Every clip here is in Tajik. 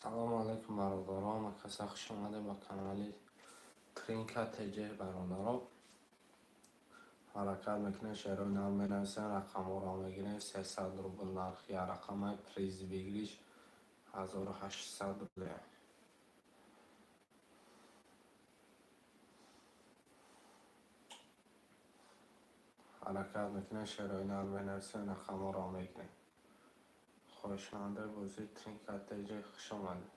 Салому алайкум, бародарон, каса хуш омадед ба канали Тринка ТЖ. Бародарон, ҳаракат мекунем, шеърои нав менависем, рақамҳоро мегирем. 300 рубл нархи рақамаи, приз выигрыш 1800 рубле. Ҳаракат мекунем, шеърои нав менависем, рақамҳоро мегирем. Хоҳишмандаи бозии Тринка ТЖ, хуш омадед.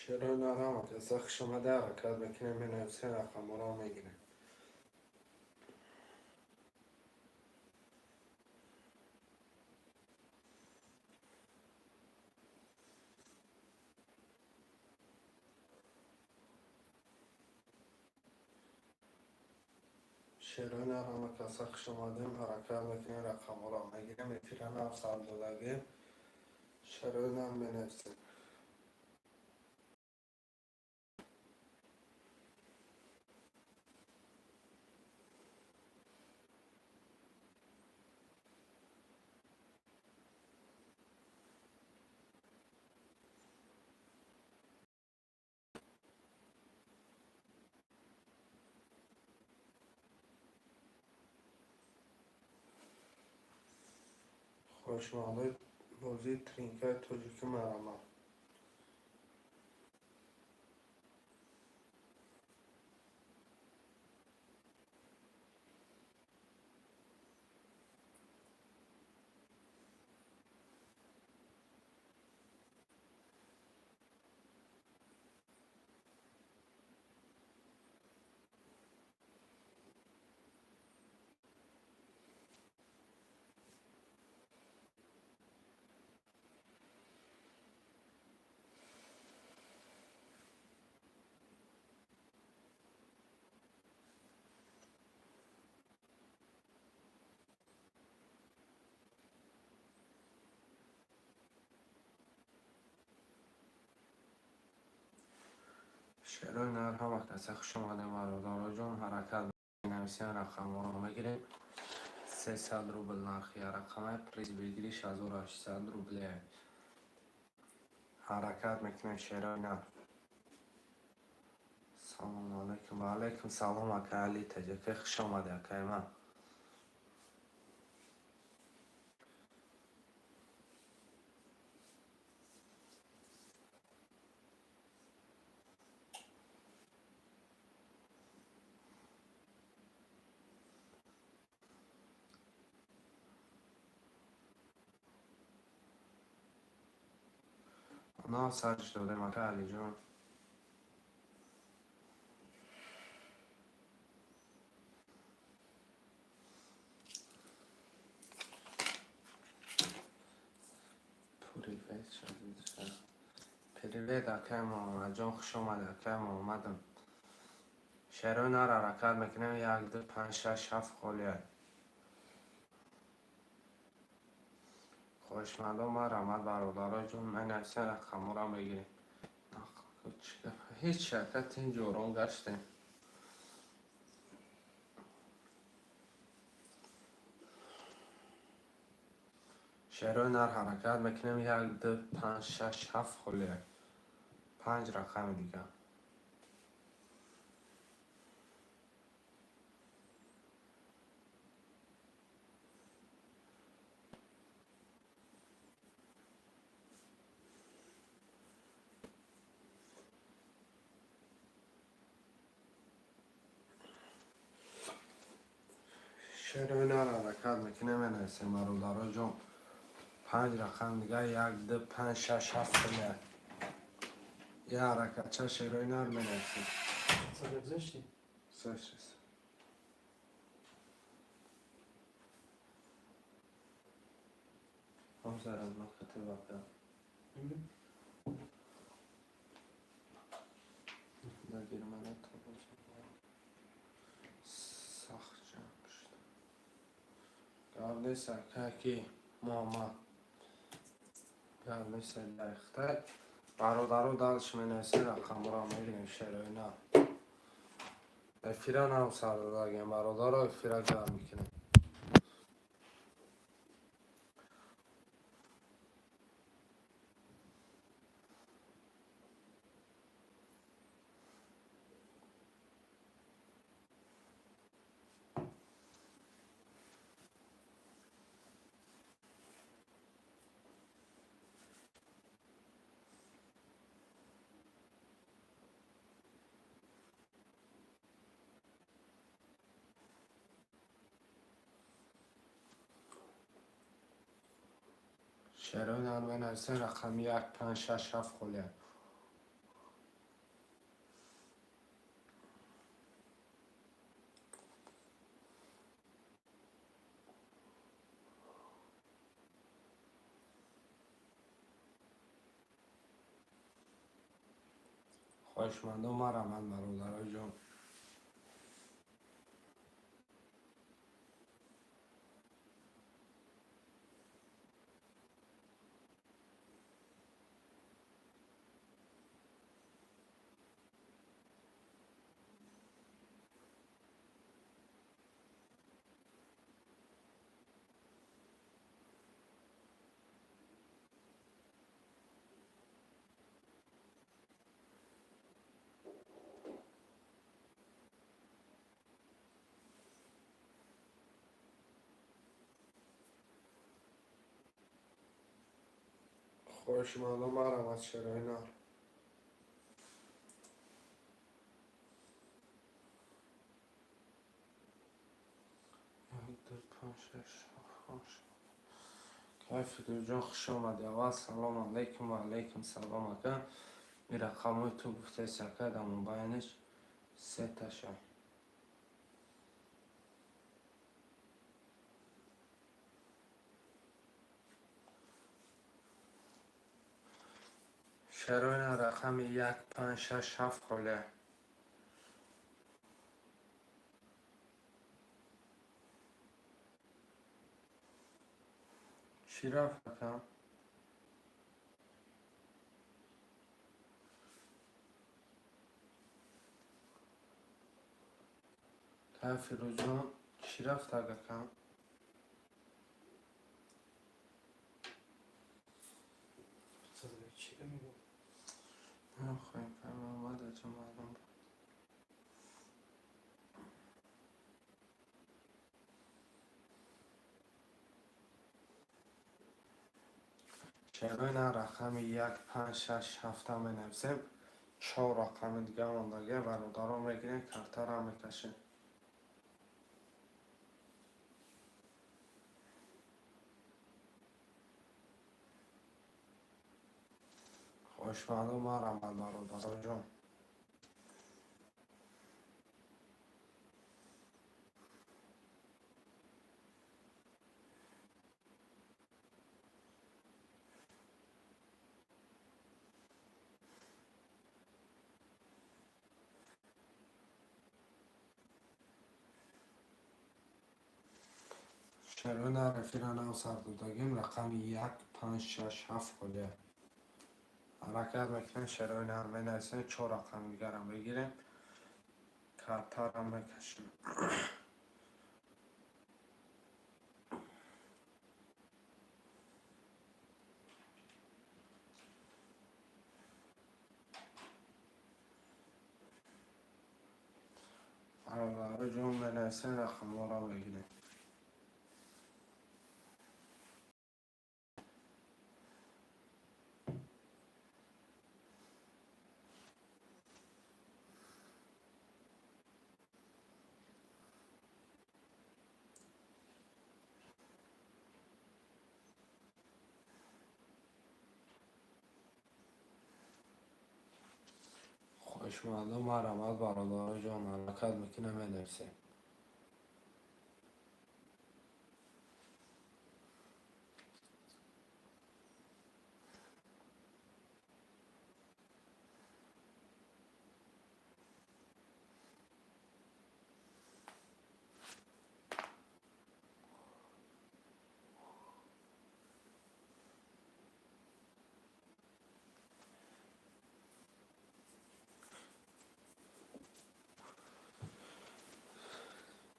Шеърои нар, ҳама каса хуш омада. Ҳаракат мекунем, менависем, рақамҳоро мегирем. Шеърои нар, ҳама каса хуш омадем. Ҳаракат мекунем, рақамҳоро мегирем. Эфира нав сар додагем. Шеърои нар менависем. Хоҳишмандои бозии Тринкаи тоҷикӣ, марҳамат. Шеърои нар, ҳама каса хуш омадем, бародароҷон. Ҳаракат менависем, рақамҳоро мегирем. 300 рубл нархи рақамаи, приз выигрыш 1800 рубле. Ҳаракат мекунем, шеърои нар. Салому алайкум. Ва алайкум салом, акай Али Таҷака, хуш омадӣ, акай ман. Нав сарш додем, ака Алиҷон. Привет, привет, акай Муҳаммадҷон, хуш омадӣ, акай Муҳаммадам. Шеърои нар, ҳаракат мекунем. Як, ду, панҷ, шаш, ҳафт холия. Хоҳишмандон, марҳамат, бародароҷон, менависем, рақамҳоро мегирем. Ҳеҷ, ака, тинҷу ором гаштем. Шеърои нар, ҳаракат мекунем. Як, ду, панҷ, шаш, ҳафт холия. Панҷ рақами дигар. Шеърои нар, ҳаракат мекунем, менависем, бародароҷон. Панҷ рақам дигар: як, ду, панҷ, шаш, ҳафт холия. Я ҳаракатча, шеърои нар менависем. Це гузашти? Сейчас. Ҳозир мақати. Дар Германия сахт ҷамъ шуд. Гап нест, ки Муҳаммад, гап нест, дар Хитай. Бародаро, дальше менависем, рақамҳоро мегирем. Шероина эфира нам сар додагем, бародаро, эфира гарм мекунем. Шерои нар менависем, рақами 1, 5, 6, 7 холия. Хоҳишмандон, марҳамат, бародарои ҷон. Хоҳишмандон, марҳамат, шерои нар. 1, 2, 5, 6, 7, 8. Кайф, Фирӯзҷон, хуш омадӣ. Аввал салом алейкум. Ва алейкум салом, ака. Ин рақамҳои ту гуфтаи, ака, дар мобайнаш сеташа. Шароина рақами 1, 5, 6, 7 холия. Чӣ рафт, ака? Кай, Фирӯзҷон, чӣ рафт, ака? Чӣ мегӯ? Нахоҳем фаҳмам, омада маълум. Шароина рақами 1, 5, 6, 7-а менависем. Чор рақами дига мондагия, бародарон, мегирем, картара мекашем. Хоҳишмандон, марҳамат, бародароҷон. Шароина эфира нав сар додагим, рақами 1, 5, 6, 7 холия. Ҳаракат мекунем, шароина менависем, чор рақами дигарам бигирем, картара мекашем. Бародароҷон, менависем, рақамҳоро бигирем. Хоҳишмандон, марҳамат, бародароҷон, ҳаракат мекунем, менависем.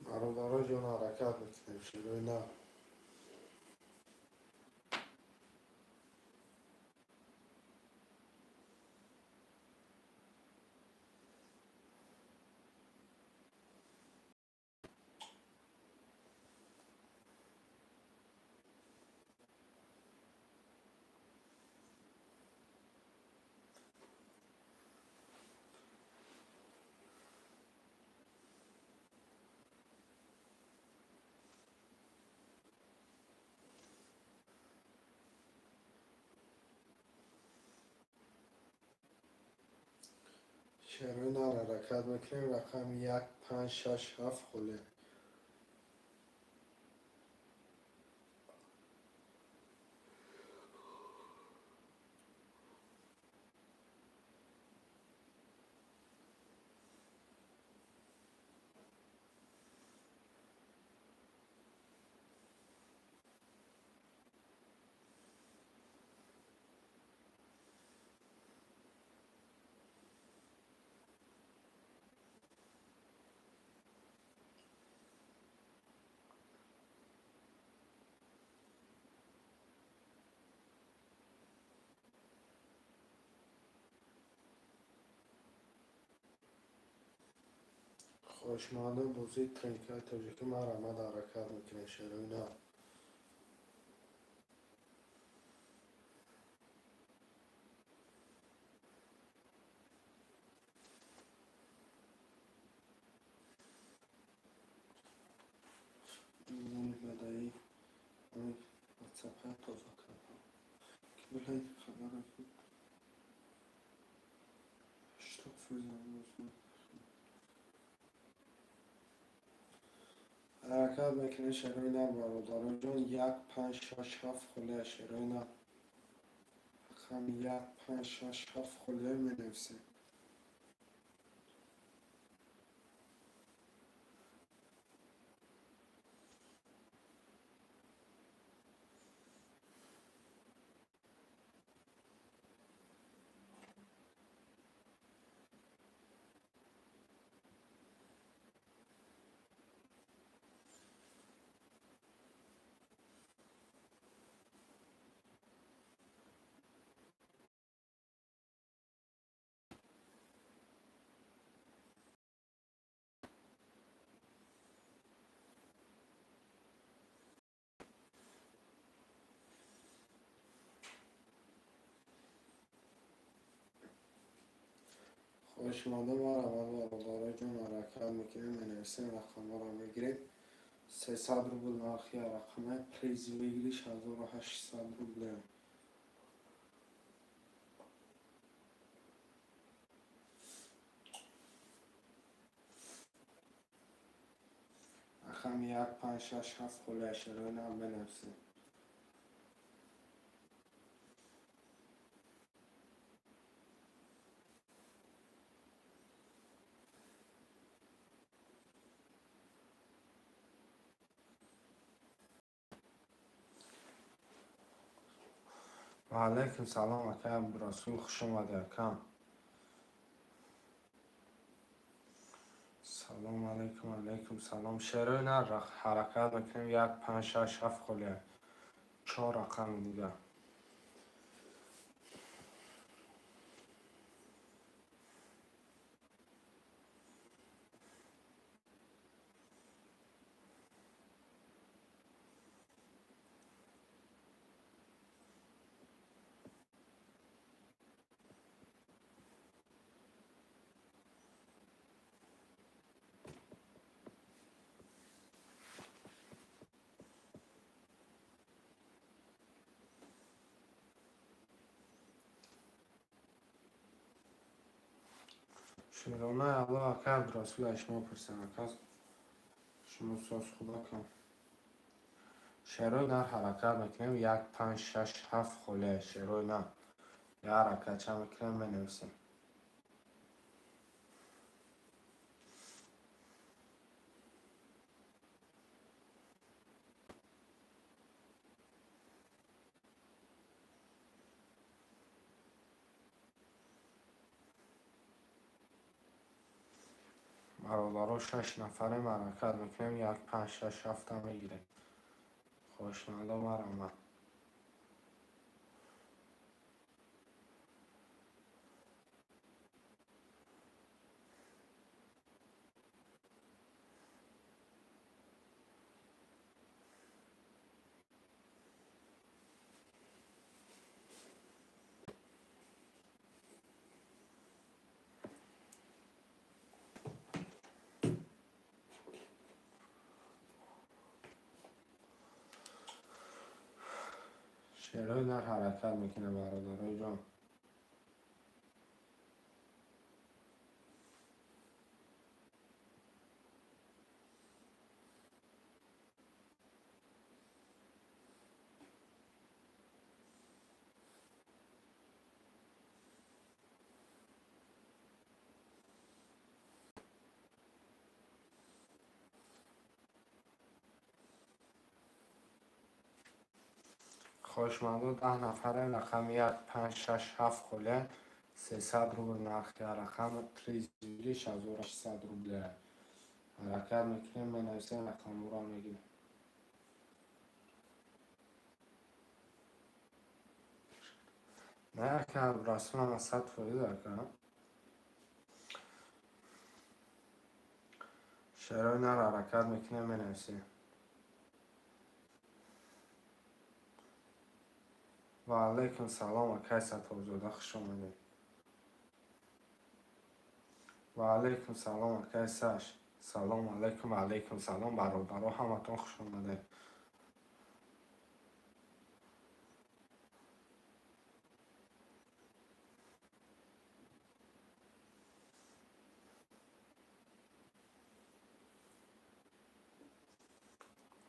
Бародароҷон, ҳаракат мекунем, шерои нав. Шерои нав ҳаракат мекунем, рақами як, панҷ, шаш, ҳафт холе. Хоҳишмандон, бозии тринкаи тоҷикӣ, марҳамат, ҳаракат мекунем, шерои нав. Бадаи ватсапа тоза кардам. Ки билай хабара 80%. Ҳаракат мекунем, шерои нав, бародароҷон, як, панҷ, шаш, ҳафт холия, шерои нав. Рақами як, панҷ, шаш, ҳафт холия менависем. Хоҳишмандон, марҳамат, бародароҷон, ҳаракат мекунем, менависем, рақамҳоро мегирем. 300 рубл нархи рақаме, приз выигрыш 1800 рубле. Рақами як, панҷ, шаш, ҳафт холия, шерои нав менависем. Ва алайкум салом, акай Абдурасул, хуш омадӣ, акам. Салом алайкум, алайкум салом. Шерои нав ҳаракат мекунем, як, панҷ, шаш, ҳафт холия. Чор рақами дигар. Шукрона Аллоҳ, ака Абдурасул, аз шумо пурсам, ака, шумо соз хубакам. Шерои нар ҳаракат мекунем, як, панҷ, шаш, ҳафт холия шерои нар. Я ҳаракатча мекунем, менависем. Бародаро, шаш нафарем, ҳаракат мекунем, як, панҷ, шаш, ҳафта мегирем. Хоҳишмандо, марҳамат. Шерои нар ҳаракат мекунем, бародарои ҷон. Хоҳишмандо, 10 нафарем, рақами як, панҷ, шаш, ҳафт холия, 300 рубл нархи рақам, приз 1600 рубля. Ҳаракат мекунем, менависем, рақамҳоро мегирем. Не, ака Абдурасул, ама 100%, ака. Шерои нар ҳаракат мекунем, менависем. Ва алайкум салом, акай Сатторзода, хуш омадед. Ва алайкум салом, акай Саш. Салом алайкум, алайкум салом, бародаро, ҳаматон хуш омадед.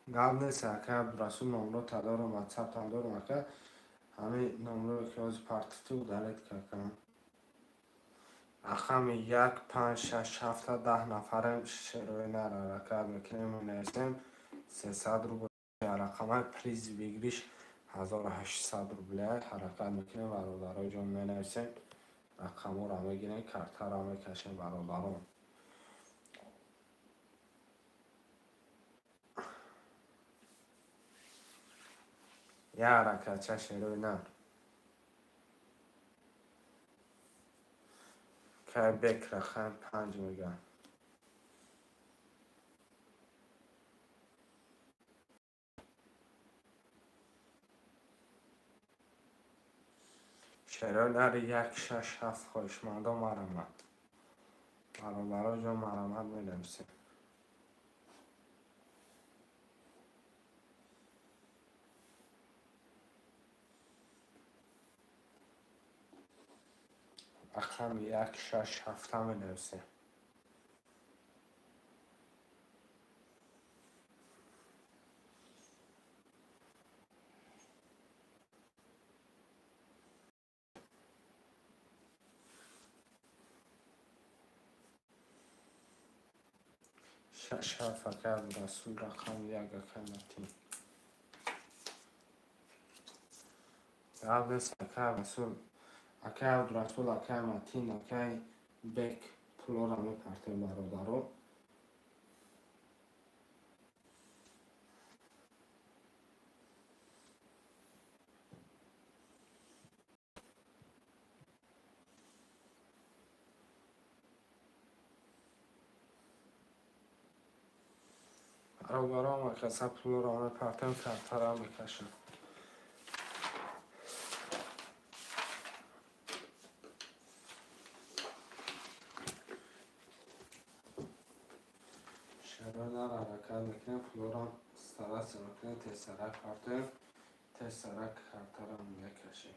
Гап нест, акай Абдурасул, номро дорам, ватсаптам дорам, ака. Ҳамин номрое ки ҳозир партифтӣ удалить кардам. Рақами як, панҷ, шаш, ҳафта, 10 нафарем, шерои нар ҳаракат мекунем, менависем, 300 рубл рақамаи приз выигрыш 1800 рубля. Ҳаракат мекунем, бародарои ҷон, менависем, рақамҳоро мегирем, картаро мекашем, бародарон. Я ҳаракатча шерои нар. Кай бек рақами панҷ мегӯям. Шерои нари як, шаш, ҳафт, хоҳишмандо, марҳамат. Бародаро ҷон, марҳамат, менависем. Рақами як, шаш, ҳафта менависем. Шаш, ҳафт, акай Абдурасул, рақами як, акай Матин. Гап нест, акай Абдурасул. Акай Абдурасул, акай Матин, акай Бек, пулоро мепартем, бародаро. Бародаро, каса пулоро мепартем, картаро мекашем. Шерои нар ҳаракат мекунем, пулоро стараться мекунем, тезтарак партоем, тезтарак картаро мекашем.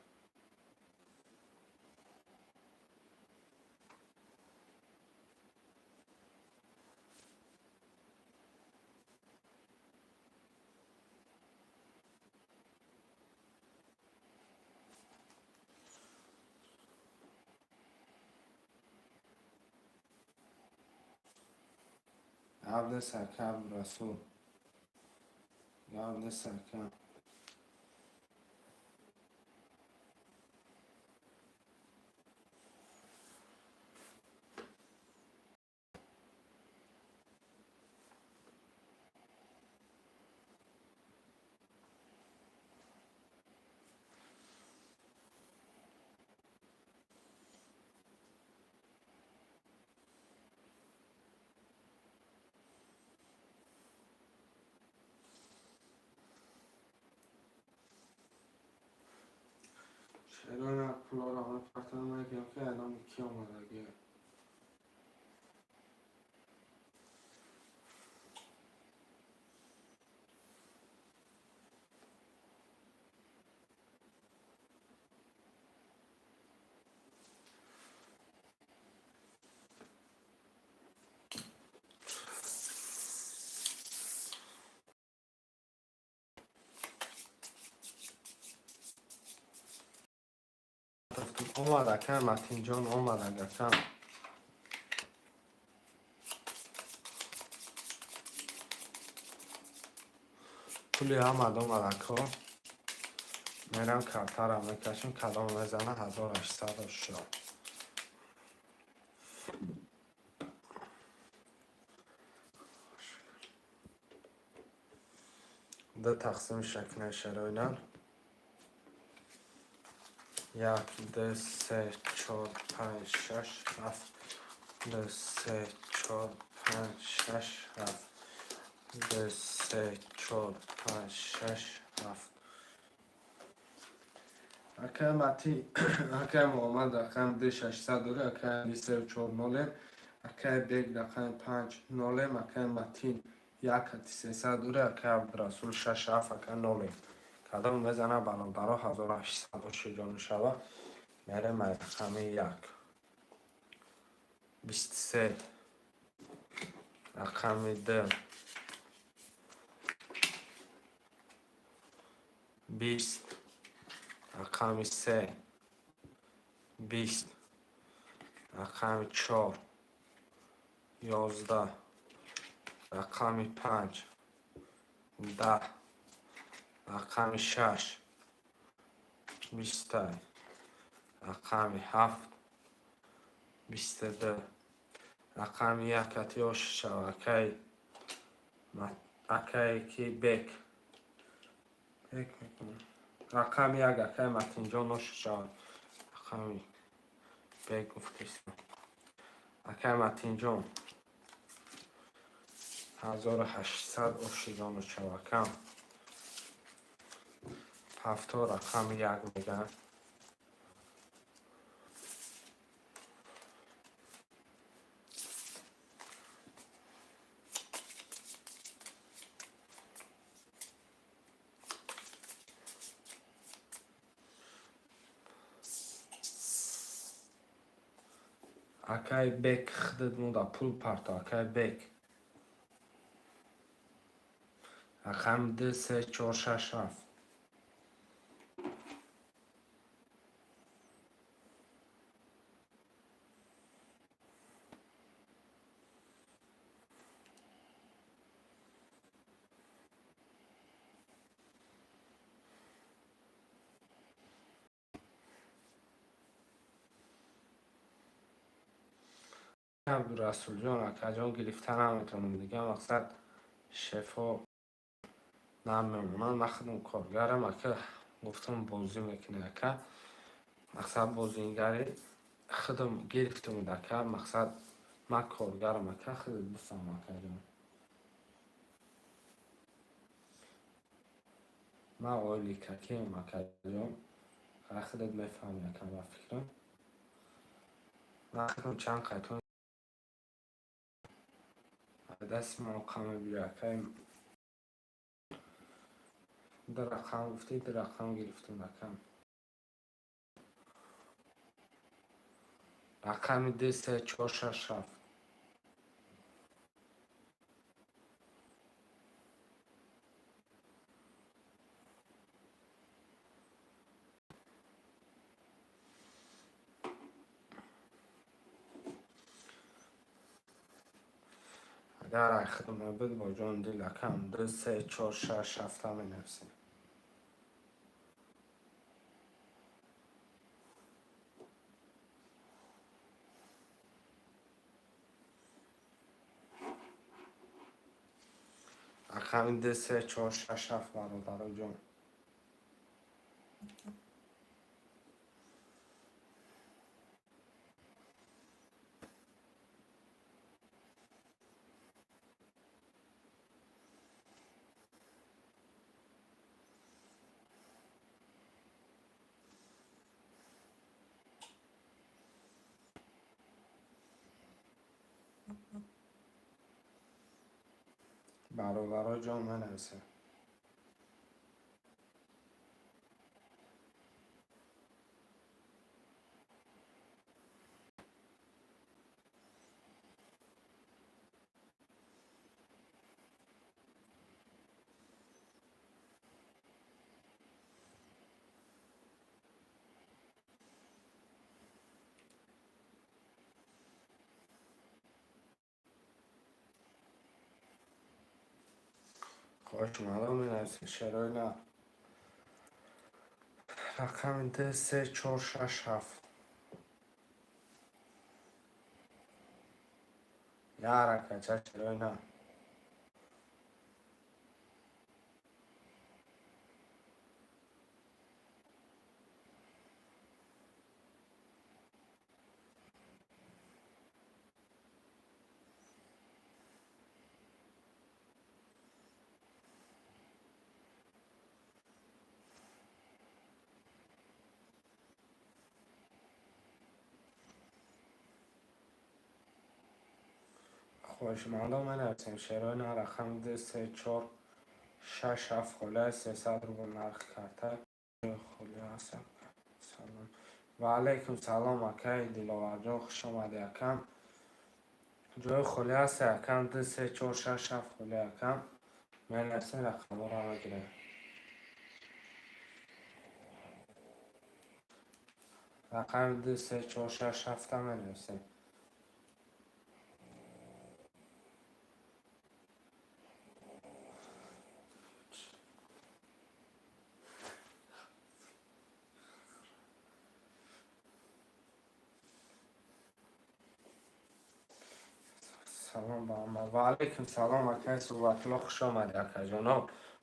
Гап нест, ака Абдурасул. Гап нест, ака. Чаро пулоро мепартам, мегӯям, ки алон ки омадагия. Омад, ака Матинҷон, омад, ака. Пули омад, омад, ако. Мерам, картара мекашем, кадом мезана, 1800 шуд. Ду тақсими шакна шароинан. Як, ду, се, чор, панҷ, шаш, ҳафт. Ду, се, чор, панҷ, шаш, ҳафт. Ду, се, чор, панҷ, шаш, ҳафт. Акай Мати, акай Муҳаммад рақами ду шашсад дора, акай Али сеу чор нолем, акай Бек рақами панҷ нолем, акай Матин як ҳати сесад дора, акай Абдурасул шаш ҳафт, акай нолем. Кадом мезана, бародаро, 1800 ошиҷон шава. Мерем рақами як. 23, рақами ду. 20, рақами се. 20, рақами чор. 11, рақами панҷ. 10, рақами шаш. 20, рақами ҳафт. 22, рақами як ати ошишава, акай акае ки бек бек мекунам. Рақами як, акай Матинҷон, ошишава. Рақами бек гуфтистам. Акай Матинҷон, 1800 ошиҷону шавакам. Ҳафто рақами як мегӯям. Акай Бек, худат монда пул парто, акай Бек. Рақами ду, се, чор, шаш, ҳафт. Абдурасулҷон, акаҷон, гирифта наметавонам дига, мақсад, шефо намемонанд. Ман худам коргарам, ака. Гуфтам, бозӣ мекунӣ, ака. Мақсад, бозигари худам гирифтам, ака. Мақсад, ман коргарам, ака, худат бифаҳм, акаҷон. Ман ойликакиам, акаҷон, худат мефаҳмӣ, ака. Ба фикрам, ман худам чанд қайтон дасти ман қама биё, акай. Ду рақам гуфтӣ, ду рақам гирифтам, акам. Рақами ду, се, чор, шаш, ҳафт. Агар ай худм мебуд, бо ҷони дил акам ду, се, чор, шаш, ҳафта менависем. Рақами ду, се, чор, шаш, ҳафт, бародаро ҷон. Бародаро ҷон, менависем. Хоҳишмандон, менависем, шерои на. Рақами ду, се, чор, шаш, ҳафт. Як ҳаракатча, шерои на. Хоҳишмандон, менависем, шерои на. Рақами ду, се, чор, шаш, ҳафт холия, 300 рубл нархи карта. Холия аст. Салом. Ва алайкум салом, акаи Диловарҷон, хуш омадӣ, акам. Ҷои холӣ аст, акам, ду, се, чор, шаш, ҳафт холия, акам. Менависем, рақамҳоро мегирем. Рақами ду, се, чор, шаш, ҳафта менависем. Салом ба ҳама. Ва алайкум салом, акаи Суҳбатулло, хуш омадӣ, акаҷоно.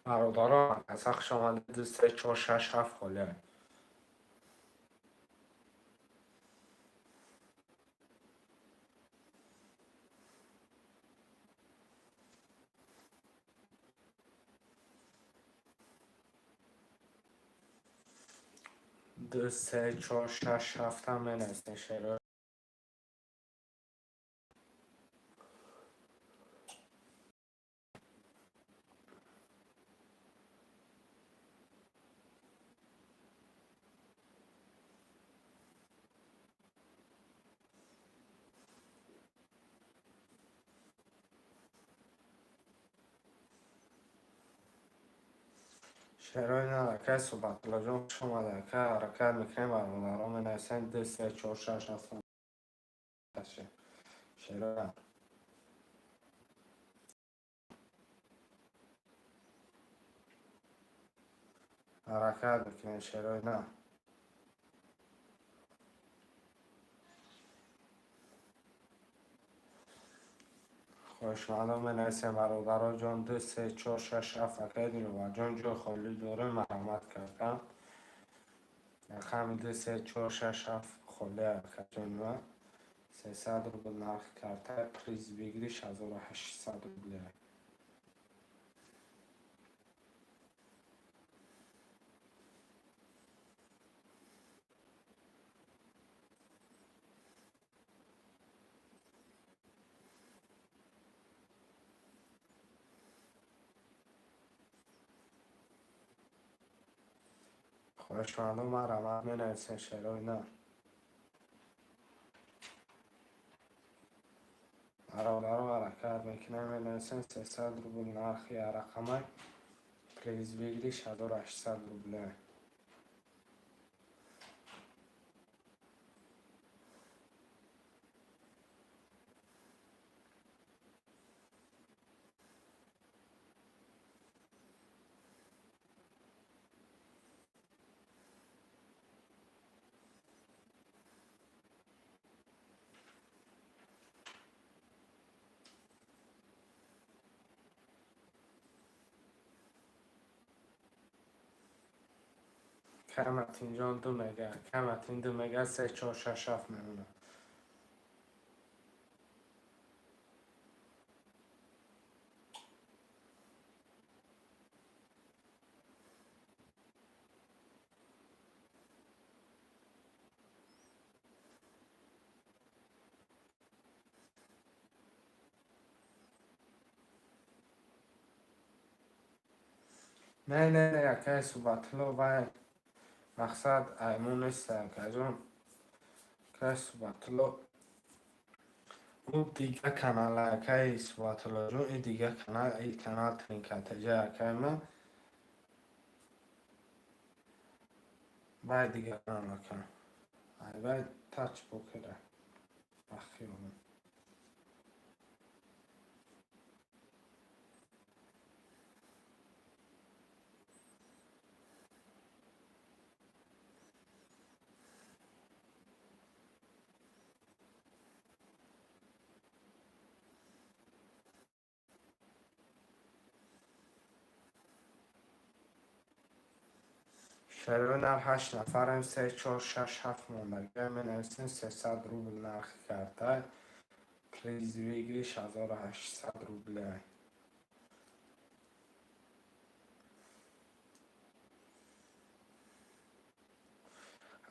Бародарон, акаса, хуш омадед. Ду, се, чор, шаш, ҳафт холия. Ду, се, чор, шаш, ҳафта менависем, шеро. Шерои на, акаи Суҳбатуллоҷон, хуш омадед, ака. Ҳаракат мекунем, бародарон, менависем ду, се, чор, шаш, ҳафт. Шерои. Ҳаракат мекунем, шерои на. Хоҳишмандон, менависем, бародаро ҷон, ду, се, чор, шаш, ҳафт. Акаи Диловарҷон, ҷои холӣ дорем, марҳамат кардам. Рақами ду, се, чор, шаш, ҳафт холия, акаҷони ман. 300 рубл нархи карта, приз выигрыш 1800 рубля. Хоҳишмандон, марҳамат, менависем, шерои на. Бародаро, ҳаракат мекунем, менависем, 300 рубл нархи рақамай, приз выигрыш 1800 рубля. Акай Матинҷон 2 мега, акай Матин 2 мега, 3 4 6 7 мемонад. Не, не, не, акай Субатулло, вай мақсад аймон нест, акаҷон. Акай Субатулло, ӯ дига канал, акай Субатуллоҷон, и дига канал, и канал Тринкатаҷа, акай ман. Вай дига канал, ака. Ай вай тач покера. Ахиёнам. Шарои нар 8 нафарем, 3 4 6 7 мондагӣ менависем. 300 рубл нархи карта, приз выигрыш 1800 рубля.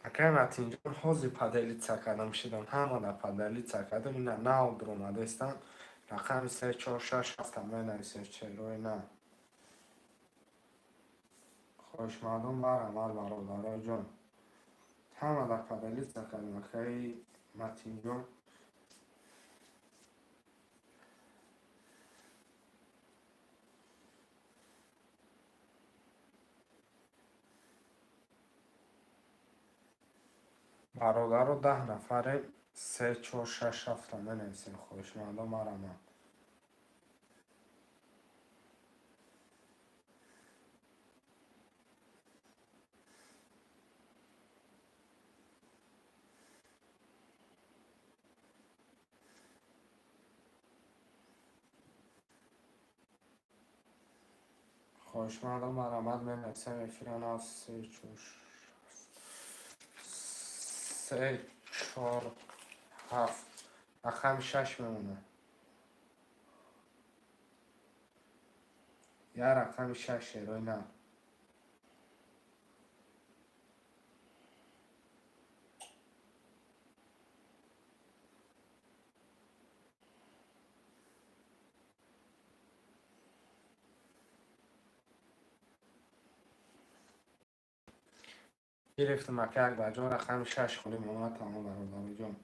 Акай Матинҷон, ҳозир поделиться кардам, шидам, ҳамада поделиться кардам, ина нав дуромадестам. Рақами 3 4 6 7 менависем, черои на. Хоҳишмандон марҳамат, бародароҷон. Ҳамада поделиться кардем, акаи Матинҷон. Бародаро, 10 нафарем, 3 4 6 7 менависем, хоҳишмандон марҳамат. Хоҳишмандон марҳамат, менависем эфира нав. 3 4 3 4 7, рақами 6 мемонад. Я рақами 6, шерои нав. Гирифтам, ака Акбарҷон, рақами 6 холӣ монад, тамом, бародароҷон.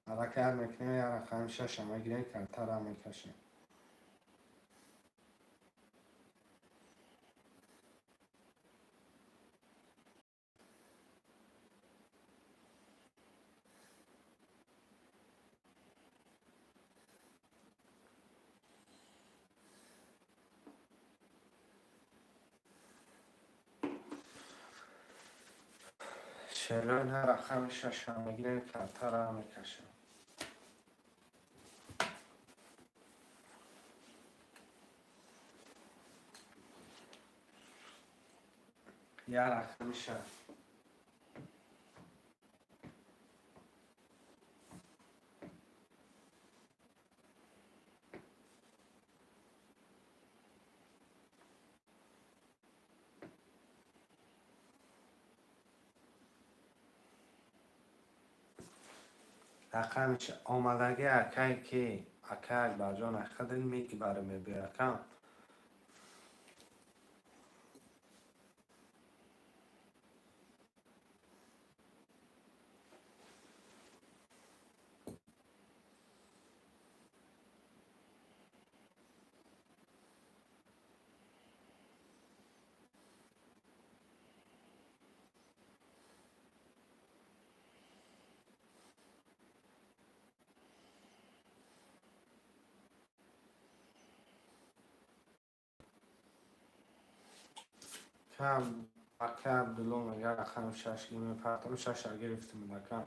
Ҳаракат мекунем, я рақами шаша мегирем, картара мекашем. Шероин ҳар рақами шаша мегирем, картара мекашем. Я рақами 6. Рақами омадагӣ, акай ки, акай Акбарҷон, ахадин мегибаре мебиёй, акам. Ака Абдулло мега, рақами шаш мепартам, шаша гирифтим, ака.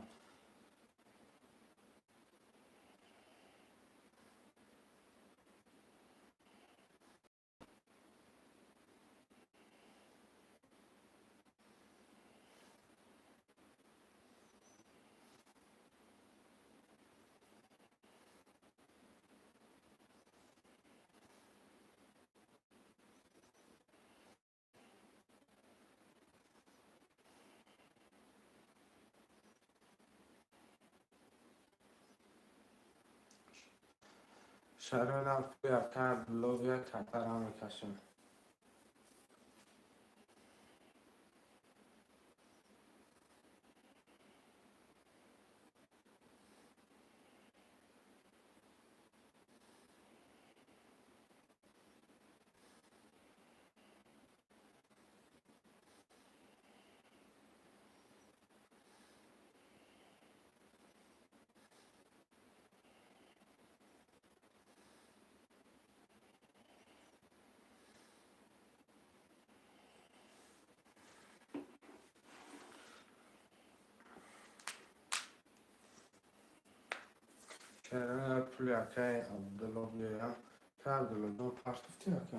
Шаҳрҳои ака Абдулло, бия, катара мекашем. Шаҳрҳои пули акаи Абдулло биёям. Ака Абдуллоҷон, партофтӣ, ака?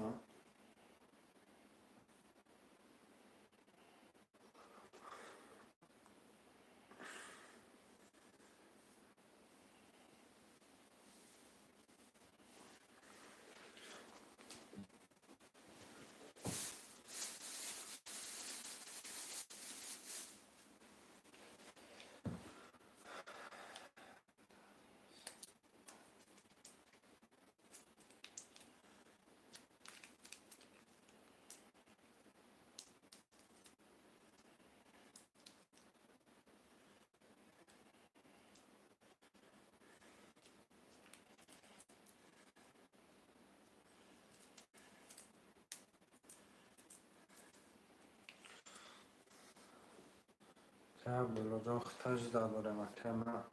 Ака Абдуллоҷон, хитажда дорем, ака, ман.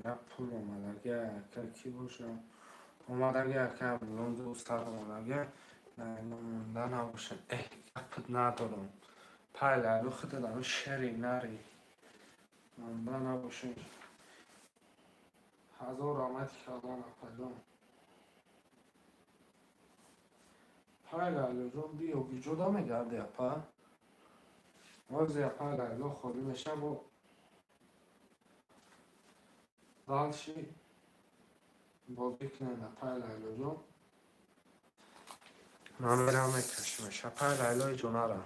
Як пул омадаги, ака, кӣ боша? Омадаги, ака Абдулло, дӯстар омадаги. Монда набошад. Эҳ, гапат надорам. Пай Лайло, худат ами шери нари. Монда набошед. Ҳазор раҳмати калон, апаҷон. Пай Лайлоҷон, биё, гиҷода мегарди, апа? Ози апа Лайло холӣ меша, бо дальше бозӣ кунед, апай Лайлоҷон. Ман мерам, мекашимаш. Апай Лайло, иҷо нара.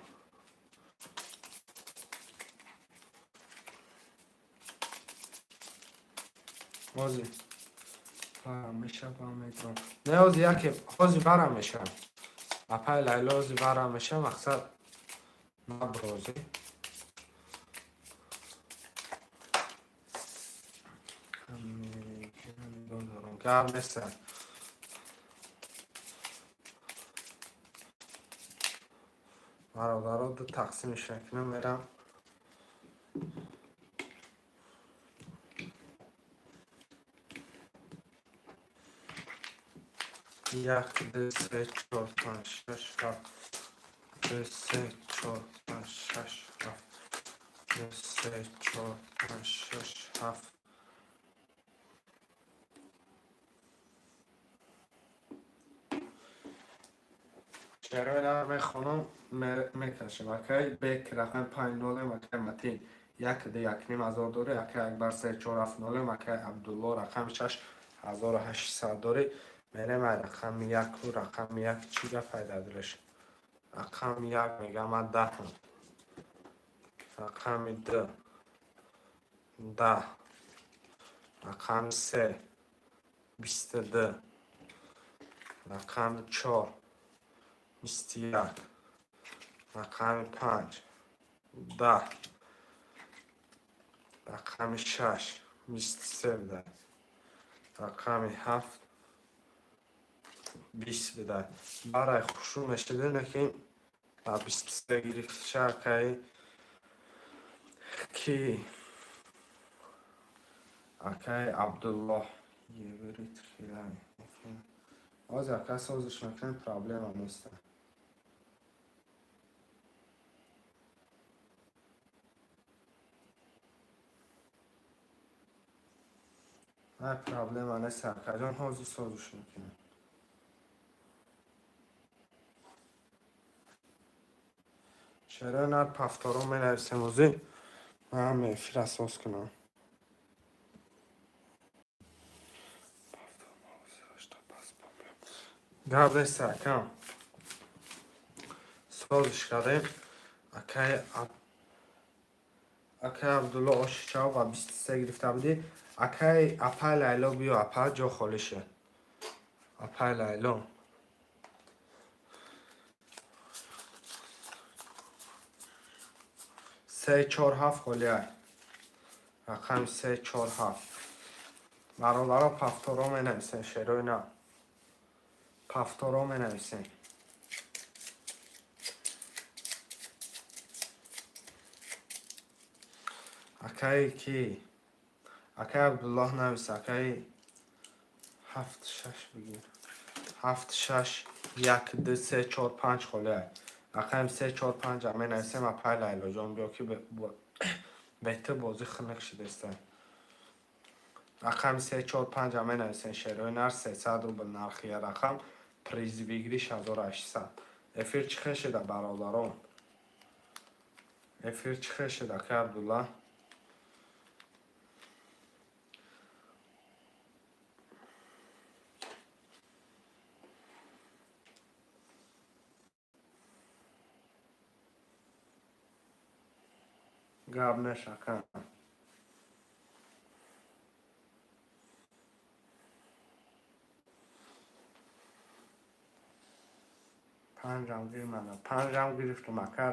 Ози барам меша, ба метавон. Не, ози яке, ози барам меша. Апай Лайло, ози барам меша, мақсад наброзӣ. Гап неста. Бародаро, ду тақсимиш мекунам, мерам. Як, ду, се, чор, панҷ, шаш, ҳафт. Ду, се, чор, панҷ, шаш, ҳафт. Ду, се, чор, панҷ, шаш, ҳафт. Шеърҳои нар мехонам, мекашем. Акай Бек, рақами панҷ нолем, акай Матин, як ду якним ҳазор дорӣ, акай Акбар, се чор ҳафт нолем, акай Абдулло, рақами шаш 1800 дорӣ. Мерем ай рақами яку. Рақами як чӣ гапай дар дилаш? Рақами як мегам, ман даҳам. Рақами ду 10, рақами се 22, рақами чор 21, рақами панҷ 10, рақами шаш 23 бидай, рақами ҳафт 20 бидай. Барай хушрӯ мешида, лекин ба 23 гирифтша, акаи ки, акаи Абдуллоҳ. Ҳозир, ака, созиш мекунем, проблема неста. Ай, проблема нест, акаҷон, ҳозир созиш мекунем. Чаро нар повторо менависем? Ҳозир ман эфира соз кунам. Гап нест, акам, созиш кардем. Акай Абдулло, оши чав ба 23 гирифта будӣ. Акай, апай Лайло, биё, апа, ҷо холӣ шуд. Апай Лайло, 3, 4, 7 холиай, рақами 3, 4, 7. Бародаро, повторо менависем, шерои на повторо менависем. Акаи ки, акаи Абдуллоҳ, навис. Акаи, 7, 6 бигир, 7, 6, 1, 2, 3, 4, 5 холиай, рақами 3, 4, 5 менависем. Апай Лайлоҷон, биё, ки беҳтар бозӣ хунук шудеста. Рақами 3, 4, 5 менависем, шерои нар. 300 рубл нархи я рақам, приз выигрыш 1800. Эфир чӣ хел шуда, бародарон? Эфир чӣ хел шуда, акаи Абдулла? Гап неш, ака. Панҷам гирмана, панҷам гирифтум, ака.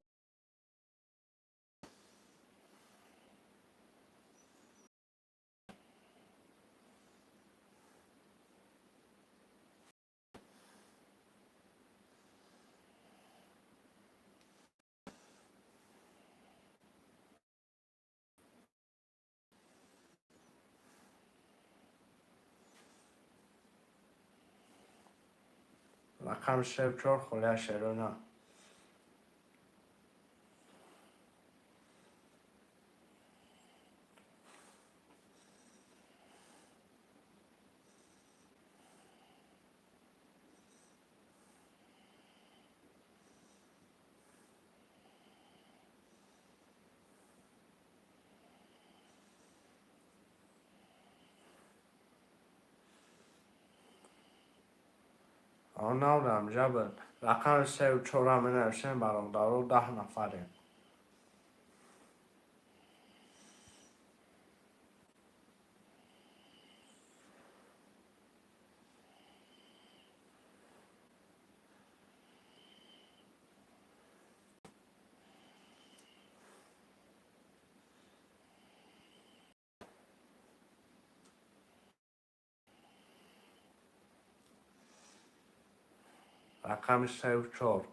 Рақами 3, 4 холия, шерона. Навдам ҷабр. Рақами 3, 4-а менависем, бародаро, 10 нафарем. Рақами 3, 4,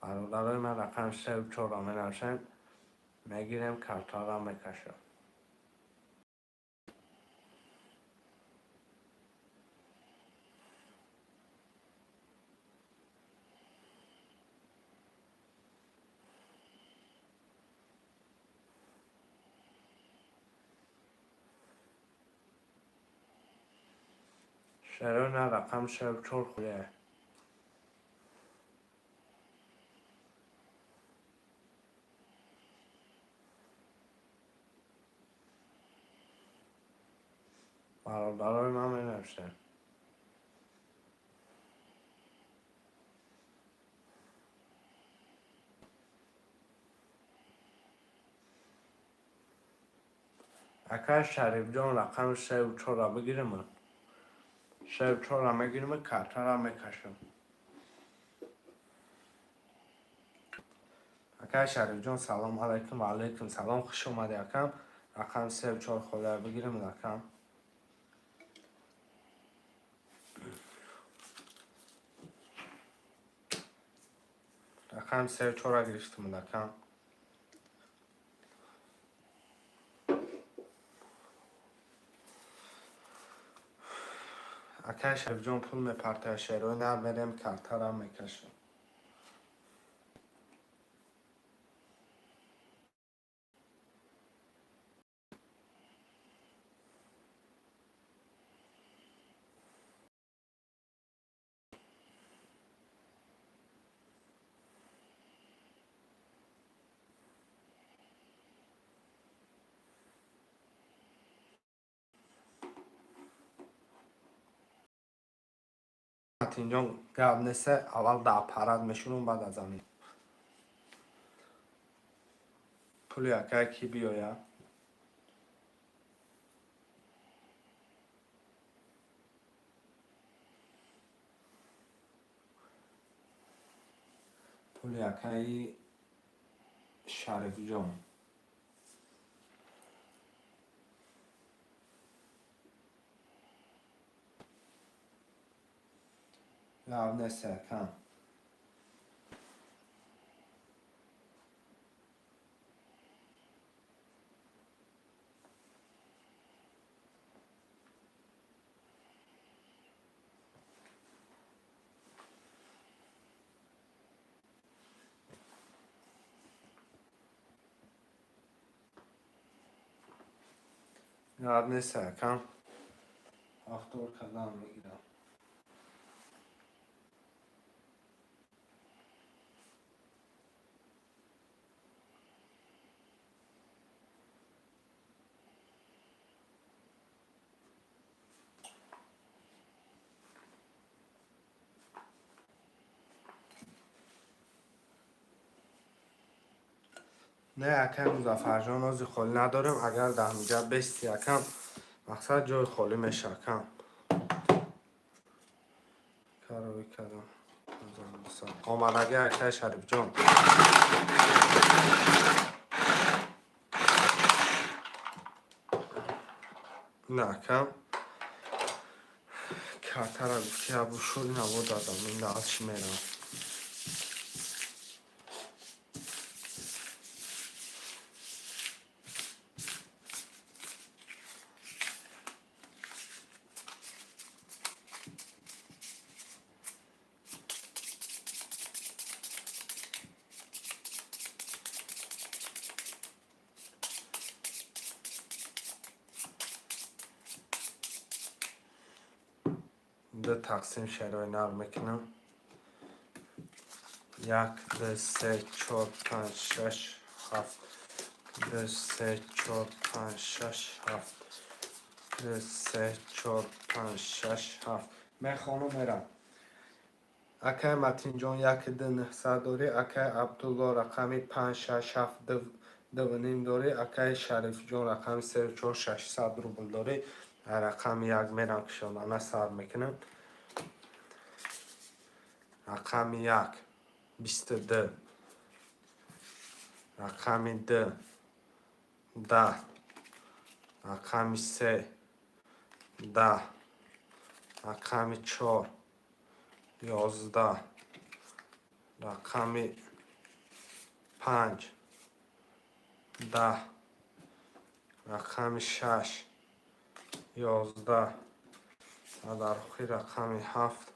бародарои ман, рақами 3, 4-ро менависем, мегирем, картаро мекашам. Шерона, рақами 3, 4 хуя. Бародарои ман, менависем. Акай Шарифҷон, рақами 3, 4-ро бигирем, 3, 4-ро мегирем, картаро мекашам. Акай Шарифҷон, салом алайкум. Ва алайкум салом, хуш омадӣ, акам. Рақами 3, 4 холия бигирем, акам. Рақами 3, 4-ро гирифтем, акам. Акай Шарифҷон пул мепартояд, шерои нар мерем, картарам мекашем. Матинҷон, гап нест, аввал да аппарат мешунум, баъд аз замин. Пули акай кӣ биёяд? Пули акаи Шарифҷон. Гап нест, акам. Гап нест, акам. Повтор кардан мегирам. Не, акай Музаффарҷон, ози холӣ надорем. Агар дар ҳаминҷа бести, акам, мақсад ҷои холӣ меша, акам. Карои кардам. Омадаги, акай Шарифҷон. На, акам. Картара гуфти абушур наво дадам. Ин дальше мерам. Ду тақсим шерои нар мекунам. Як, ду, се, чор, панҷ, шаш, ҳафт. Ду, се, чор, панҷ, шаш, ҳафт. Ду, се, чор, панҷ, шаш, ҳафт. Мехону мерам. Акай Матинҷон, яки ду нӯҳсад дорӣ, акай Абдулло рақами панҷ, шаш, ҳафт, дуву ним дорӣ, акай Шарифҷон рақами сею чор, 600 рубл дорӣ. Рақами як мерам, кишонана сар мекунам. Рақами як 22, рақами ду 10, рақами се 10, рақами чор 11, рақами панҷ 10, рақами шаш 11 ва дар охир рақами ҳафт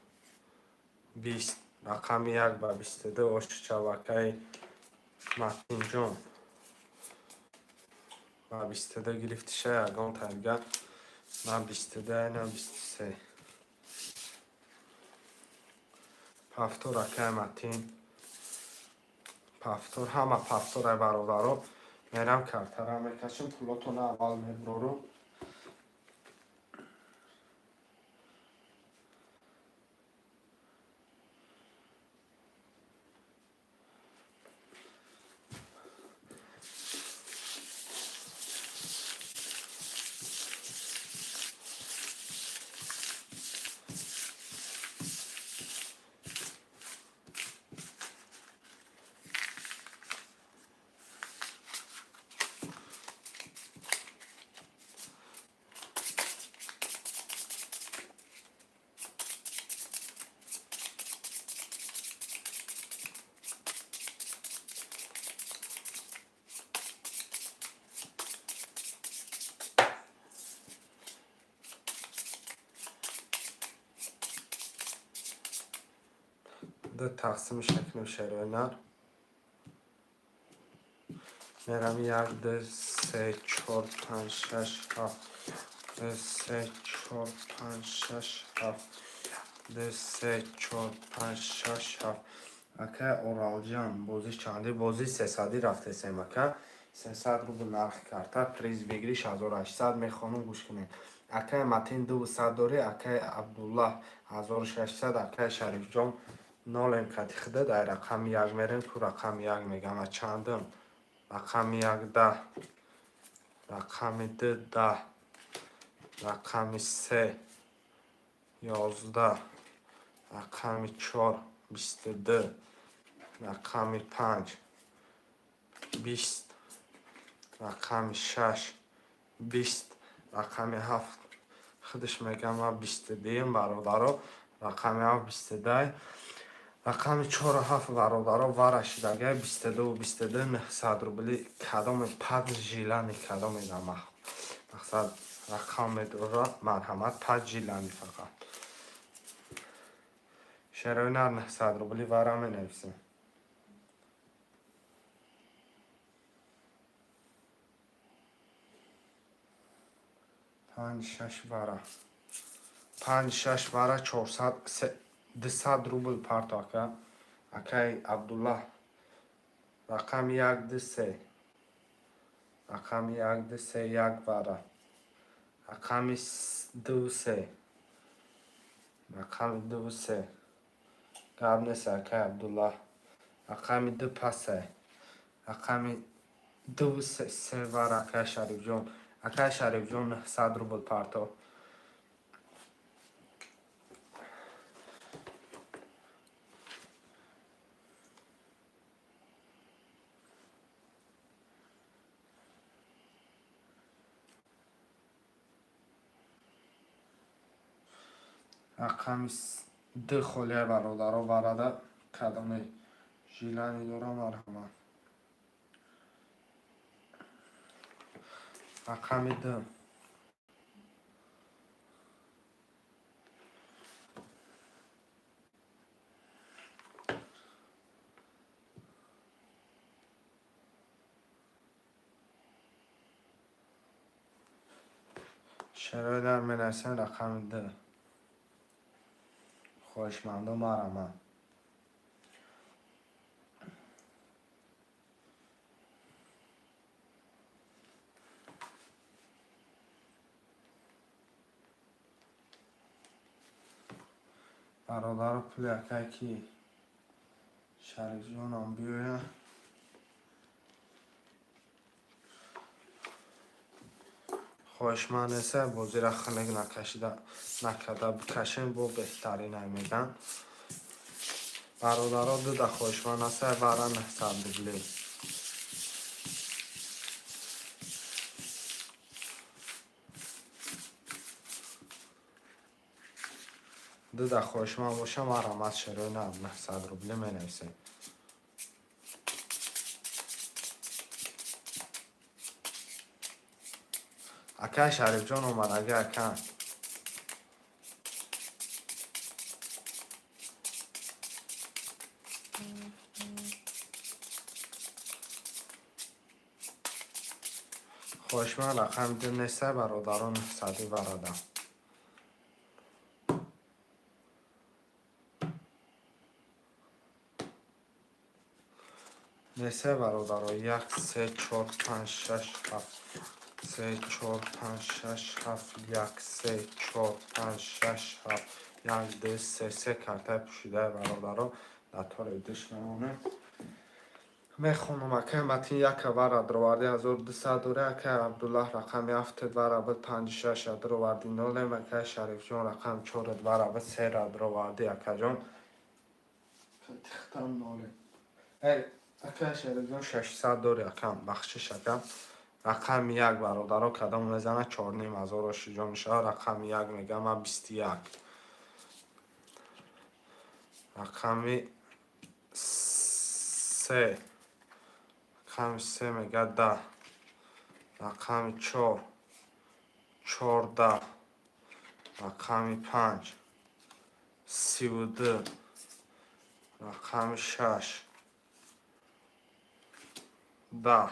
20. Рақами як ба 22 ошчавакаи Матинҷон ба 22 гирифтиша, ягон тайга на 22, на 23. Повтор, акай Матин, повтор, ҳама повторай, бародаро. Мерам, картара мекашем, пулотона аввал мебурорум. Ду тақсимш мекунем, шерои нар. Мерам: як, ду, се, чор, панҷ, шаш, ҳафт, ду, се, чор, панҷ, шаш, ҳафт, ду, се, чор, панҷ, шаш, ҳафт. Ака Оралҷан, бозӣ чандӣ? Бозӣ 300-ӣ рафтесем, ака. 300 рубл нархи карта, приз выигрыш 1800. Мехонум, гӯш кунед. Акаи Матин, 200 дорӣ. Акаи Абдуллаҳ, 1600. Акаи Шарифҷон, нолем кати худа. Дар рақами як мерем ку, рақами як мегам. А чандум? Рақами як 10, рақами ду 10, рақами се 11, рақами чор 22, рақами панҷ 20, рақами шаш 20, рақами ҳафт худаш мегам ма 22-м, бародаро. Рақами ҳафт 22-й, рақами чору ҳафт, бародаро, вара шидагай 22-ву 22, 900 рубли. Кадоме под желание, кадоме дар мақсад рақам медора, марҳамат, под желание фақат. Шерои нар, 900 рубли вара менависем. Панҷ, шаш вара, панҷ, шаш вара, 400, 200 рубл парто, ака. Акаи Абдуллаҳ, рақами як, ду, се, рақами як, ду, се, як вара, рақами ду, се, рақами ду, се. Гап нест, акаи Абдуллаҳ. Рақами ду пасай, рақами ду, се, се вара. Акаи Шарифҷон, акаи Шарифҷон, 900 рубл парто. Рақами ду холия, бародаро, варада. Кадоме желание дорам, марҳамат. Рақами ду. Шарои дар менависем, рақами ду. Хоҳишмандо, марҳамат. Бародаро, пули акай ки Шарифҷонам биёяд. Хоҳишманд неста, бозира хунук накашида накарда бикашем, бо беҳтаринай меган. Бародаро, дуда хоҳишманд аста, вара, 900 рубле. Дуда хоҳишманд боша, марҳамат, шерои 900 рубле менависем. Акай Шарифҷон омадаги, ака. Хоҳишманд рақами ду неста, бародарон, 900-и варада. Неста, бародаро. Як, се, чор, панҷ, шаш, ҳафт, се, чор, панҷ, шаш, ҳафт, як, се, чор, панҷ, шаш, ҳафт, як, ду, се, се картаи пӯшидаи, бародаро, дар тори душ мемонем. Мехонам. Акай Матин, яка вара дроварди, 1200 дорӣ. Акай Абдуллаҳ, рақами ҳафтед вара буд, панҷу шаша дроварди, нолем. Акай Шарифҷон, рақами чоред вара буд, сера дроварди, акаҷон. Тихтам нолем. Эй, акай Шарифҷон, 600 дорӣ, акам, бахшиш, акам. Рақами як, бародаро, кадом мезана, 4500 ошиҷо мешавад. Рақами як мегам ман 21, рақами се, рақами се мега 10, рақами чор 14, рақами панҷ 32. Рақами шаш 10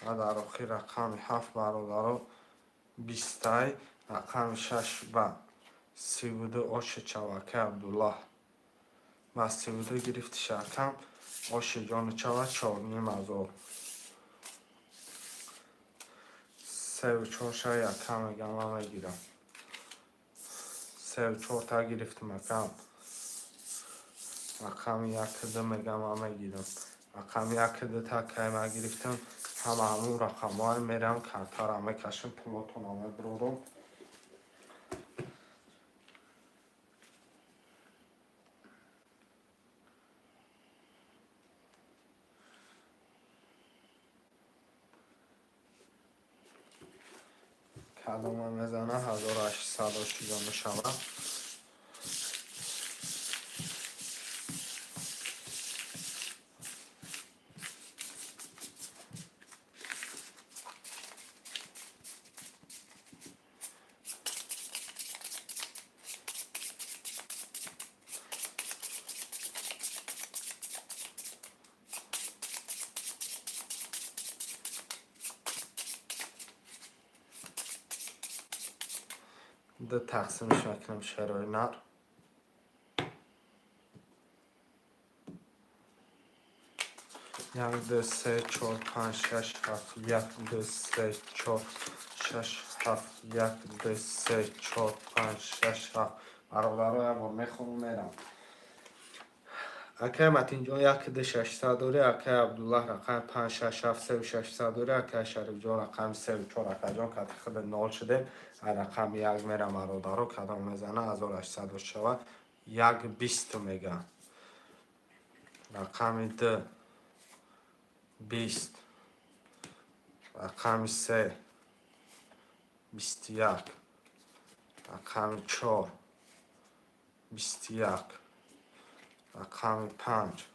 ва дар охир рақами ҳафт, бародаро, бистай. Рақами шаш ба 32 оши чавакаи Абдуллоҳ ба 32 гирифти шакам оши ҷони чава 4500. Севу чор ша якам мегам, ман мегирам. Севу чорта гирифтим, акам. Рақами як ду мегам, ман мегирам. Рақами як ду та кай ман гирифтам, ҳама ҳамун рақамҳое мерам, картара мекашам, пулотона мебурорам. Кадома мезана, 1800 чизо мешавад. Ду тақсимш мекунам, шерои нар. Як, ду, се, чор, панҷ, шаш, ҳафт. Як, ду, се, чор, шаш, ҳафт. Як, ду, се, чор, панҷ, шаш, ҳафт. Бародаро, як бор мехонам, мерам. Акай Матинҷон, як ду шашсад дорӣ, акай Абдуллаҳ рақами панҷ, шаш, ҳафт, севу шашсад дорӣ, акай Шарифҷон рақами севу чор, акаҷон кати худ нол шудем. Рақами як мерам, бародаро, кадом мезана, 1800 шава. Як бисту мега. Рақами ду 20, рақами се 21, рақами чор 21, рақами панҷ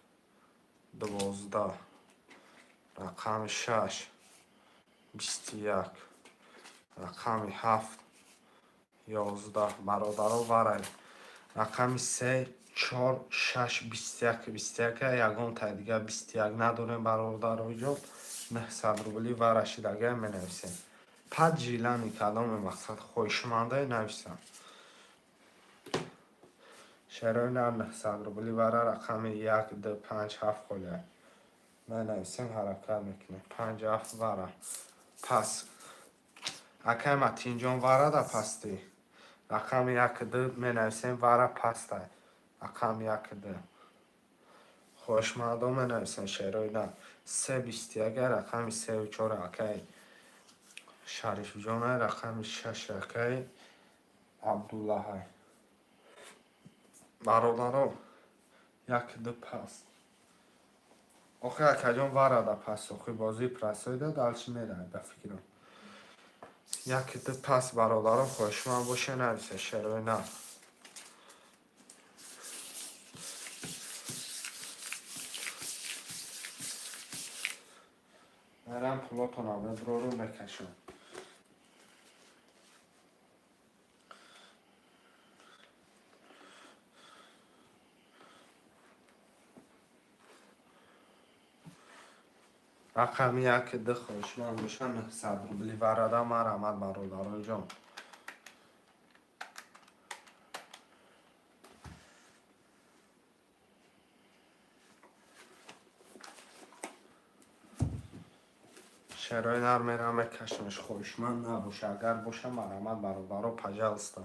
12, рақами шаш 21, рақами ҳафт 11. Бародаро, варай рақами се, чор, шаш, 21, 21, ягон тай дига 21 надорем, бародароҷон. 900 рубли варашидага менависем. Пад жилани кадоме мақсад хоҳишмандае нависам. Шерои нар 900 рубли вара рақами як, ду, панҷ, ҳафт холия. Менависем, ҳаракат мекунем. Панҷ, ҳафт вара. Пас акай Матинҷон вара да пастӣ. Рақами як ду менависем, вара пастай. Рақами як ду. Хоҳишмандон менависем, шерои нар. Се 21, рақами севу чор акай Шарифҷона, рақами шаш акай Абдуллаҳай. Бародаро, як ду пас. Охи акаҷон вара да пас, охи бозии прасоида дальше меравад ба фикрам. Як ду пас, бародаро, хоҳишманд боше нависе, шерои нар. Мерам пулотона мебурору мекашам. Рақами як ду хоҳишманд боша, 900 рубли варада марҳамат, бародароҷон. Шерои нар мерам мекашамш, хоҳишманд набоша. Агар боша, марҳамат, бародаро, пожалуйста.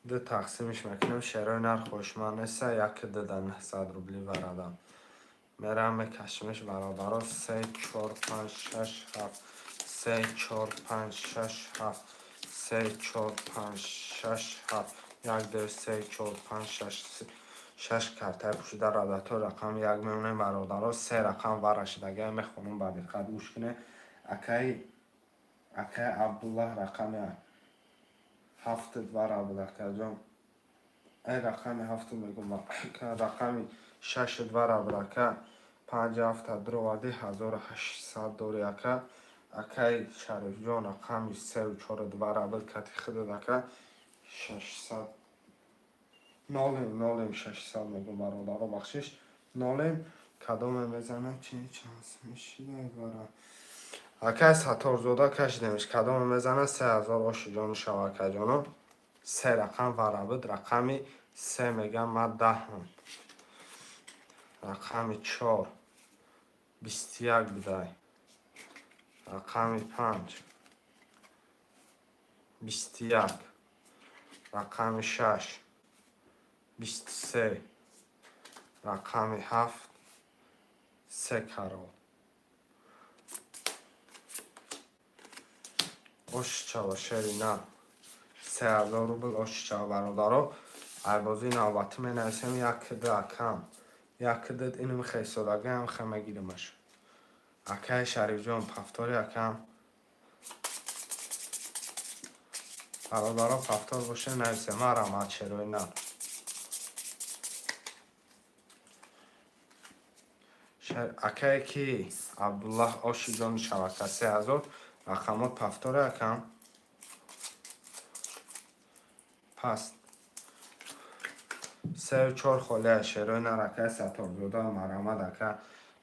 Ду тақсимш мекунем, шерои нар хоҳишманд неста, як ду да 900 рубли варадам. Мерам мекашимш, бародаро, се, чор, панҷ, шаш, ҳафт. Се, чор, панҷ, шаш, ҳафт. Се, чор, панҷ, шаш, ҳафт. Як, ду, се, чор, панҷ, шаш. Шаш картаи пӯшида радатҳои рақами як мемонем, бародаро. Се рақам вара шидагия мехонам, ба диққат гӯш кунед. Акаи Абдуллаҳ, рақами ҳафтат вара буд, акаҷон. Ай, рақами ҳафту мегум, рақами шашат вара буд, ака. Панҷ ҳафта дуровардӣ, 1800 дори, ака. Акаи Шарифҷон, рақами сеу чорат вара буд, кати худат, ака, 600 нолем, нолем, 600 мегум, бародаро, бахшиш, нолем. Кадоме мезанад, чи чанс мешидай вара? Акай Сатторзода, кашидемиш, кадоме мезанад, 3000 оши ҷону шава, акаҷоно. Се рақам вара буд. Рақами се мегам ма, даҳам. Рақами чор 21 будай. Рақами панҷ 21. Рақами шаш 23. Рақами ҳафт се карол. Ошчава, шери на, 3000 рубл ошчава, бародаро. Айбозии навбатӣ менависем як ду, акам, як ду. Инам хесодагаам хе мегиримаш. Акаи Шарифҷон, повтори, акам. Бародаро, повтор боше, нависем. Марамад, шерои на. Акае ки Абдуллаҳ, оши ҷони шавака, 3000. Рақамот повтори, акам. Паст сеу чор холия, шерои нар. Акаи Сатторзода, марамад, ака.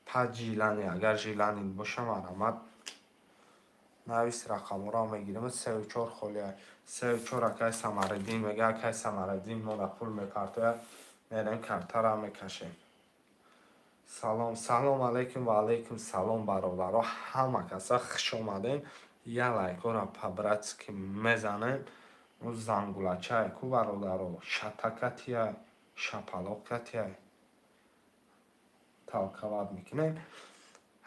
Пас жилани, агар жилани боша, марамад, навис, рақамҳоро мегирем. Сеу чор холия, сеу чор. Акаи Самариддин мега, акаи Самариддин мода пул мепартояд, мерем, картара мекашем. Салом, салом алейкум, ва алейкум салом, бародаро, ҳама каса хуш омадем. Я лайкора по-братски мезанем. Зангулачай ку, бародаро, шатакатия, шапалоқкатия талкават мекунем,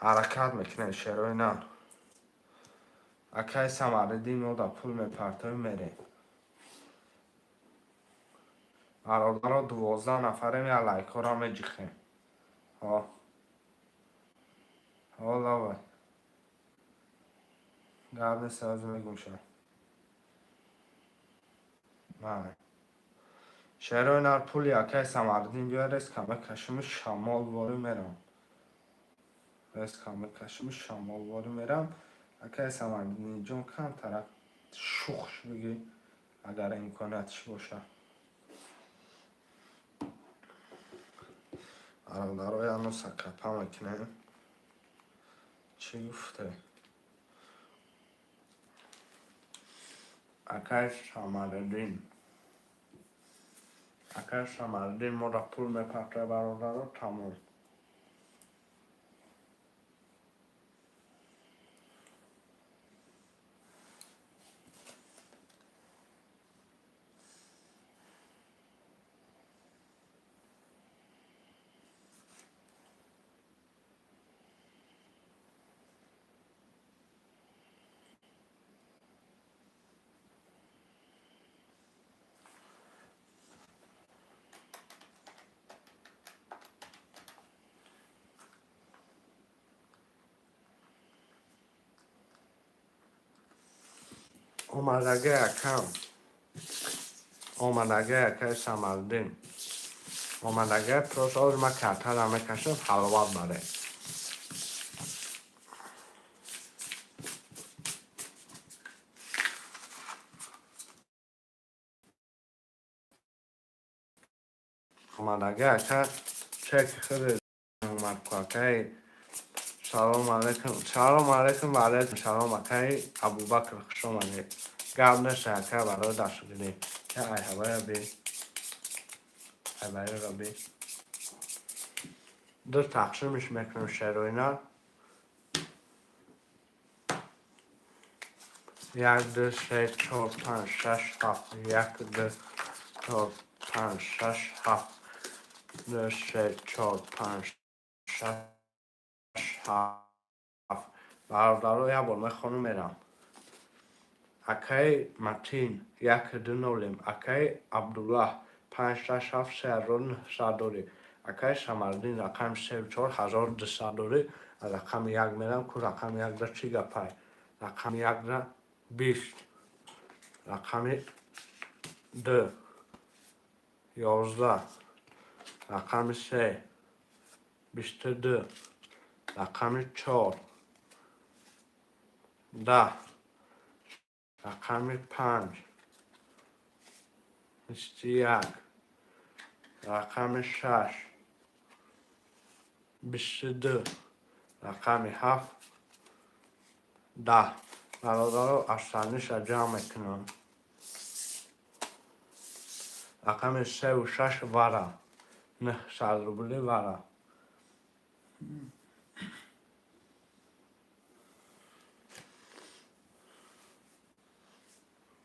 ҳаракат мекунем, шерои нар. Акаи Самариддин мода пул мепартоем, мерем. Бародаро, 12 нафарем, я лайкҳоро меҷихем. Ҳо, ҳо, лавай, гап нест, ҳозир мегум ша. Май, шерои нар, пули акаи Самариддин биёр, резка мекашиму шамолворӣ мерам, резка мекашиму шамолворӣ мерам. Акаи Самариддинҷон, камтарак шухш бигӣ, агар имкониятш боша. Бародаро, я носа капа мекунем. Чӣ гуфте, акаи Самариддин? Акаи Самариддин моро пул мепартояд, бародаро, тамом. Омадагӣ, акам, омадагӣ, акаи Самариддин, омадагӣ. Просто ҳозир ман картара мекашам, ҳаловат барем. Омадагӣ, ака, чек худ омад ку, акаи. Салом алейкум, салом алейкум, ва алейкум салом, акаи Абубакр, хуш омадед. Гап нест, ака, барои дастгирӣ. Ай ҳавая би, ҳаваяро би. Ду тақсимиш мекунем, шероина. Як, ду, се, чор, панҷ, шаш, ҳафт. Як, ду, чор, панҷ, шаш, ҳафт. Ду, се, чор, панҷ, шаш, ҳафт. Бародаро, як бор мехонум, мерам. Акаи Матин, як ду нолем. Акаи Абдуллаҳ, Панҷ, шаш, ҳафт, 3900 дорӣ. Акай Самардин, рақами сеу чор, 1200 дорӣ. Рақами як мерам ку, рақами якда чӣ гапай? Рақами якда 20, рақами ду 11, рақами се 22, рақами чор 10, рақами панҷ 21, рақами шаш 22, рақами ҳафт 10. Бародаро, афсаниша ҷамъ мекунам. Рақами севу шаш вара, 900 рубли вара.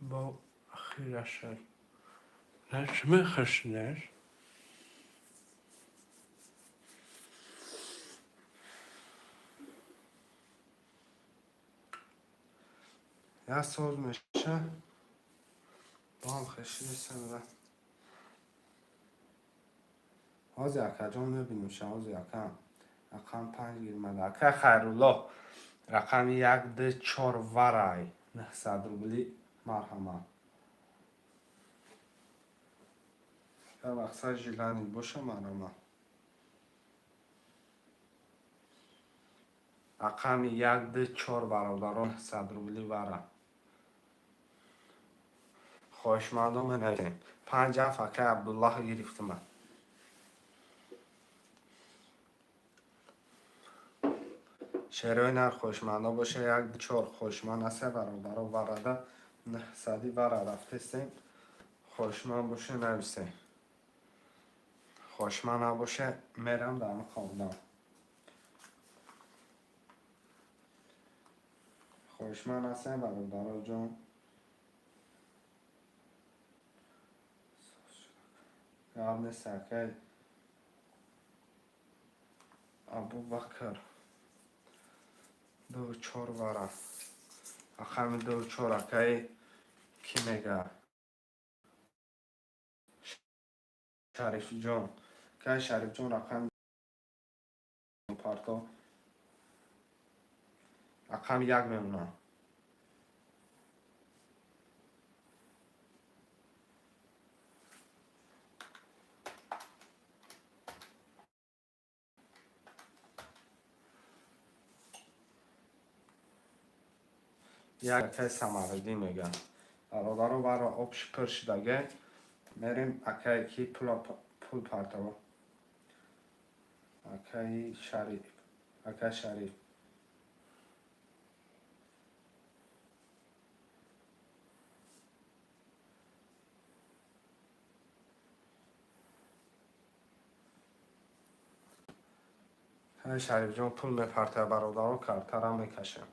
Бо хирашад. Чӣ мехашинеш? Як соз меша, бо ҳам хешидесам. Ҳозир, акаҷон, мебинем ша. Ҳозир, ака, рақам панҷ гирмада. Ака Хайруллоҳ, рақами як, ду, чор варай, 900 рубли, марҳамат. Мақсад желание боша, марҳамат. Рақами як, ду, чор, бародарон, 100 рубли вара. Хоҳишмандон менависем. Панҷ, ҳафт, акай Абдуллоҳ, гирифтима. Шерои нар хоҳишмандон боша, як, ду, чор. Хоҳишманд аста, бародаро? Варада 900-и вара рафтестем. Хоҳишманд боша, нависем. Хоҳишманд набоша, мерам дар хобдам. Хоҳишманд ҳастем, бародаро ҷон? Гап нест, акай Абубакр. Ду, чор вара, рақами ду, чор. Акаи кӣ мега? Шарифҷон, акаи Шарифҷон, рақами парто, рақами як мемонам. Як, акаи Самариддин мегӯяд. Бародаро, варо общий пур шудаге. Мерем, акае ки пул партово. Акаи Шариф, акаи Шариф. Шарифҷон пул мепартояд, бародаро, картара мекашем.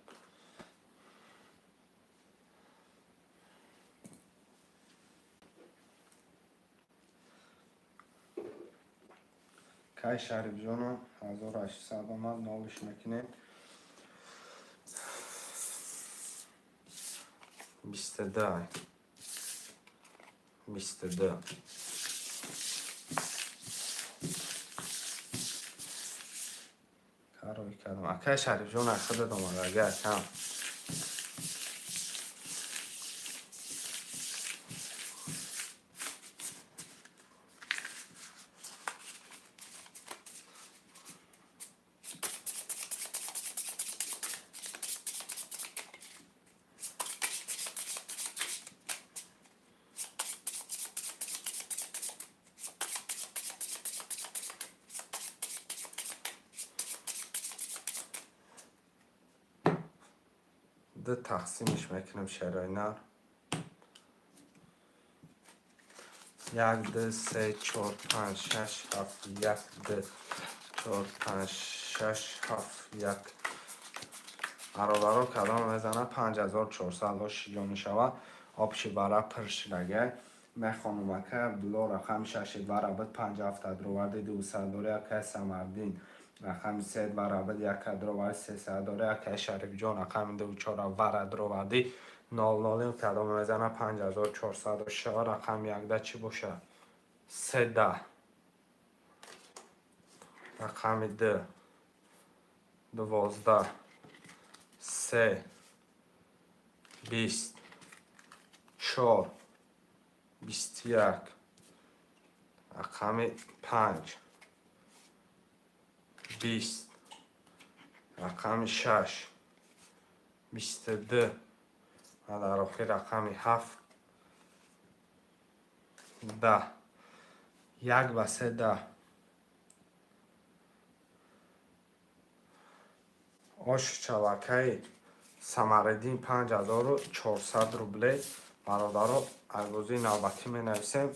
Кай Шарифҷоно 1800 омад, нолиш мекунем. 22, 22. Карой кардам. Акай Шарифҷон, аз худат омада, ага акам. Ду тақсимиш мекунем, шерои нар. Як, ду, се, чор, панҷ, шаш, ҳафт, як, ду, чор, панҷ, шаш, ҳафт, як. Бародаро, кадом мезана? 5400 ошиҷо мешавад. Общий вара пур шудага. Мехонум: акай Абдулло, рақами шаши вара буд, панҷ ҳафта дроварди, 200 дори. Акай Самардин, рақами се вара буд, яка дроварди, 300 дори. Акай Шарифҷон, рақами ду, чора вара дроварди, нол нолим. Кадом мезана? 5400 шава. Рақами якда чӣ бошад? Се, 10. Рақами ду, 12, се, 20, чор, 21. Рақами панҷ, 20. Рақами шаш, 22 ва дар охир рақами ҳафт, 10. Як ба се, 10. Оши чалакаи Самариддин 5400 рубле. Бародаро, аз бозии навбатӣ менависем.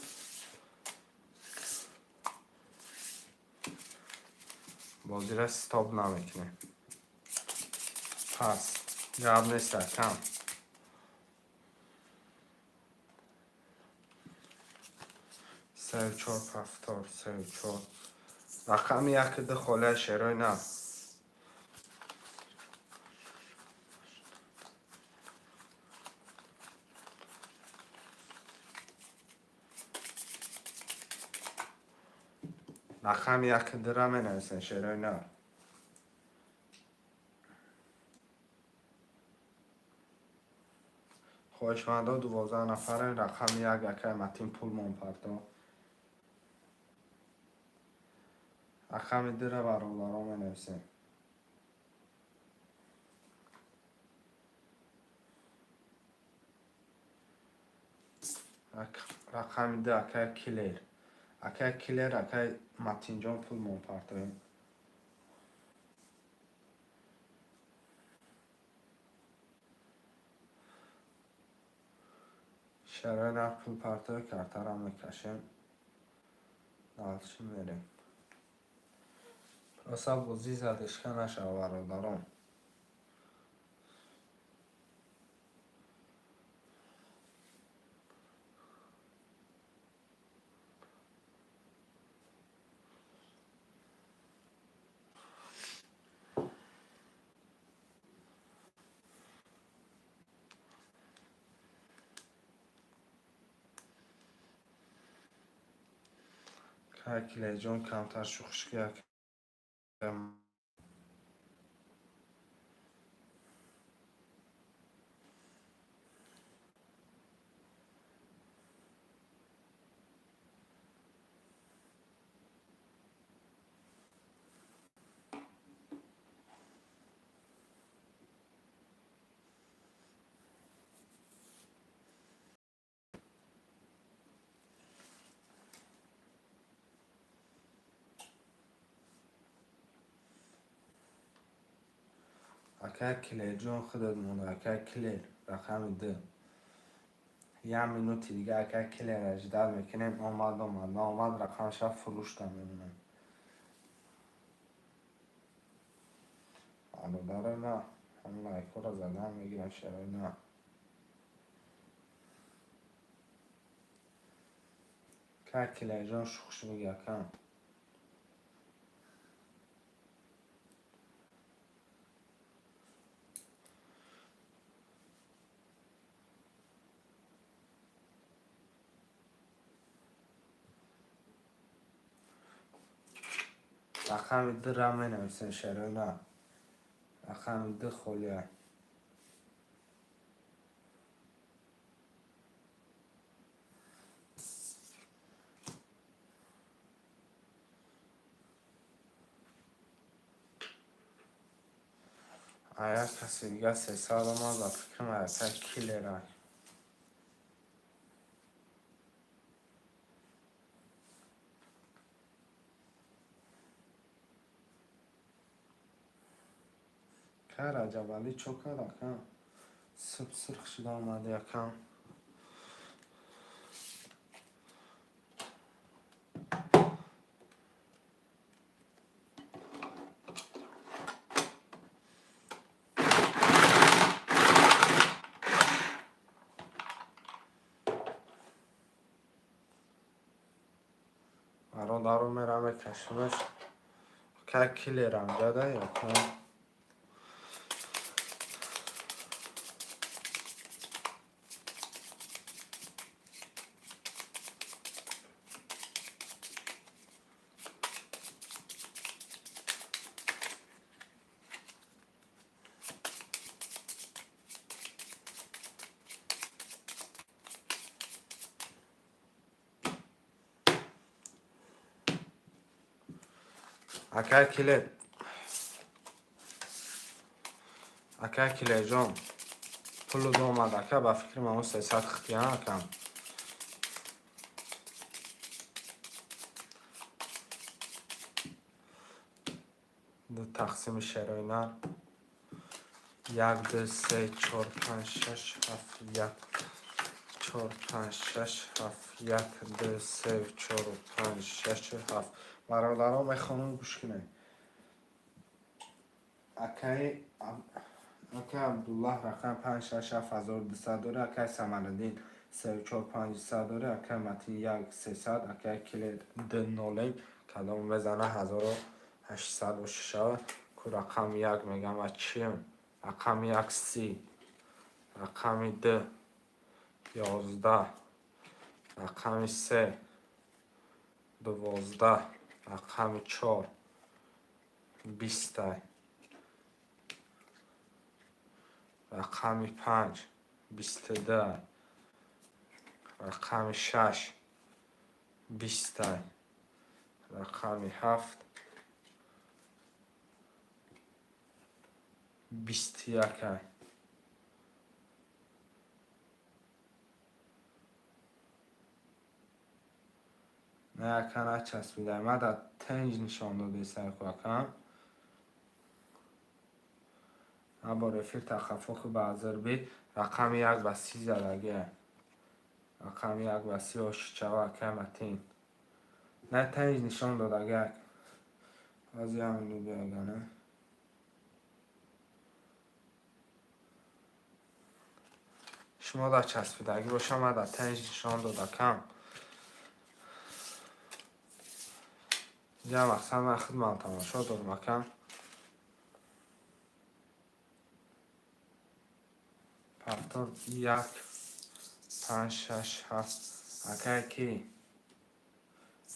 Бозира стоп намекунем. Пас гап нест, акам. Сею чор, повтор, сею чор. Рақами яки ду холия, шерои нав. Рақами яки дура менависем, шерои нав. Хоҳишмандо 12 нафарен. Рақами як, акай Матин, пулмон парто. Рақами дура бародаро менависем. Рақами ду, акай Килер, акай Килер, акай Матинҷон, пулмон партоем. Шарои нав, пул партои, картаро мекашем, дальше мерем. Просто бозӣ задишка нашава, бародарон. Килеҷон, камтар шӯхишки акам. Акай Килерҷон, худат монда. Акай Килер, рақами ду. Як минути дига акай Килера ждать мекунем. Омад, омад, наомад, рақамаша фурӯшта мемонем. Бародаро, на ҳам лайкҳоро задан мегирам, шарои на. Кай Килерҷон, шӯхш меги, акам. Рақами дура менависем, шарои на. Рақами ду холия. Аяк каси дига 300 омад, ба фикрам, акай Килера. Кай Раҷабалӣ чо кард, акам? Сиб сирх шуда омади, акам. Бародаро, мерам, мекашимаш. Кай Килерам ҷада, акам. Акай Килер, акай Килерҷон, пулу омад, ака, ба фикри ман 300 хития, акам. Ду тақсими шерои нар. Як, ду, се, чор, панҷ, шаш, ҳафт, як, чор, панҷ, шаш, ҳафт, як, ду, се, чор, панҷ, шаш, ҳафт. Бародаро, мехонам, гӯш кунед. Акаи Абдуллаҳ рақами панҷ, шаш, ҳафт 1200 дорад, акаи Самариддин сеу чор 500 дорад, акаи Матин як 300, акаи Килер ду нолем. Кадом мезана, 1800 бошашава. Ку рақами як мегам, а чием? Рақами як 30, рақами ду 11, рақами се 12, рақами чор 20-ай, рақами панҷ 22-ай, рақами шаш 20-ай, рақами ҳафт 21-ай. Не, ака, начаспидай. Ма дар тенҷ нишон додесай ку, акам. Бор эфир тахаффуқи ба ҳазир бид. Рақами як ба 30 задагия. Рақами як ба 30 ошичава, акай Матин. Не, тенҷ нишон додагия. Ҳозир ҳамин биёгана. Шумо дар часпидагӣ боша, ман дар тенҷ нишон додакам. Ҷа мақсад ман худман тамошо дорам, акам. Повтор як, панҷ, шаш, ҳафт. Акай ки?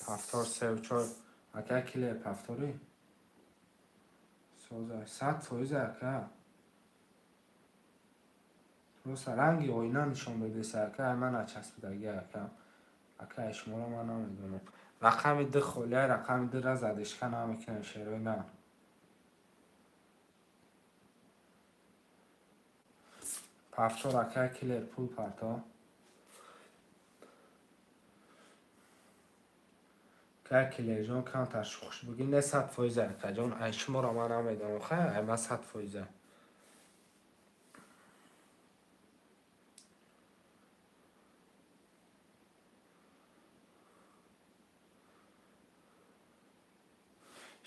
Повтор сеу чор. Акай киле повторӣ? Соза 100% ака. Просто ранги оина нишон додеса, ака, ман начаспидагӣ, ака. Ака, шуморо ман намедонам. Рақами ду холия, рақами дура задишка намекунем, шерои на. Повтор, акай Килер, пул парто. Акай Килерҷон, камтар шухш бигӣ, не, 100%, акаҷон, ай шуморо ман намедонам, хай, ай ман 100%.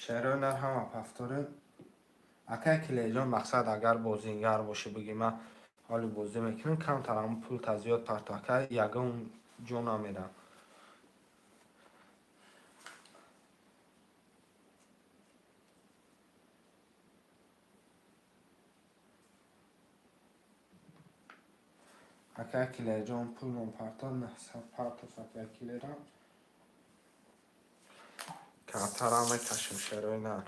Шерои нар ҳама повторем. Акай Килерҷон, мақсад агар бозингар бошӣ, бигӣ ман ҳоли бозӣ мекунам, камтар ҳамн пулта зиёд парто, ака, ягон ҷо намерам. Акай Килерҷон, пулмон парто, 900 партоф, акай Килерам. Картарам мекашем, шерои нар.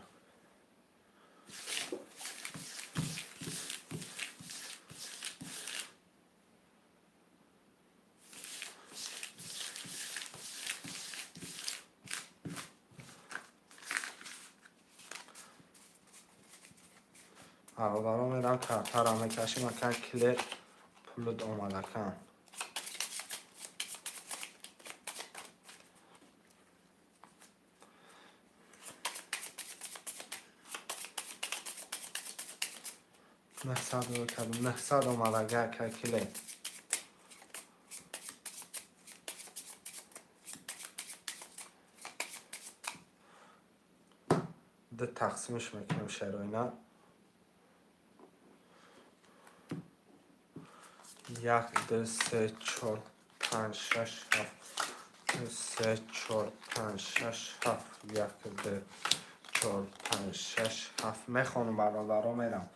Бародаро, мерам, картарам мекашем, акай Килер, пулут омад, акам. 900 кардам, 900 омад, акай Килер. Ду тақсимш мекунем, шерои нар. Як, ду, се, чор, панҷ, шаш, ҳафт. Ду, се, чор, панҷ, шаш, ҳафт. Як, ду, чор, панҷ, шаш, ҳафт. Мехонам, бародаро, мерам.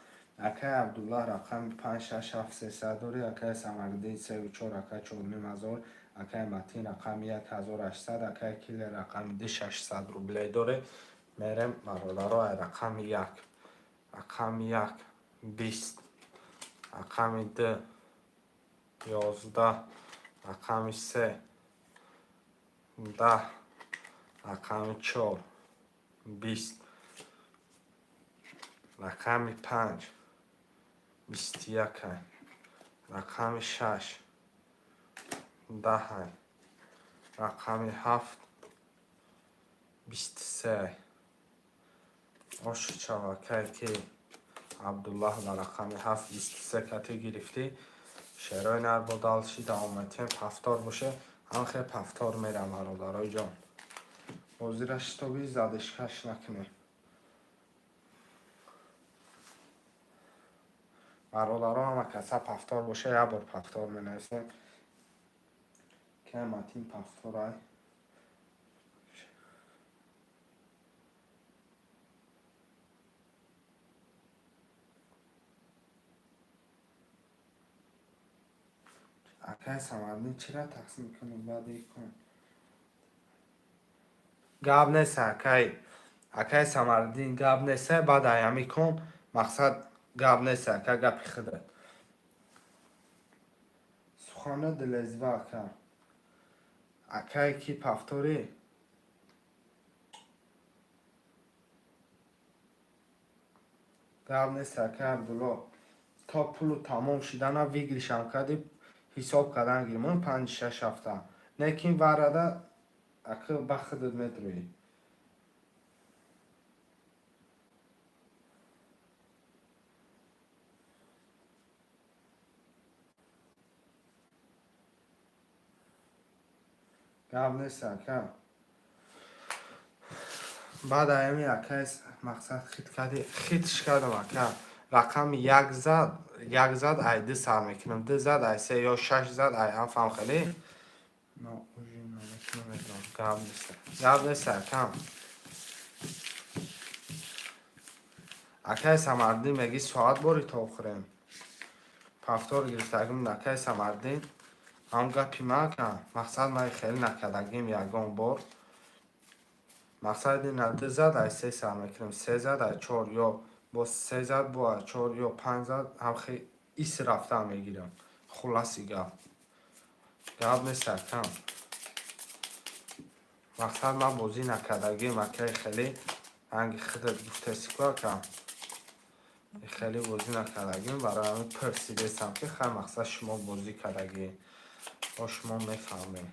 Акай Абдуллаҳ рақами панҷ, шаш, ҳафт 300 дорӣ, акай Самариддин сеу чор, акай 4500, акай Матин рақами як 1800, акай Килер рақами ду 600 рублей дорӣ. Мерем, бародаро, ай рақами як. Рақами як 20, рақами ду 11, рақами се 10, рақами чор 20. Рақами панҷ 21-ай. Рақами шаш 10-ай. Рақами ҳафт 23-ай. Ошу чавакай ки Абдуллаҳ ба рақами ҳафт 23 кати гирифтӣ. Шерои нар бо дальше давом метиҳем. Повтор боше, ҳам хел повтор мерам, бародарои ҷон. Бозира шитоби задышкаш накунем. Бародаро, ҳама каса повтор боше, як бор повтор менависем. Ки Матин повторай. Акай Самардин, чира тақсим кунем баъди кун? Гап нест, акай. Акай Самардин, гап нест, баъд аями кун, мақсад гап нест, ака, гапи худат. Сухана дилезва, ака. Акай ки повторӣ? Гап нест, акай Абдулло. То пулу тамом шидана выигрышам кардӣ, ҳисоб кардан гирмон панҷ шаш ҳафта. Лекин варада ака ба худат медрӯӣ. Гап нест, ака. Баъд аями акай мақсад хит кардӣ, хитш кардам, ака. Рақами як зад, як зад ай ду сар мекунам, ду зад ай се ё шаш зад ай ҳафт ҳам хеле. Намедонам, гап нест. Гап нест, акам. Акай Самардин, меги соат бори то хӯрем. Повтор гирифтагим, акай Самардин. Ҳам гапи ма, ака. Мақсад ман хеле накардагим ягон бор. Мақсад ина ду зад ай се сар мекунем, се зад ай чор ё боз се зад бо ай чор ё панҷ зад ҳам хе ис рафта мегирам. Хулоси гап. Гап нест, акам. Мақсад ман бозӣ накардагим, акай, хеле ранги худат гуфтаси ку, ака. Хеле бозӣ накардагим, барои ҳамин пурсидесам ки хай мақсад шумо бозӣ кардагӣ. Бо шумо мефаҳмед.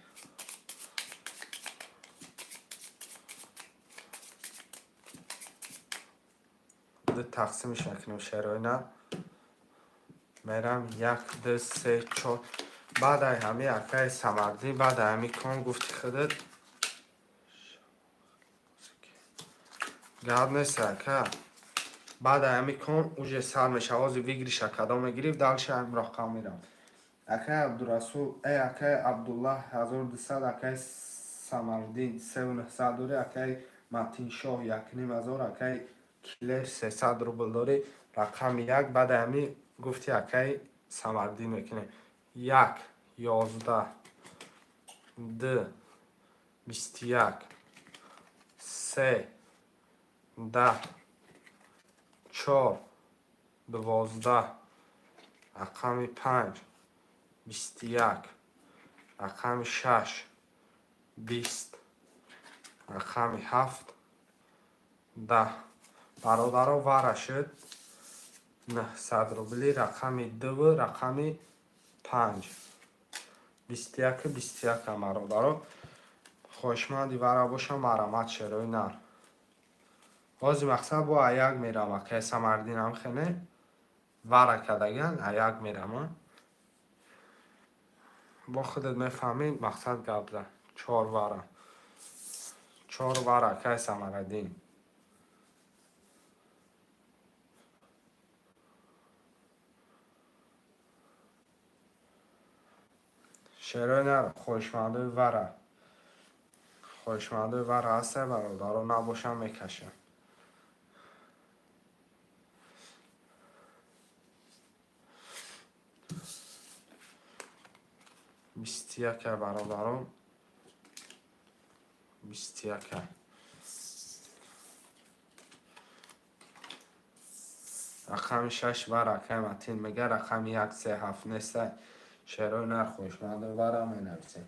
Ду тақсимш мекунем шероина. Мерам як, ду, се, чор. Баъд ай ҳами акаи Самардин, баъд ай ҳами кон гуфти худат. Гап нест, ака. Баъд ай ҳами кон уже сар мешава, ҳозир выигрыша кадом мегирифт, дальше ҳамин рақам мерам. Акай Абдурасул, э акай Абдуллаҳ 1200, акай Самардин 3900 дорӣ, акай Матиншоҳ 1500, акай Килер 300 рубл дорӣ. Рақами як баъд ҳами гуфти акай Самардин мекунем. Як, 11, ду, 21, се, 10, чор, 12, рақами панҷ, 21, рақами шаш, 20, рақами ҳафт, 10. Бародаро, вара шуд 900 рубли, рақами дуву рақами панҷ. 21 21, бародаро. Хоҳишманди вара бошам, марҳамат, шерои нар. Ҳозир мақсад бо аяк мерам, акай Самардинам хене вара кардаган, аяк мерам. Бо худат мефаҳмӣ, мақсад гап зад. Чор вара. Чор вара, акай Самараддин. Шерои нар, хоҳишмандои вара. Хоҳишмандои вара ҳаста, бародаро, набошам мекашам. 21, бародарон. 21. Рақами шаш вара, акай Матин мега, рақами як се ҳафт неста. Шерои нар, хоҳишмандои вара менависем.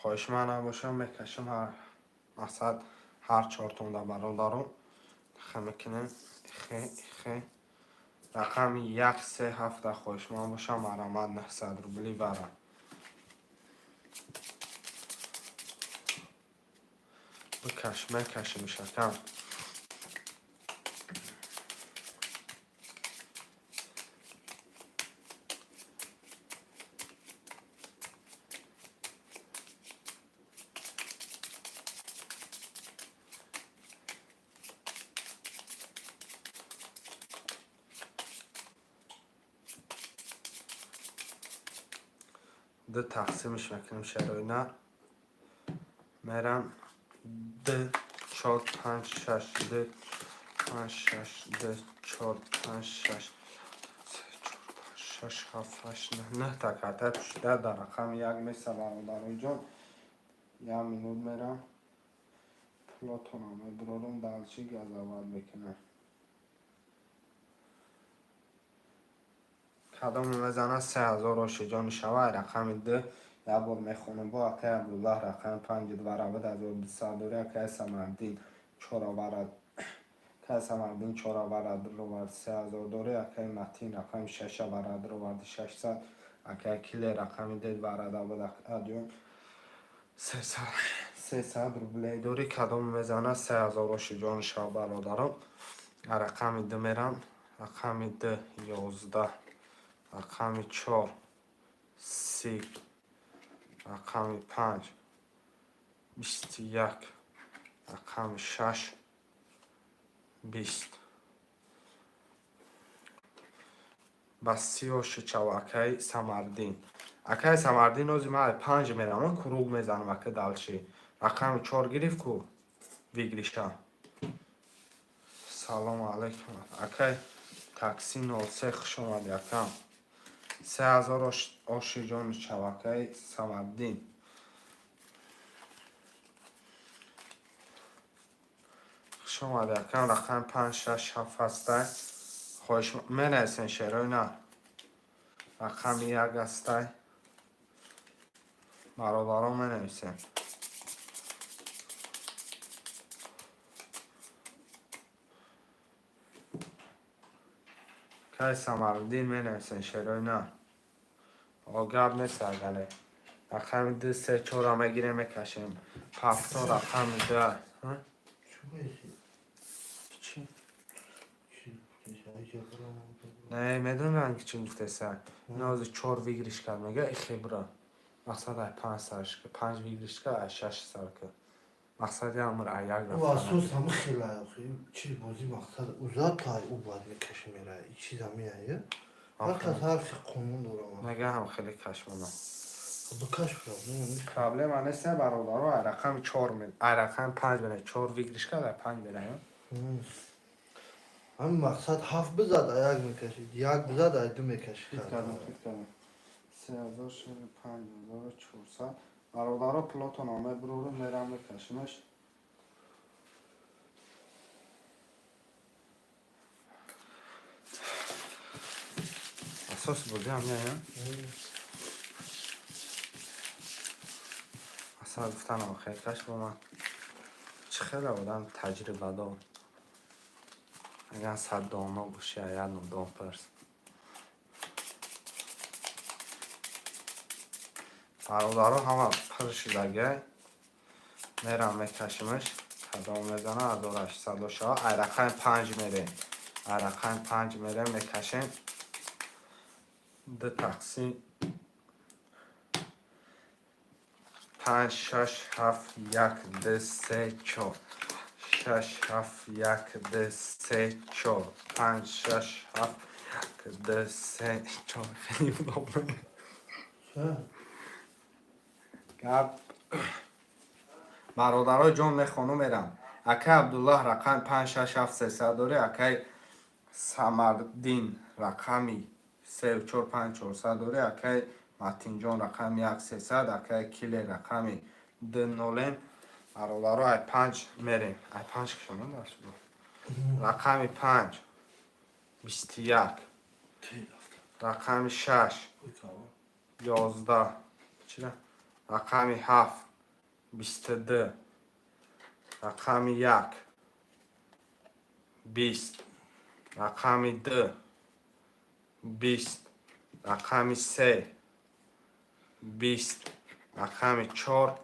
Хоҳишманд набошам, мекашам. Ҳар мақсад ҳар чортонда, бародарон, хе мекунем, хе хе. Рақами як, се, ҳафта хоҳишманд бошам, марамат, 900 рубли бара. Бикаш, мекашим, шакам. Ду тақсимш мекунем, шароина мерам. Д, чор, панҷ, шаш, д, панҷ, шаш, д, чор, панҷ, шаш, се, чор, панҷ, шаш, ҳафт, ҳашт, нӯҳ. Нӯҳта карта пӯшида дар рақами як меса, бародаронҷон. Як минут, мерам, пулотонам мебурорум, дальше газават мекунам. Кадоме мезанад, 3000 ошиҷон шава. Рақами д як бор мехонам бо. Акай Абдуллаҳ рақами панҷ дваравад 1200 дори. Акай Самардин чоравара, акай Самардин чоравара дровард, 3000 дори. Акай Матин рақами шаша вара дроварди, 600. Акай Киле рақами д варада буд, адюм 300 рублей дори. Кадоме мезанад, 3000 ошиҷон шава, бародарон. Рақами д мерам. Рақами д 11, рақами чор 30, рақами панҷ 21, рақами шаш 20. Ба 30 оши чав, акаи Самардин. Акаи Самардин, ози ман панҷ мерам, круг мезанам. Ака, дальше рақами чор гирифт ку выигрыш а. Салому алайкум, акай такси 03, хуш омадӣ, акам. 3000 оши ҷони чав, акаи Самардин. Хуш омадӣ, акам. Рақами панҷ, шаш, ҳафт ҳастай. Хоҳиш менависен, шерои на. Рақами як ҳастай, бародарон, менависем. Кай Самардин, менависен, шерои на. Гап нест, агале рақами ду, се, чора мегирем, мекашем. Ҳафто рақами ду. Чӣ? Не медонам, ки чӣ гуфтеса. Нози чор выигрыш кард, мега ихебра. Мақсад ай панҷ сарш, панҷ выигрыш кард, ай шаш сар кард. Мақсад ямр ай як. Асос ҳама хела чи бозӣ, мақсад узат ай ӯ бояд мекаши, мера чиз ҳамин. Ҳар кас ҳар хел қонун дорад. Мега ҳам хеле кашмонам. Бикаш. Проблема нест, бародаро. Ай рақами чор, ай рақами панҷ мера, чор выигрыш кард, ай панҷ мера. Ҳамин мақсад ҳафт бизад, ай як мекашид, як бизад, ай ду мекашид. 3000, 5400. Бародаро, пулотонро мебурорум, мерам, мекашимаш. Асоси бозӣ ҳам меоям. Асал гуфтанам, хел каш бо ман. Чӣ хеле одам таҷрибадор. Агар саддоно бошӣ, як нодон пирс. Бародаро, ҳама пир шудагай. Мерам, мекашимаш. Кадом мезана, 1800 шава. Ай рақами панҷ мерем. Ай рақами панҷ мерем, мекашем. Ду тақсим панҷ, шаш, ҳафт, як, ду, се, чор. Шаш, ҳафт, як, ду, се, чор. Панҷ, шаш, ҳафт, як, ду, се, чор. Хеле удобно. Гап. Бародарои ҷон, мехону мерам. Акай Абдуллаҳ рақами панҷ, шаш, ҳафт, 300 дорӣ. Акай Самардин рақами се, чор, панҷ, 400 дорӣ. Акай Матинҷон рақами як, 300. Акай Киле рақами ду нолем. Бародаро, ай панҷ мерем. Ай панҷ кишона дарс. Рақами панҷ 21. Рақами шаш 11. Чира? Рақами ҳафт. 22, рақами 1, 20, рақами 2, 20, рақами 3, 20, рақами 4,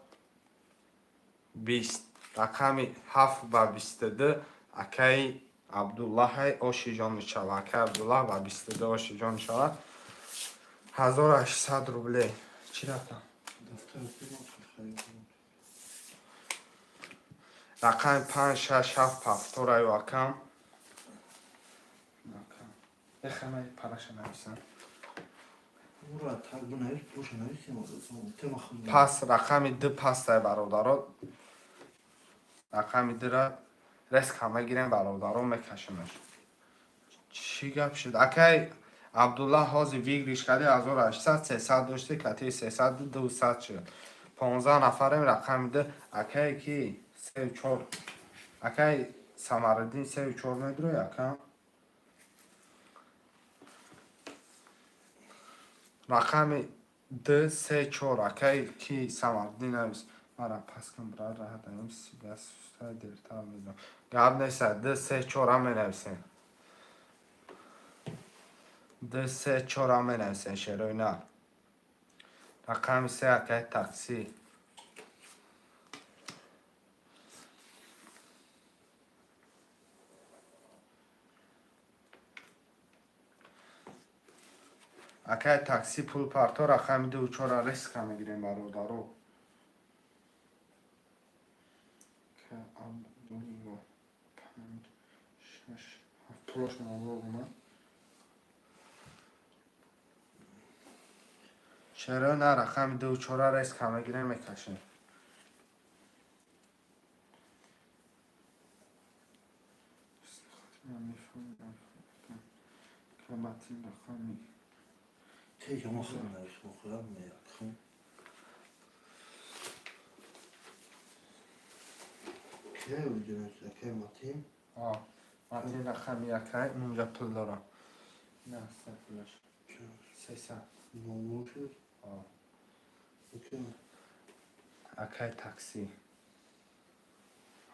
20, рақами 7 ба 22. Акаи Абдуллаҳай ошиҷон мешавад. Акаи Абдуллаҳ ба 22 ошиҷон мешавад. 1800 рубле. Чӣ рақам? Рақами 5, 6, 7 повтораю, акам. Бехамай параша нависам. Пас рақами 2 пастай, бародаро. Рақами 2-ра резко мегирем, бародаро, мекашемаш. Чӣ гап шуд? Акай Абдуллаҳ, ҳозир выигрыш карди 1800, 300 дошти, кати 300 200 шуд. 15 нафарем. Рақами 2 акае ки сею чор, акай Самариддин, сею чор медурӯй, ака. Рақами д, се, чор, акай ки Самариддин навис. Мара пас кун, бира, раҳат аем, сига дертар медам. Гап неста, д, се, чора менависем. Д, се, чора менависем, шерои нар. Рақами се, акай таксӣ. Акай таксӣ, пул парто, рақами ду чора резко мегирем, бародаро. Абдулло, панҷ, шаш, ҳафт, пулошон аввал омад. Чаро на? Рақами ду чора резко мегирем, мекашем. Кабатин рақами Тек ама худам нависм, худам меякхм. Кия уҷунаш, акай Матин? Матин рақами якай, унҷа пул дорам. На, се пулаш. 300. Номун шуд? Окей. Акай таксӣ.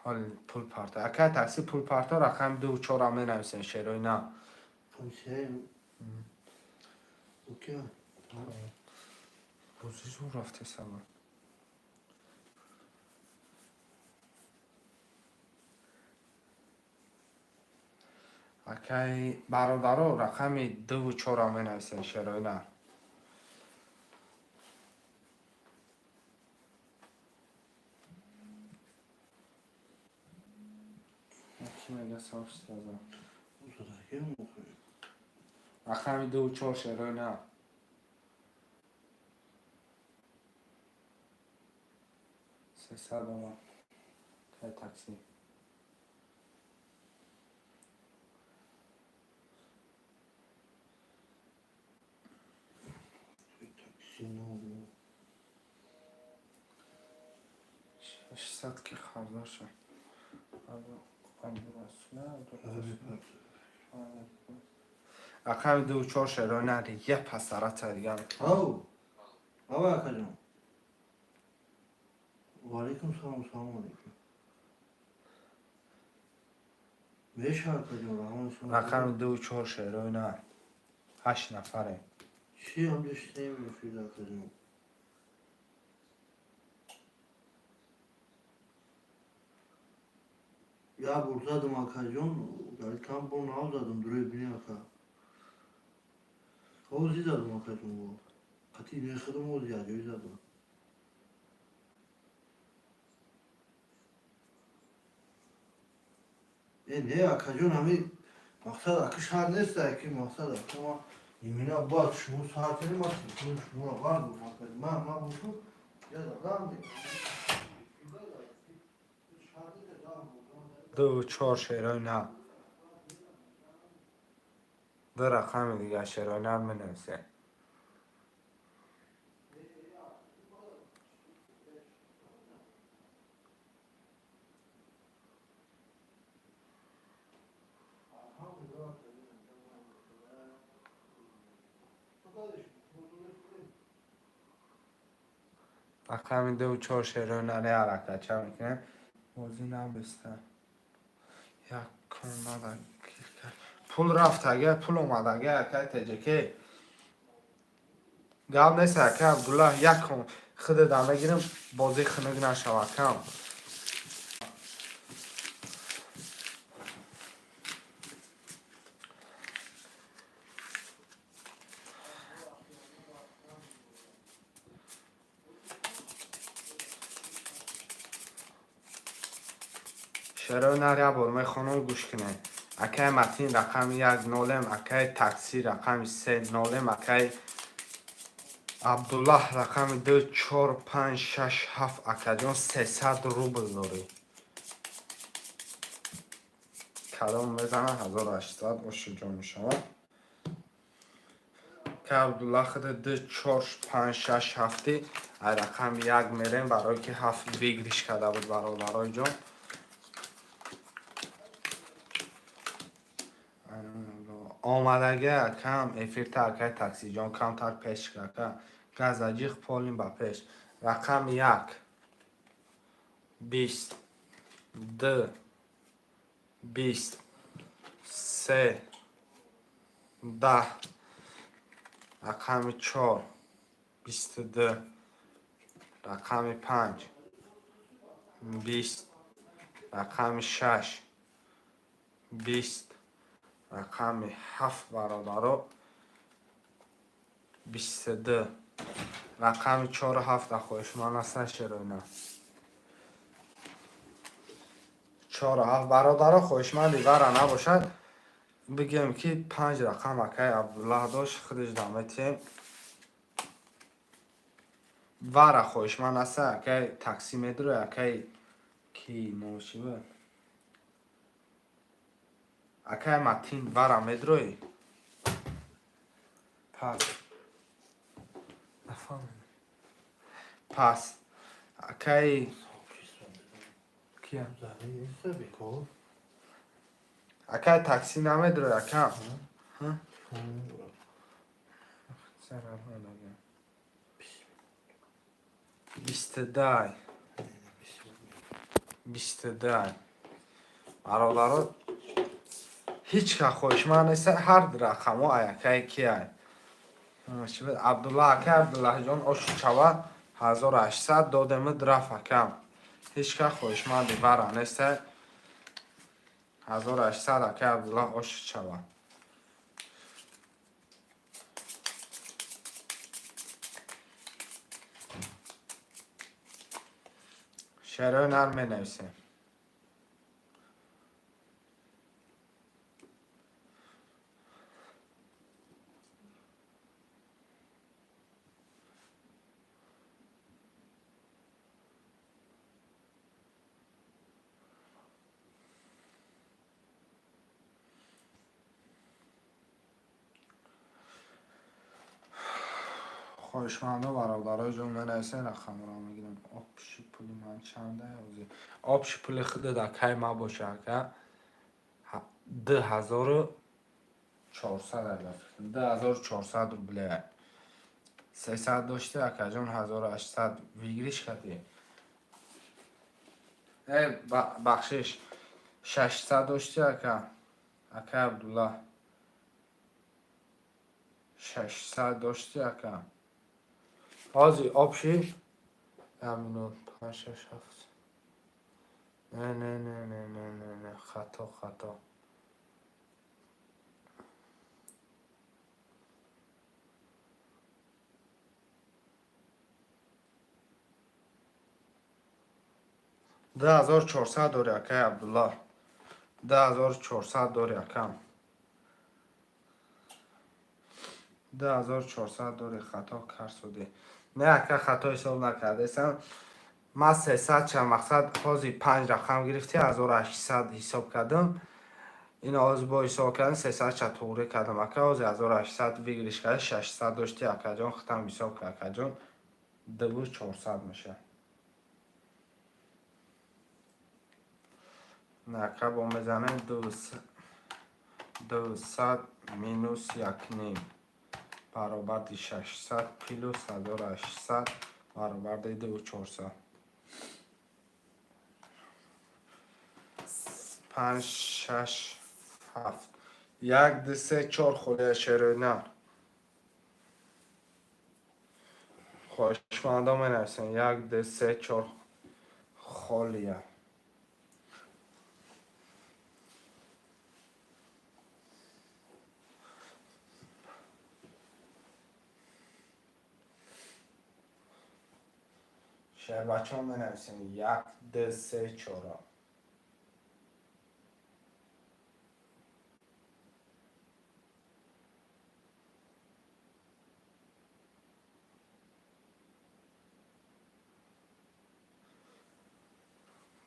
Ҳол пул парто. Акай таксӣ, пул парто, рақами ду чора менависем, шерои на. Комиссия. Окей. Бозӣ зур рафте сама. Акай бародаро, рақами дуву чора менависем, шерои на. Ки мега сообщество? Узадагим охи. Рақами дуву чор, шерои на. 300 омад. Акай таксӣ. Такси номун. 600 ки хардор шуд. Абдурасул. Рақами ду чор, шерои на, як пасараца дигар. Ау. Ава, акаҷон. Ва алейкум салом, салом алейкум. Меша, акаҷон, раҳмат шумо. Рақами ду чор, шерои на. Ҳашт нафарем. Чӣ ҳам доштем эфир, акаҷон? Я бор задам, акаҷон, дар кам бор нав задам, дурои бини, ака. Ҳози задам, акаҷон, бо. Қатъи мехӯрам, ҳози яҷои задам. Э, не, акаҷон, ҳами мақсад ака шаҳр нест, ки мақсад ака ма имина бояд шумо саатини ма телефони шуморо бардорам, акаҷон. Ман бошум, я задам. Ду чор, шерои на. Ду рақами дигар, шерои нар, менависем. Рақами ду чор шерои наре ҳаракатча мекунем. Бозӣ набиста. Як комната пул рафт, агар пул омад, агар акай ТҶК. Гап нест, акай Абдуллаҳ, як худада мегирем, бозӣ хунук нашава кам. Шерои нар як бор мехонам, гӯш кунед. Акай Матин рақами як нолем, акай Таксӣ рақами се нолем, акай Абдуллаҳ рақами ду чор панҷ шаш ҳафт, акаҷон, 300 рубл дорӣ. Кадом мезана 1800 оши ҷо мешавад. Акай Абдуллаҳ худ ду чор панҷ шаш ҳафти ай рақами як мерем, барое ки ҳафт выигрыш карда буд, бародарои ҷон. Омадагӣ акам эфирта, акай Таксиҷон, камтар пеш ака. Газаҷиқ полим ба пеш. Рақами як 20, ду 20, се 10, рақами чор 22, рақами панҷ 20, рақами шаш 20, рақами ҳафт, бародаро, 22, рақами чору ҳафта хоҳишманд ҳастан шероина. Чору ҳафт, бародаро, хоҳишманди вара набошад, бигем ки панҷ рақам акай Абдуллаҳ дошт, худаш даметием. Вара хоҳишманд аста, акай Таксӣ медуро, акай ки ношиба. Акай Матин, вара медроӣ? Пас. Нафаҳмидам. Пас. Акай кия? Бекор. Акай Таксӣ намедроӣ, акам? Ҳа? Зарар надорам. Бисту дай. 22. Бародаро, ҳеҷ кас хоҳишманд нест, ҳар рақамҳо аякай кияй. Абдуллаҳ, акай Абдуллаҳҷон, ошу чава 1800 додемуд, рафт акам. Ҳеҷ кас хоҳишманди вара нест. 1800, акай Абдуллаҳ, ошу чава. Шерои нар менависем. Хоҳишмандо, бародарои ҷон, менависен, рақамро мегирам. Общий пули ман чанда ҳозир? Общий пули худат, акай, мабоша, ака, 2400 ба фикрам. 2400 рубле. 300 дошти, акаҷон, 1800 выигрыш кардӣ. Э, бахшиш, 600 дошти, ака. Акай Абдуллаҳ. 600 дошти, ака. Ҳозир общий як минут, панҷ, шаш, ҳафт. Не, не, не, не, не, не, не, хато, хато. 2400 дори, акай Абдуллаҳ. 2400 дори, акам. 2400 дори, хато карсудӣ. Не, ака, хато ҳисоб накардесам. Ман 300 ча мақсад ҳозир панҷ рақам гирифтӣ, 1800 ҳисоб кардам. Ин ҳозир бо ҳисоб кардам, 300 ча туғрӣ кардам. Ака, ҳозир 1800 выигрыш карди, 600 дошти, акаҷон, худам ҳисоб кар, акаҷон. 2400 мешавад. Ака, бо мезанем 200 минус як ним баробари 600 плюс 1800. Баробар 2400. 5, 6, 7. 1, 2, 3, 4 холия шерои нар. Хоҳишмандон менависем 1, 2, 3, 4 холия. Шербачаҳо менависем 1, 2, 3, 4.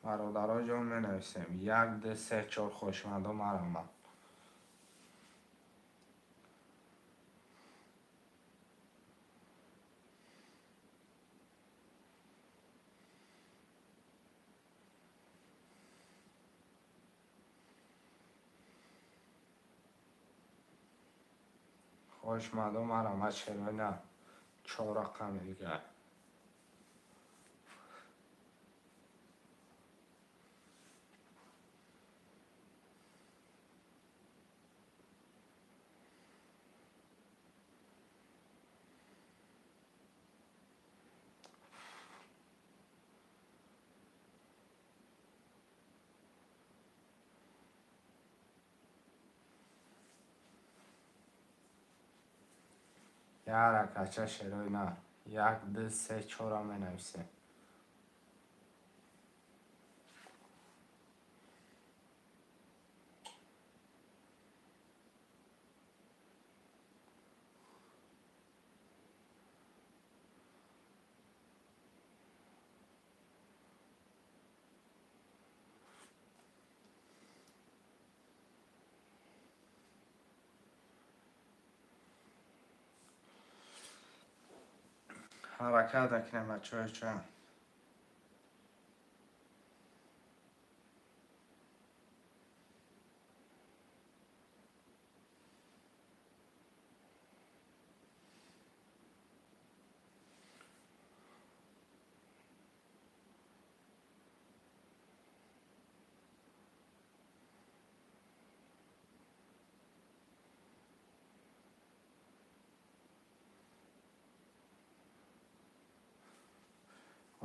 Бародаро ҷон менависем 1, 2, 3, 4 хоҳишмандон марҳамат. Хоҳишмандон марҳамат шерои на 4 рақами дигар. Як ракача шерои нар. 1, 2, 3, 4 менависем. Ҳаракат накунем бачаҳои чон.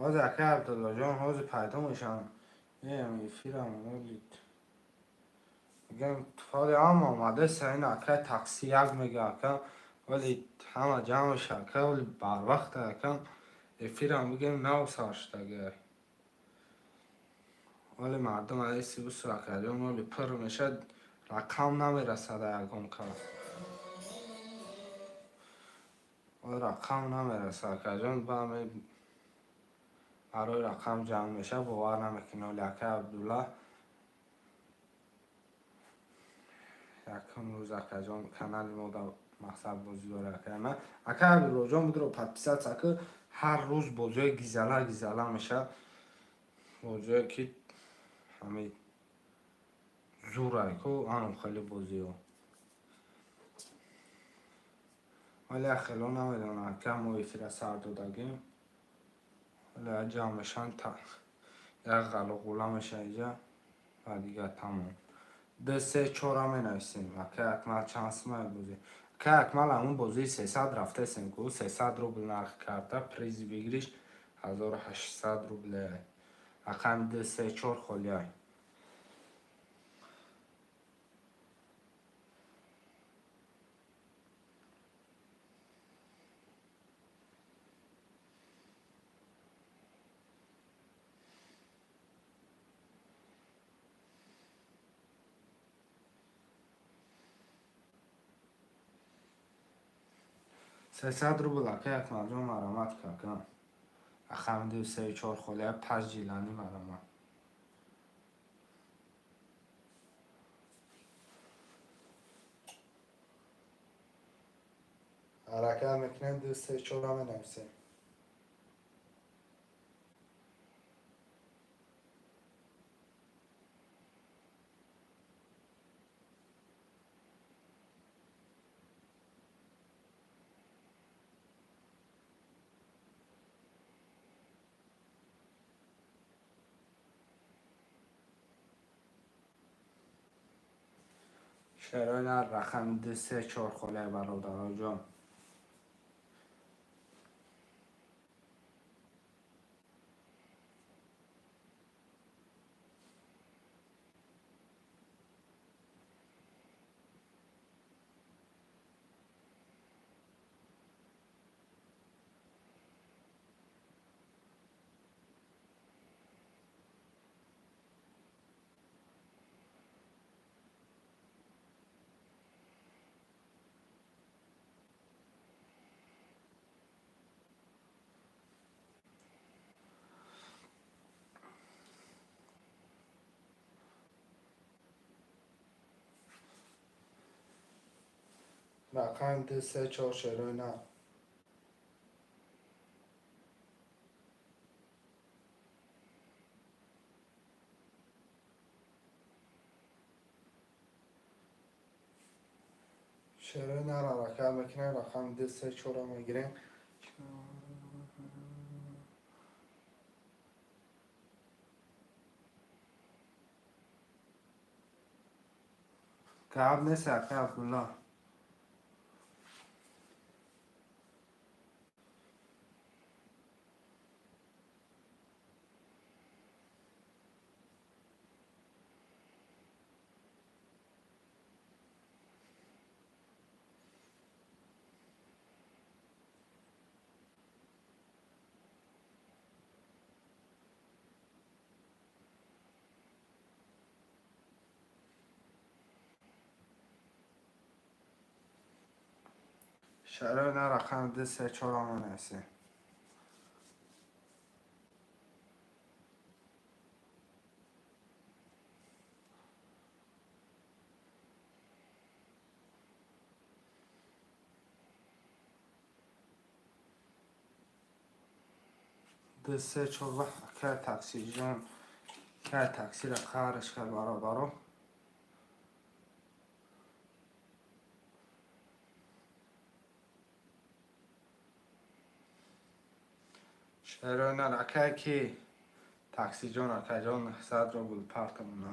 Ҳозир ака Абдуллоҷон ҳозир пайдо мешаванд. Меям эфирам олид. Мегам ҳоли ҳама омадеса ин ака такси як мега ака. Вале ҳама ҷамъ меша ака, вале барвақта ака. Эфирам бигем нав сар шудага. Вале мардум аиси усу акаҷон оли пур мешад, рақам намерасад ягон кас. Рақам намерасад акаҷон, ба барои рақам ҷамъ мешавад, бовар намекунӣ. Оли ака Абдулла якум рӯз акаҷон канали мо да мақсад бозӣ дора акаи ман. Ака Абдуллоҷон будро подписаться ки ҳар рӯз бозиҳои гизала гизала мешавад. Бозиҳое ки ҳамин зурай ку анам хеле бозиҳо. Вале хело намедонам ака мо эфира сар додагем. Вале ҷамъ мешаванд як ғалоғула мешавад инҷа ва дигар тамом. 2, 3, 4 менависем. Ака Акмал чанд сумай бозӣ? Ака Акмал ҳамун бозии 300 рафтесем ку 300 рубл нарх карта, призи выигрыш 1800 рубле. Рақами 2, 3, 4 холиай. 300 рубл ака Акмалҷон марҳамат ка. Рақами 2, 3, 4 холиай 5 жилани марҳамат. Ҳаракат мекунем 2, 3, 4 менависем. Шерои нар рақами ду, се, чор холия, бародароҷон. Рақами ду, се, чор, шерои нар. Шерои нар ҳаракат мекунем, рақами ду, се, чорро мегирем. Гап нест, акай Абдулло. Шерои нар рақами ду, се, чорро менависем. Ду, се, чор. Ваҳ, акай таксиҷон, акай таксиро қарш кард, бародаро. Шерои нар, акай ки таксиҷон, акайҷон, 100 рубл партамона.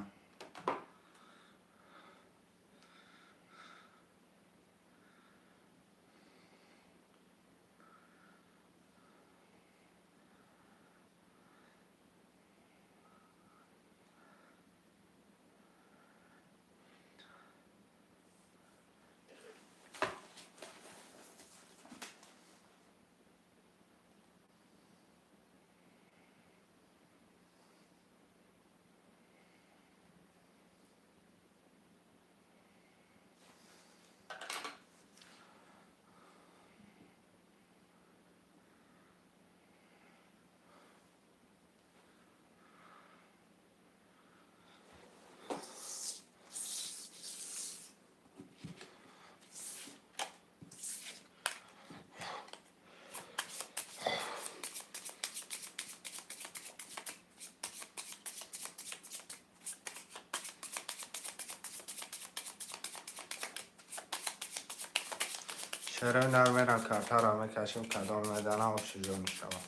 Шерои нар мерам, картаро мекашем, кадом меданам, ошиҷо мешавад.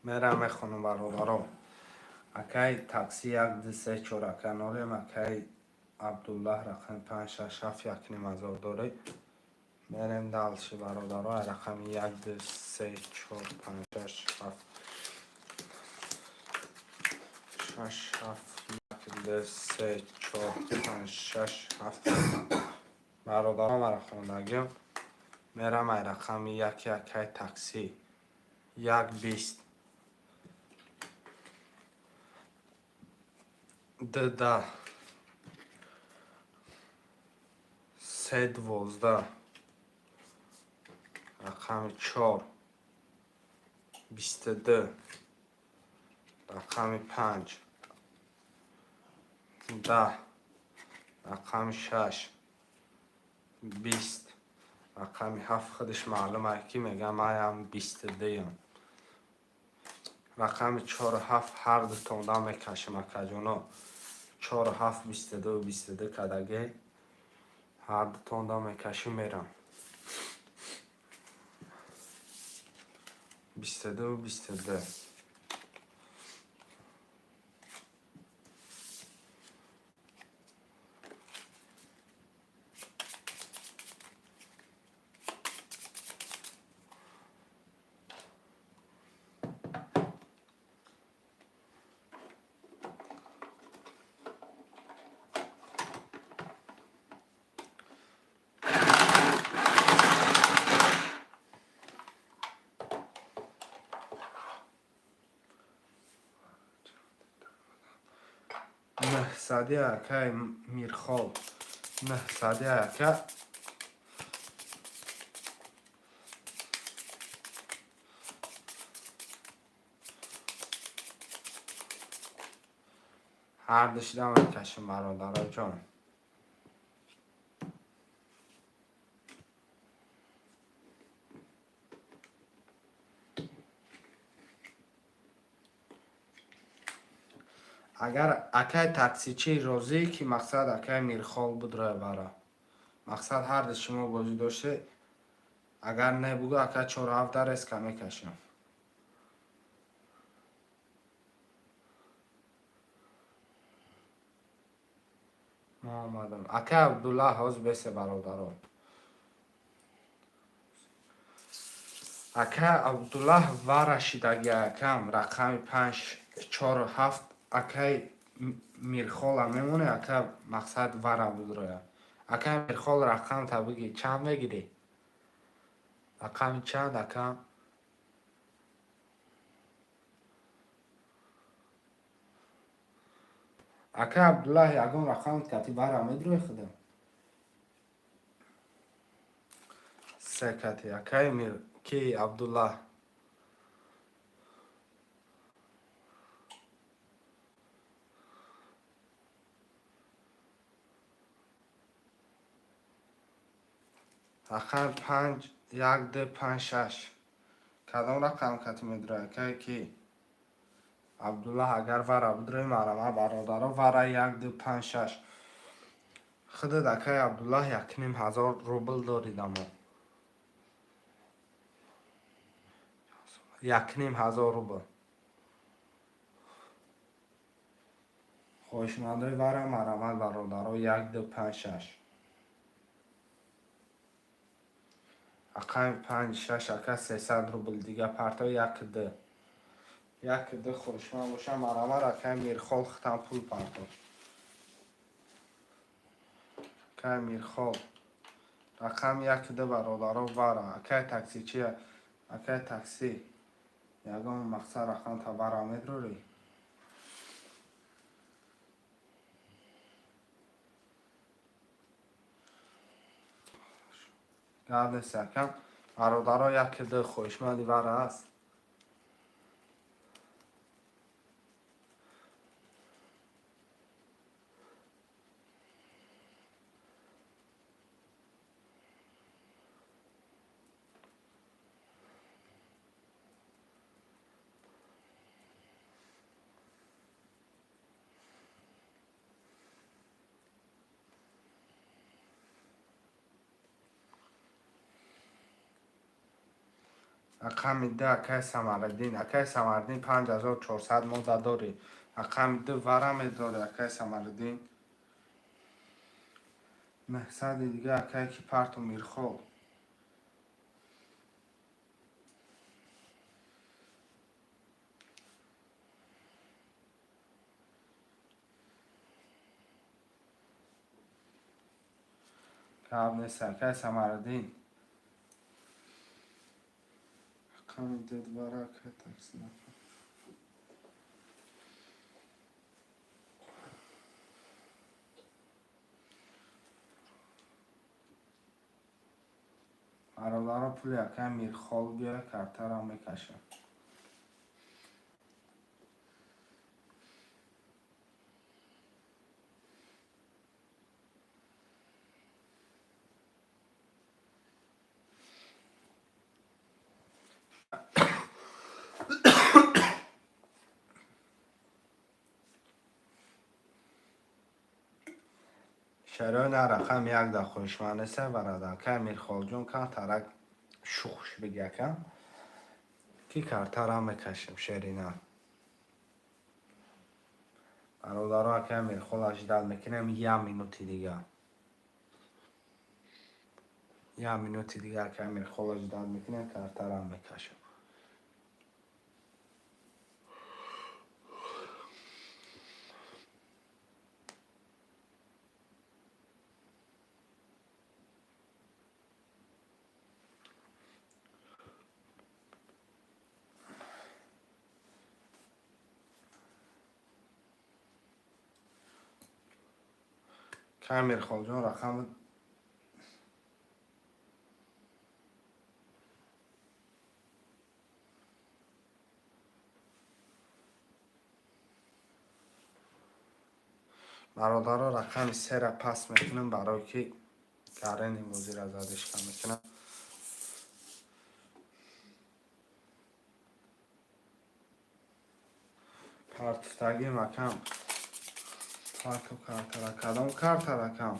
Мерам, мехонам, бародаро. Акай такси, як, ду, се, чор, ака нолем. Акай Абдуллаҳ, рақами панҷ, шаш, ҳафт, 1,5 ҳазор дорӣ. Мерем дальше, бародаро. Рақами як, ду, се, чор, панҷ, шаш, ҳафт, шаш, ҳафт, як, ду, се, чор, панҷ, шаш, ҳафт. Бародаро, мара хондагим. Мерам ай рақами як, акай такси, як, 20, ду, 10, се, 12, рақами чор, 22, рақами панҷ, 10, рақами шаш, 20, рақами ҳафт. Худаш маълум ай, ки мегам маям 22-ям. Рақами чору ҳафт ҳар дутонда мекашем, акаҷоно. Чору ҳафт, 22, 22 кадаге, ҳар дутонда мекашим, мерам. 22, 22. Нӯҳсади, акай Мирхол, 900, ака. Ҳардушида мекашем, бародароҷон. Агар акай таксичӣ розӣ, ки мақсад акай Мирхол будроя, бара мақсад ҳарду шумо бозӣ доште. Агар не, бугӯ, ака, чору ҳафта резко мекашем. Ма омадам, акай Абдуллаҳ, ҳозир бесе, бародаро. Акай Абдуллаҳ вара шидаги, акам, рақами панҷ, чору ҳафт. Акай Мирхола мемоне, ака, мақсад вара будроя. Акай Мирхол, рақам та биги, чанд мегирӣ? Рақами чанд, акам? Акай Абдуллаҳ, ягон рақам кати вара медрои худам? Се кати, акай Мир ки Абдуллаҳ. Рақами панҷ, як, ду, панҷ, шаш. Кадом рақам кати медрои, акай ки Абдуллаҳ? Агар вара бидрои, марама, бародаро, вара як, ду, панҷ, шаш. Худат, акай Абдуллаҳ, 1500 рубл доридамо, 1500 рубл. Хоҳишмандои вара, марамат, бародаро, як, ду, панҷ, шаш. Рақами панҷ, шаш, ака, 300 рубл дига парто, як, ду, як, ду. Хоҳишманд бошам, марамат, акай Мирхол, хитам пул парто. Акай Мирхол, рақами як, ду, бародаро, вара. Акай таксичи, акай такси, ягон мақсад рақам та вара медрорӣ? Гап нест, акам. Бародаро, як, ду, хоҳишманди вара аст? Рақами ду, акай Самараддин. Акай Самараддин, 5400 мода дорӣ. Рақами ду вара медорӣ, акай Самараддин? 900 дига, акай ки парту, Мирхол. Гап нест, акай Самараддин. Рақами ду вара, акай такси. Бародаро, пули акай Мирхол биёя, картаро мекашам. Шарои на рақам як да хоҳишманд неста, бародар. Акай Мирхолҷон, кан тарак шухш биги, ака. Ки картара мекашем, шерина. Бародаро, акай Мирхола ждать мекунем як минути дига. Як минути дига акай Мирхола ждать мекунем, картара мекашем. Кай Мирхолҷон, рақами бародаро, рақами сера паст мекунам, барое ки гарени бозира задишка мекунам. Партуфтагим, акам. Парту картара, кадом карта, ракам?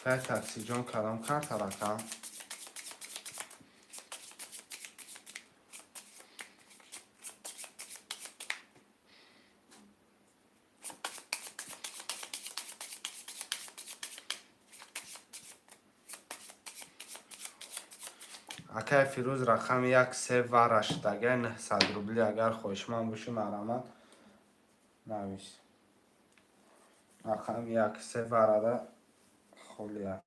Кай таксиҷон, кадом карта, ракам? Акай Фирӯз, рақами як се вара шудагай, 900 рубли. Агар хоҳишманд бошӣ, марҳамат, навис. Рақами як се варада холия.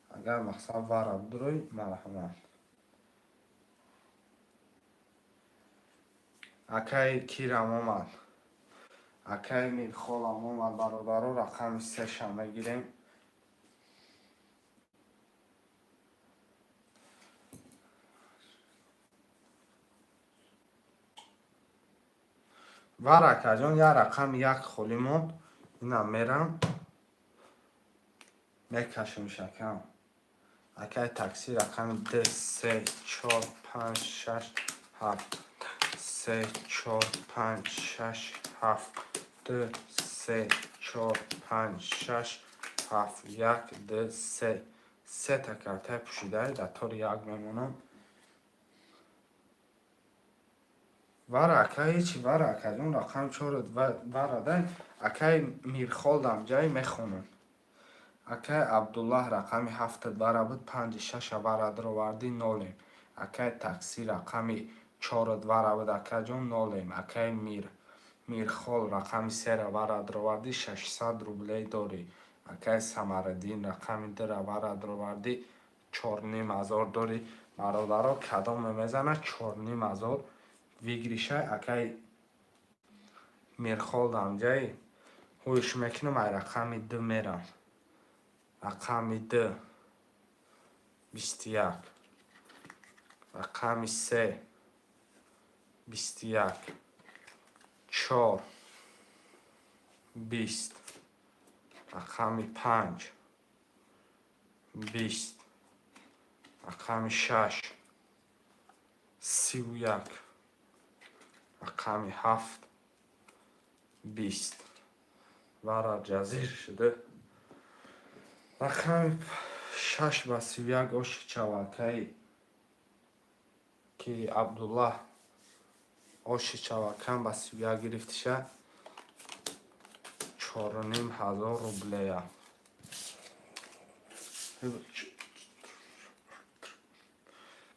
Агар мақсад вара бидурӯй, марҳамат. Акай Кирам омад, акай Мирхолам омад. Бародаро, рақами сеша мегирем. Вар, акаҷон, як рақами як холӣ монд. Инам мерам, мекашем шакам. Акай такси, рақами д, се, чор, панҷ, шаш, ҳафт. Се, чор, панҷ, шаш, ҳафт. Д, се, чор, панҷ, шаш, ҳафт. Як, д, се. Сета картаи пӯшидаи дар тори як мемонам. Вара, ака, ҳечи. Вара, акаҷон, рақами чор варадай. Акаи Мирхол дамҷаи мехонам. Акаи Абдуллаҳ, рақами ҳафтат вара буд, панҷи шаша вара даровардӣ, нолем. Акаи таксӣ, рақами чорат вара буд, акаҷон, нолем. Акаи Мирхол, рақами сера вара даровардӣ, 600 рублей дорӣ. Акаи Самариддин, рақами дра вара даровардӣ, 4500 дорӣ. Бародаро, кадоме мезанад 4500 выигрыш ай? Акаи Мирхол дамҷаи ҳуш мекунам. Ай рақами д мерам. Рақами д 21, рақами се 21, чор 20, рақами панҷ 20, рақами шаш 31, рақами ҳафт 20. Вара ҷазир шуда. Рақами шаш ба 31 оши чавакаи ки Абдуллаҳ оши чавакам ба 31 гирифтиша, 4500 рублея.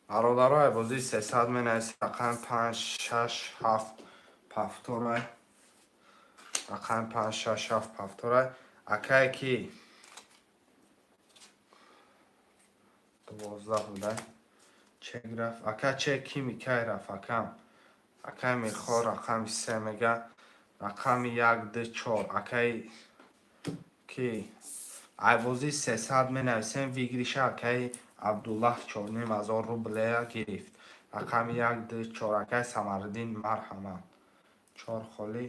Бародарои, бозии 300 менависед. Рақами панҷ, шаш, ҳафт повторай. Рақами панҷ, шаш, ҳафт повторай. Акае ки 12 будай, чек рафт, ака. Чек кими кай рафт, акам? Акаи Мирхор, рақами се мега. Рақами як, д, чор. Акаи ки айбозии 300 менависем, выигрыш а акаи Абдуллаҳ 4500 рублея гирифт. Рақами як, д, чор. Акаи Самариддин, марҳамат. Чор холӣ,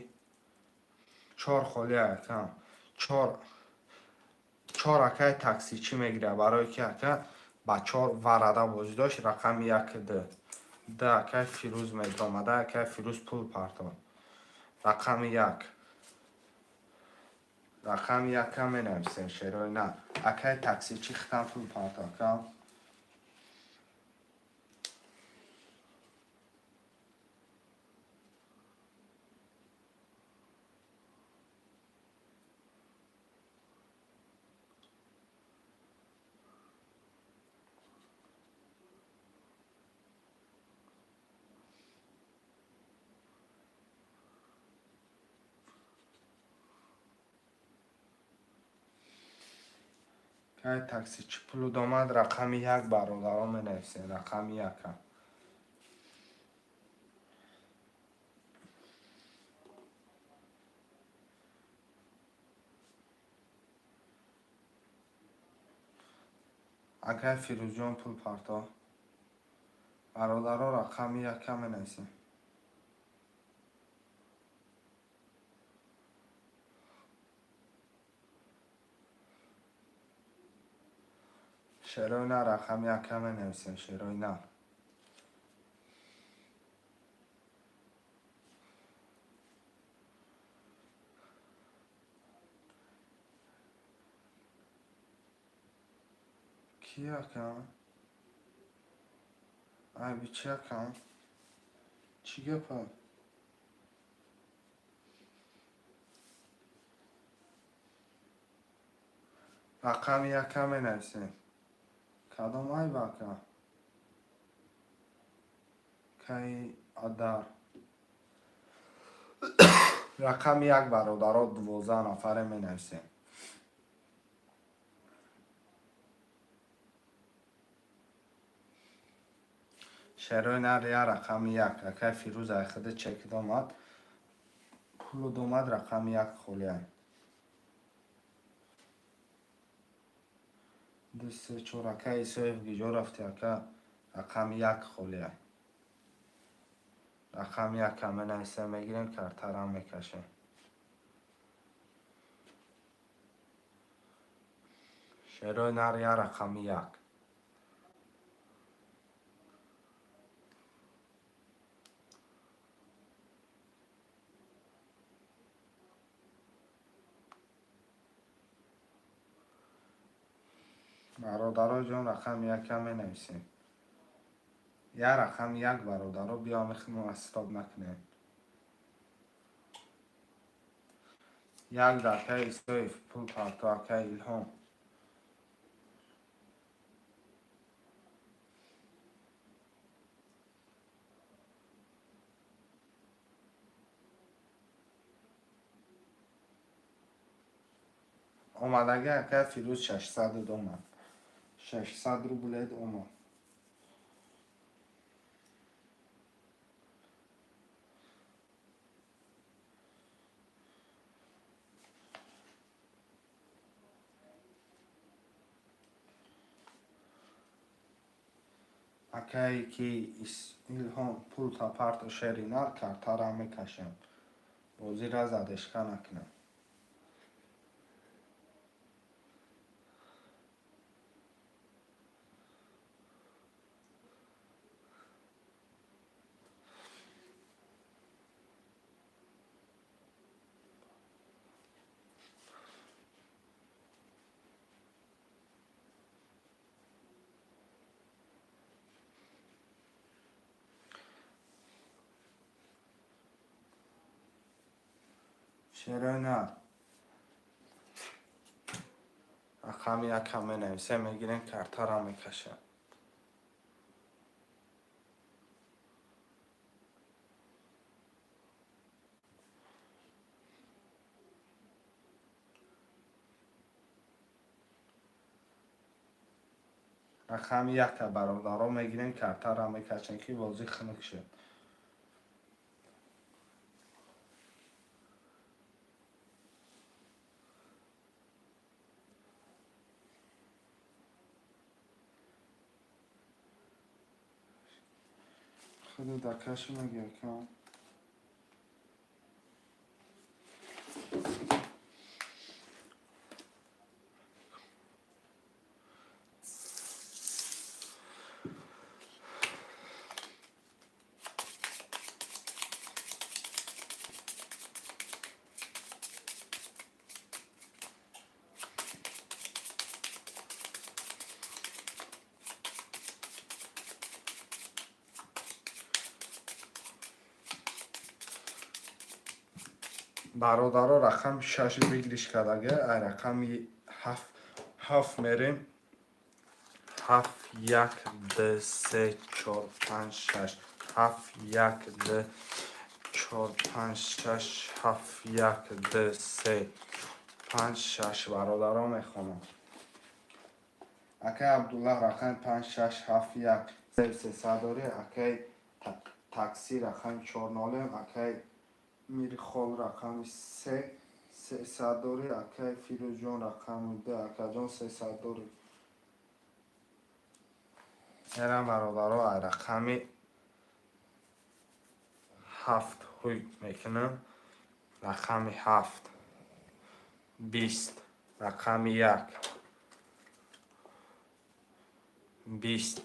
чор холӣ, акам, чор, чор. Акаи таксичӣ мегирад, барое ки ака ба чор варада бозӣ дошт. Рақами як, д, д. Акаи Фирӯз медромада. Акаи Фирӯз пул партод. Рақами як. Рақами якам менависем, шерои нар. Акай таксичи, хитам пул парто, ака. Кай таксичи пулу домад, рақами як, бародаро, менависем, рақами якам. Акай Фирӯзҷон, пул парто. Бародаро, рақами якам менависем. Шерои нар, рақами якам менависем, шерои нар. Ки, акам? Айби чи, акам? Чӣ гапа? Рақами якам менависем. Кадом айб, ака? Кай адар? Рақами як, бародаро, 12 нафаре менависем. Шерои нар, я рақами як. Акай Фирӯз, айхида чекид омад, пулу домад, рақами як холиай. Ду, се, чор. Ака Исоев, гиҷо рафти, ака? Рақами як холиай. Рақами якам менависем, мегирем, картарам мекашем. Шерои нар, я рақами як. Бародаро ҷон, рақами якам менависем. Я рақами як, бародаро, биё, мехмо стоп накунем. Як дақиқа, Исоев, пул парто, акай Илҳом. Омадаги, акай Фирӯз, 600 омад. 600 рублед омад. Акае ки Илҳом, пул парто, шери нар, картара мекашем. Бозира задержка накунем. Шерои нар, рақами якам менависем, мегирем, картара мекашем. Рақами якта, бародаро, мегирем, картара мекашем, ки бозӣ хунук шуд. Худу дакашу меги, ака. Бародаро, рақами шаш выигрыш кардага, ай рақами ҳафт, ҳафт мерем. Ҳафт, як, д, се, чор, панҷ, шаш, ҳафт, як, д, чор, панҷ, шаш, ҳафт, як, д, се, панҷ, шаш. Бародаро, мехонам. Акай Абдуллаҳ, рақами панҷ, шаш, ҳафт, як, сесад дорӣ. Акай Такси, рақами чор нолем. Акай Мирхол, рақами се, сесад дорӣ. Акай Фирӯзҷон, рақами д, акаҷон, сесад дорӣ. Мерам, бародаро, ай рақами ҳафт ҳуй мекунам. Рақами ҳафт, 20, рақами як, 20,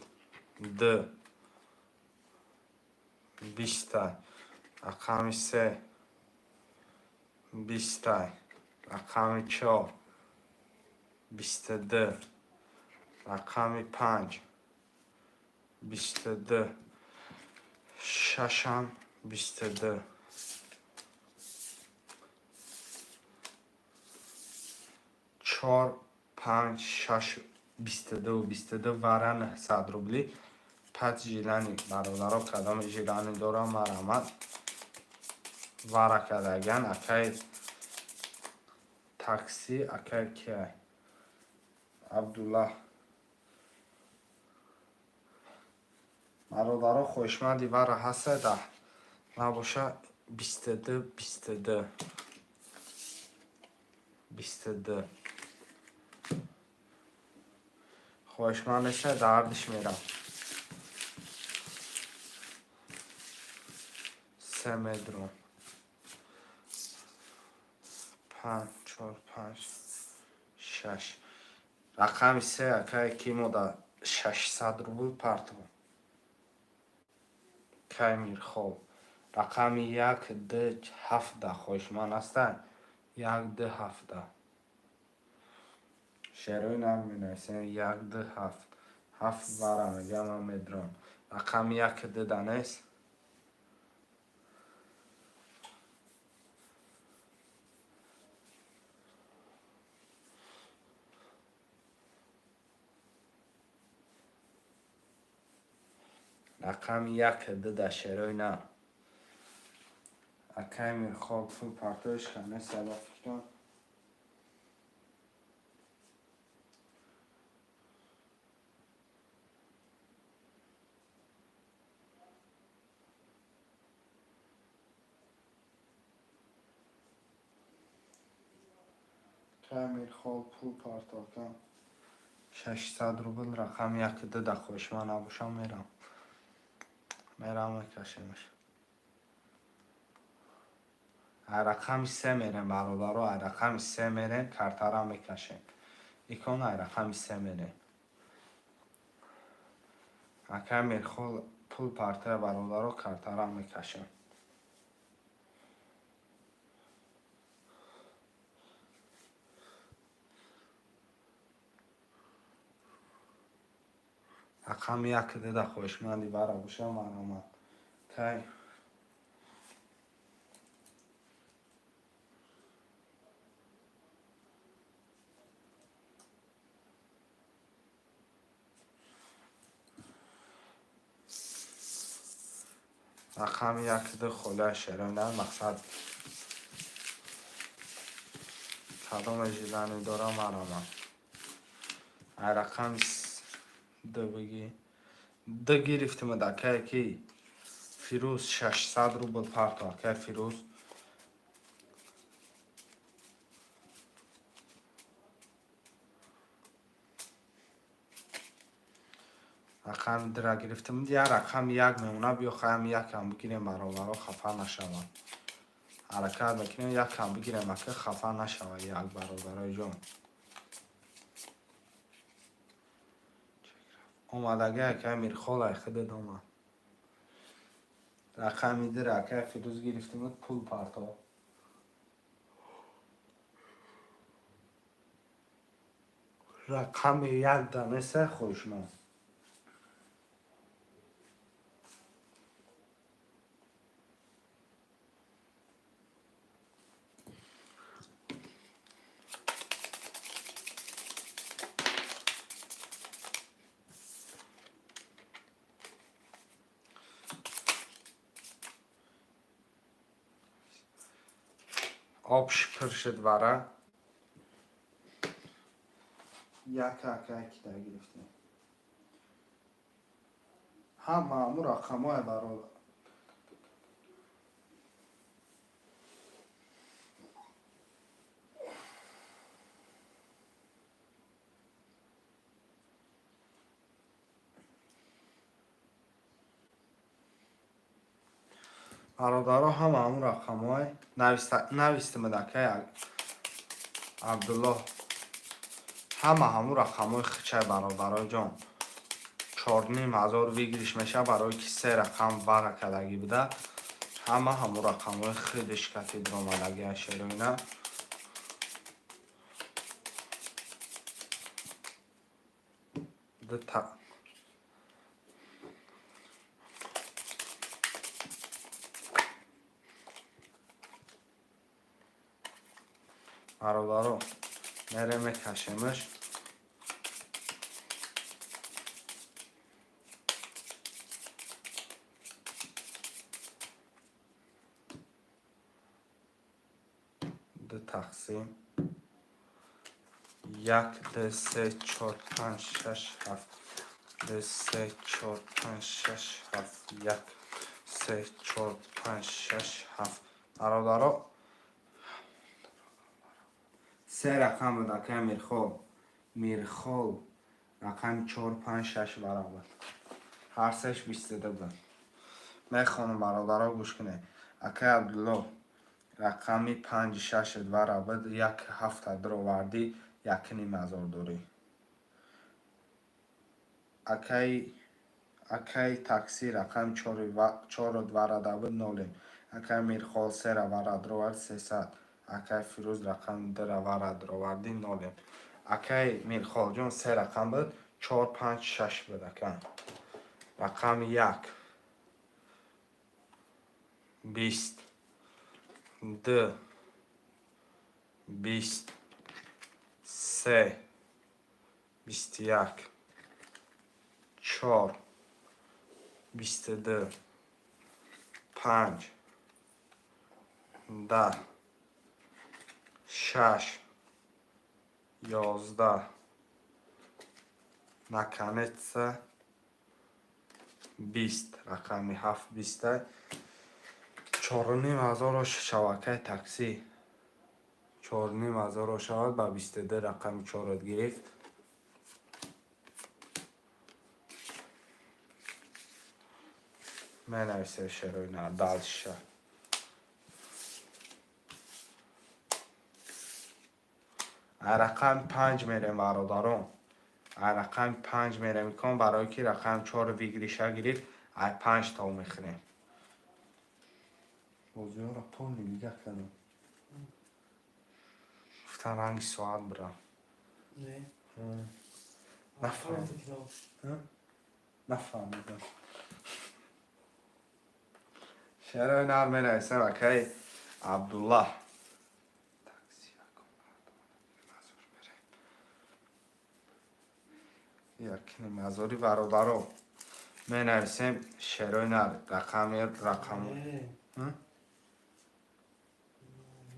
д, 20-тай, рақами се, 20-тай, рақами чор, 22, рақами панҷ, 22, шашам 22. Чор, панҷ, шаш, 22, 22 вара 900 рубли. Пас желание, бародаро, кадоми желание дорам, марҳамат. Вара кардаган акай Такси, акай киай, Абдуллаҳ. Бародаро, хоҳишманди вара ҳаста, да набоша, 22, 22, 22. Хоҳишманд неста, дардиш мерам. Се медром. Панҷ, чор, панҷ, шаш, рақами се. Акай ки мо да 600 рубл партов кай Мирхол, рақами як, д, ҳафта хоҳишманд ҳастанд. Як, д, ҳафта. Шерои нам менависем: як, д, ҳафт, ҳафт вара мегӯям, ман медром. Рақами як, д да нест. Рақами як, д да шерои на. Акай Мирхол пул партоиш канест, ба фикрам. Акай Мирхол пул партока 600 рубл. Рақами як, д да хоҳишманд набошам, мерам, мерам, мекашемаш. Ай рақами се мерем, бародаро, ай рақами се мерем, картара мекашем. Икон, ай рақами се мерем. Акай Мирхол пул партоя, бародаро, картара мекашем. Рақами як, д да хоҳишманди вара боша, марҳамат. Кай рақами як, д холия шероина. Мақсад, кадоме желание дорам, марҳамат. Ай рақами д бигӣ, д гирифтимад. Акае ки Фирӯз, 600 рубл парто, акай Фирӯз. Рақами дра гирифтам, я рақами як мемона. Биё, хаям якам бигирем, бародаро, хафа нашаванд. Ҳаракат мекунем, якам бигирем, ака, хафа нашава як, бародарои ҷон. Омадаги акай Мирхол, ай худат омад. Рақами дира акай Фирӯз гирифтимуд, пул парто. Рақами як данеса хоҳишманд. Обш пур шуд вара. Як ака кида гирифтем. Ҳама ҳамун рақамҳое, бародар. Бародаро, ҳама ҳамун рақамҳое навистимад, акай Абдуллоҳ. Ҳама ҳамун рақамҳои хичай, бародарои ҷон. 4500 выигрыш мешавад, барое ки се рақам вара кардагӣ буда. Ҳама ҳамун рақамҳои худиш кати дуромадагия, шероина. Дута бародаро, мерем, мекашемш. Ду тақсим як, ду, се, чор, панҷ, шаш, ҳафт, ду, се, чор, панҷ, шаш, ҳафт, як, се, чор, панҷ, шаш, ҳафт. Бародаро, се рақам буд, акай Мирхол. Мирхол рақами чор, панҷ, шаш баробар. Ҳар сеш 22 буд. Мехонам, бародаро, гӯш кунед. Акай Абдулло, рақами панҷи шашат вара буд, як ҳафта дуровардӣ, 1500 дорӣ. Акай таксӣ, рақами чорот варада буд, нолем. Акай Мирхол сера вара дуровард, 300. Акай Фирӯз, рақами дура вара дуровардӣ, нолем. Акай Мирхолҷон, се рақам буд, чор, панҷ, шаш буд, ака. Рақами як, 20, ду, 20, се, 21, чор, 22, панҷ, 10, шаш, 11, наконец-то 20. Рақами ҳафт биста. 4500-ро шавакаи таксӣ, 4500-ро шавад. Ба 22 рақами чорот гирифт. Менависем, шероина, дальше. Рақами панҷ мерем, бародарон. Рақами панҷ мерем икон, барое ки рақами чор выигрыша гирифт. Ай панҷ то мехӯрем. Бозиҳоро полный дига кардам. Гуфтан ранги соат бирам. Нафаҳмидам. Шерои нар менависем, акаи Абдуллаҳ. Такси, 1500-и, бародаро, менависем, шерои нар, рақами рақаму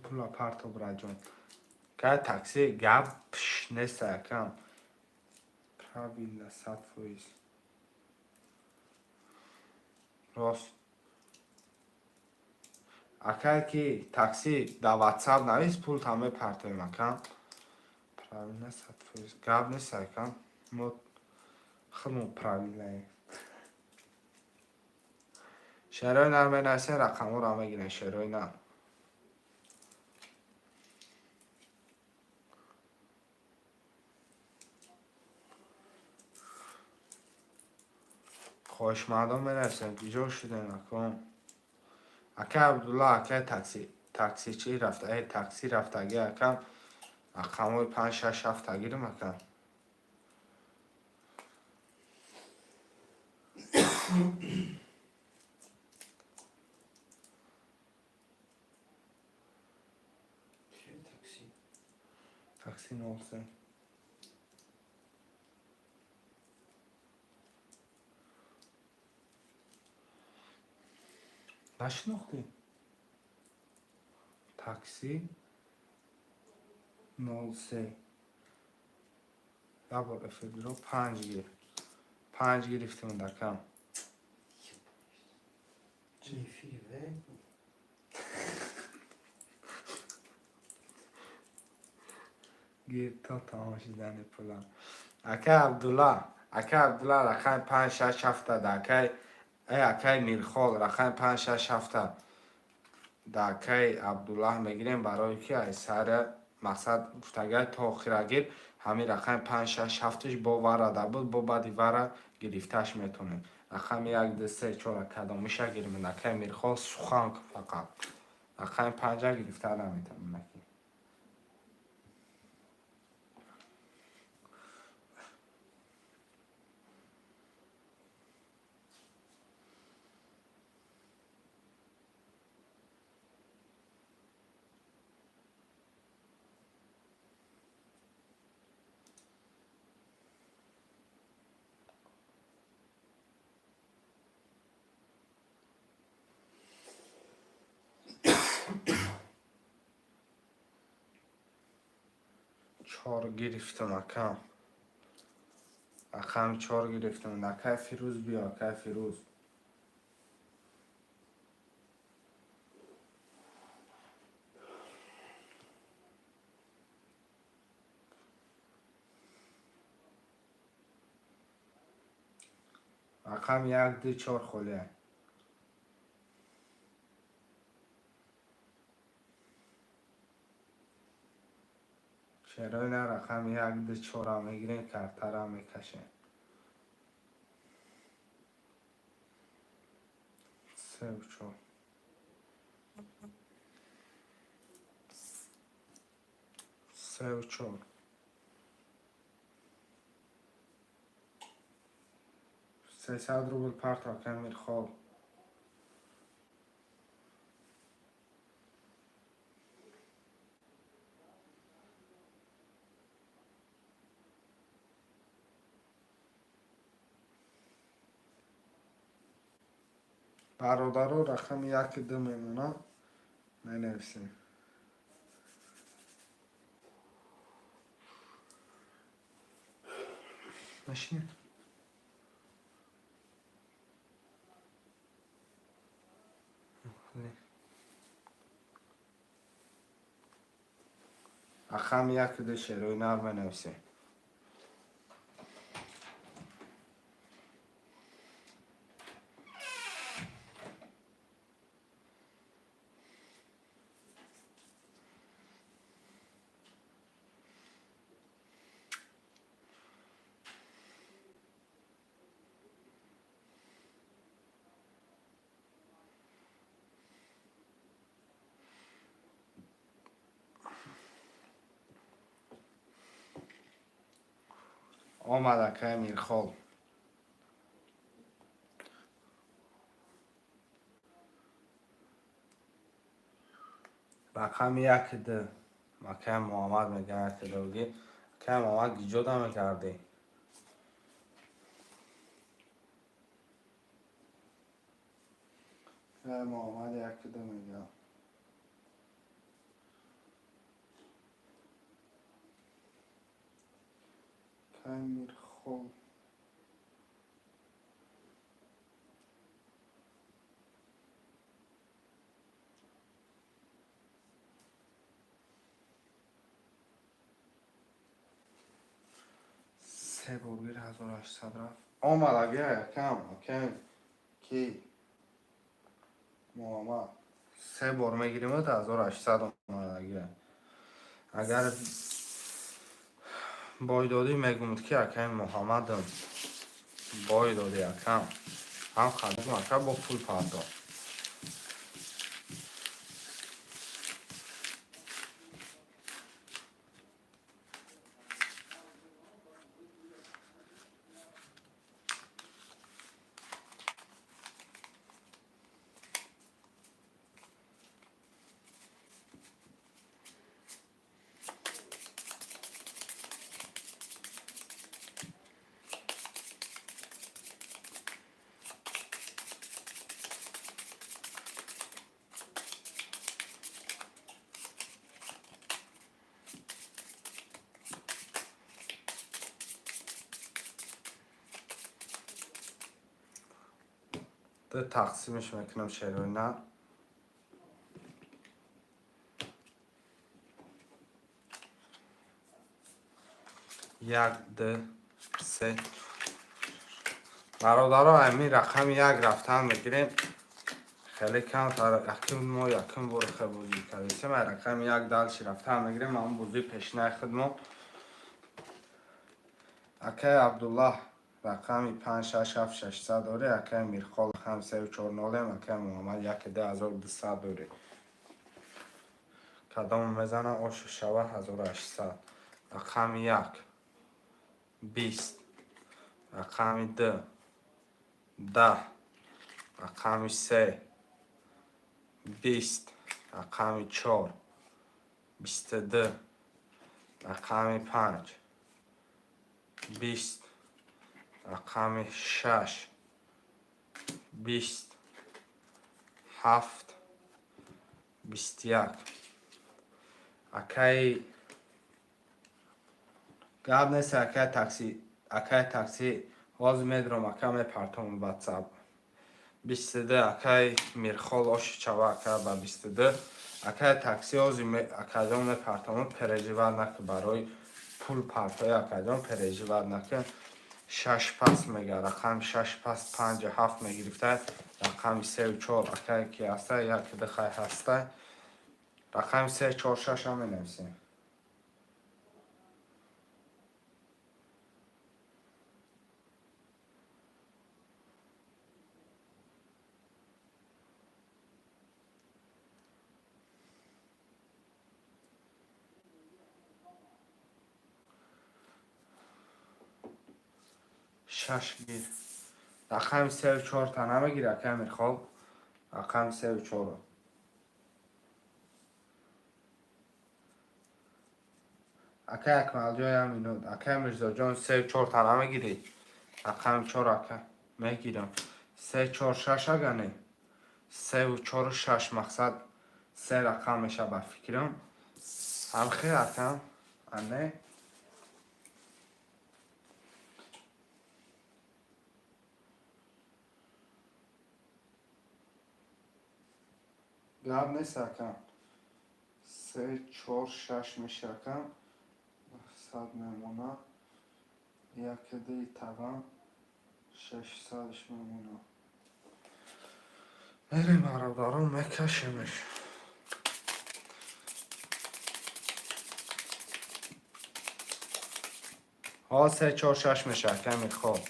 пула парто, браҷон. Кай такси, гап нест, акам. Правильно, 100%. Рост. Акай ки такси, дар ватсап навис, пултам мепартоем, акам. Правильно, 100%. Гап нест, акам. Мо худмон правильнаем. Шерои нар менависем, рақамҳоро мегирем, шерои нар. Хоҳишмандон менависем, киҷо шудем, акон? Акай Абдулла, акай такси, таксичӣ рафта, такси рафтагӣ, акам, рақамҳои панҷ, шаш, ҳафта гирим, акам. Такси. Такси 03. Нашинохтӣ? Такси 03. Як бор эфир биро, панҷ гир. Панҷ гирифтем, дакам. Чи эфири ве? Гир то тамом шидани пулам. Акай Абдулла, акай Абдулла, рақами панҷ шаш ҳафта да акай, э, акай Мирхол, рақами панҷ шаш ҳафта да акай Абдуллаҳ мегирем, барое ки ай сара мақсад гуфтагай то охира гир. Ҳамин рақами панҷ шаш ҳафташ бо варада буд, бо баъди вара гирифташ метонем. Рақами як ду се чора кадомиша гирем? Акай Мирхол, сухан фақат рақами панҷа гирифта наметавонем. Чор гирифтам, акам, рақами чор гирифтам. Акай Фирӯз, биё, акай Фирӯз. Рақами як ду чор холия. Шерои на рақами як ду чора мегирем, картара мекашем. Сеу чор, сеу чор, 300 рубл парто, акай Мирхол. Бародаро, рақами яки ду мемонам, менависем. Машина. Рақами яки ду, шерои нар, менависем. Омад, акай Мирхол. Рақами яки ду, акай Муҳаммад мегӯяд, яки дуги. Акай Муҳаммад, гиҷода мекардӣ? Акай Муҳаммад яки ду мегӯяд. Акай Мирхол, се бор гир, 1800 рафт. Омад, акай, акам, акай ки Муҳаммад, се бор мегирим, 1800 омад. Агар бой додӣ, мегумд ки акай Муҳаммадам бой додӣ, акам ҳам хадим, ака, бо пул пардохт. Ду тақсимш мекунам, шерои нар. Як, ду, се. Бародаро, ҳамин рақами як рафтан мегирем. Хеле камтар, якум мо якум бор хел бозӣ кардем. Рақами як дальше рафтан мегирем, ҳамон бозии пешинаи худмо. Акаи Абдуллаҳ рақами панҷ, шаш, ҳафт, 600 дорӣ. Акаи Мирхол рақами сею чор нолем. Акаи Муҳаммад яке 2200 дорӣ. Кадомо мезана, ошу шава 1800. Рақами як 20, рақами ду 10, рақами се 20, рақами чор 22, рақами панҷ 20, рақами шаш 20, ҳафт 21. Акаи, гап нест, акаи такси, акаи такси, ҳозир медурам, ака, мепартом ватсап. 22, акаи Мирхол, оши чава, ака, ба 22. Акаи такси, ҳозир акаҷон мепартом, переживать накун, барои пул партои, акаҷон, переживать накун. Шаш пас мега, рақами шаш пас панҷу ҳафт мегирифта. Рақами сеу чор акае ки ҳаста, як ду хай ҳаста. Рақами се, чор, шаш ҳам менависем. Шаш гир. Рақами сеу чорта намегири, акаи Мирхол? Рақами сеу чорро. Акаи Акмалҷон, як минут. Акаи Мирзоҷон, сеу чорта намегирӣ? Рақами чор, ака, мегирам. Се, чор, шаш, ага не, севу чору шаш, мақсад се рақам меша, ба фикрам. Ҳамхел, акам, ане? Гап нест, акам. Се, чор, шаш меша, акам. 100 мемона. Якадаи таван 600-ш мемона. Мерем, бародарон, мекашемеш. Ҳо, се, чор, шаш меша, акаи Мирхол.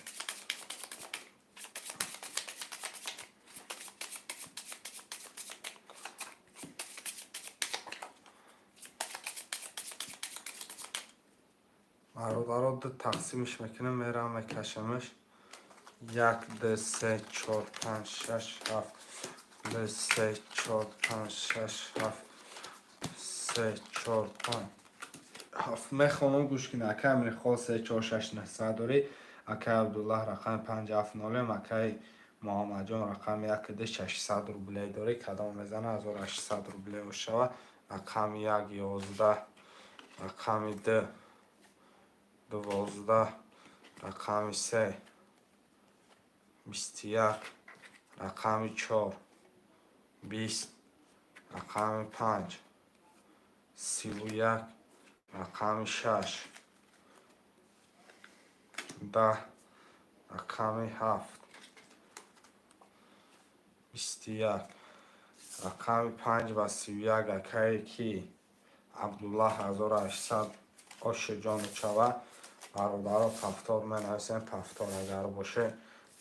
Бародаро, ду тақсимш мекунем, мерам, мекашемш. Як, ду, се, чор, панҷ, шаш, ҳафт. Ду, се, чор, панҷ, шаш, ҳафт. Се, чор, панҷ, ҳафт. Мехонам, гӯш кунед. Акаи Мирхол се, чор, шаш, 900 дорӣ. Акаи Абдуллаҳ рақами панҷ, ҳафт, нолем. Акаи Муҳаммадҷон рақами як, ду, 600 рублей дорӣ. Кадом мезана, 1800 рублей мешава. Рақами як 11, рақами ду 12, рақами се 21, рақами чор 20, рақами панҷ 31, рақами шаш 10, рақами ҳафт 21, рақами панҷ ва 31. Акае ки Абдуллаҳ, 1800, оши ҷону чава. Бародаро, повтор менависем, повтор агар боше,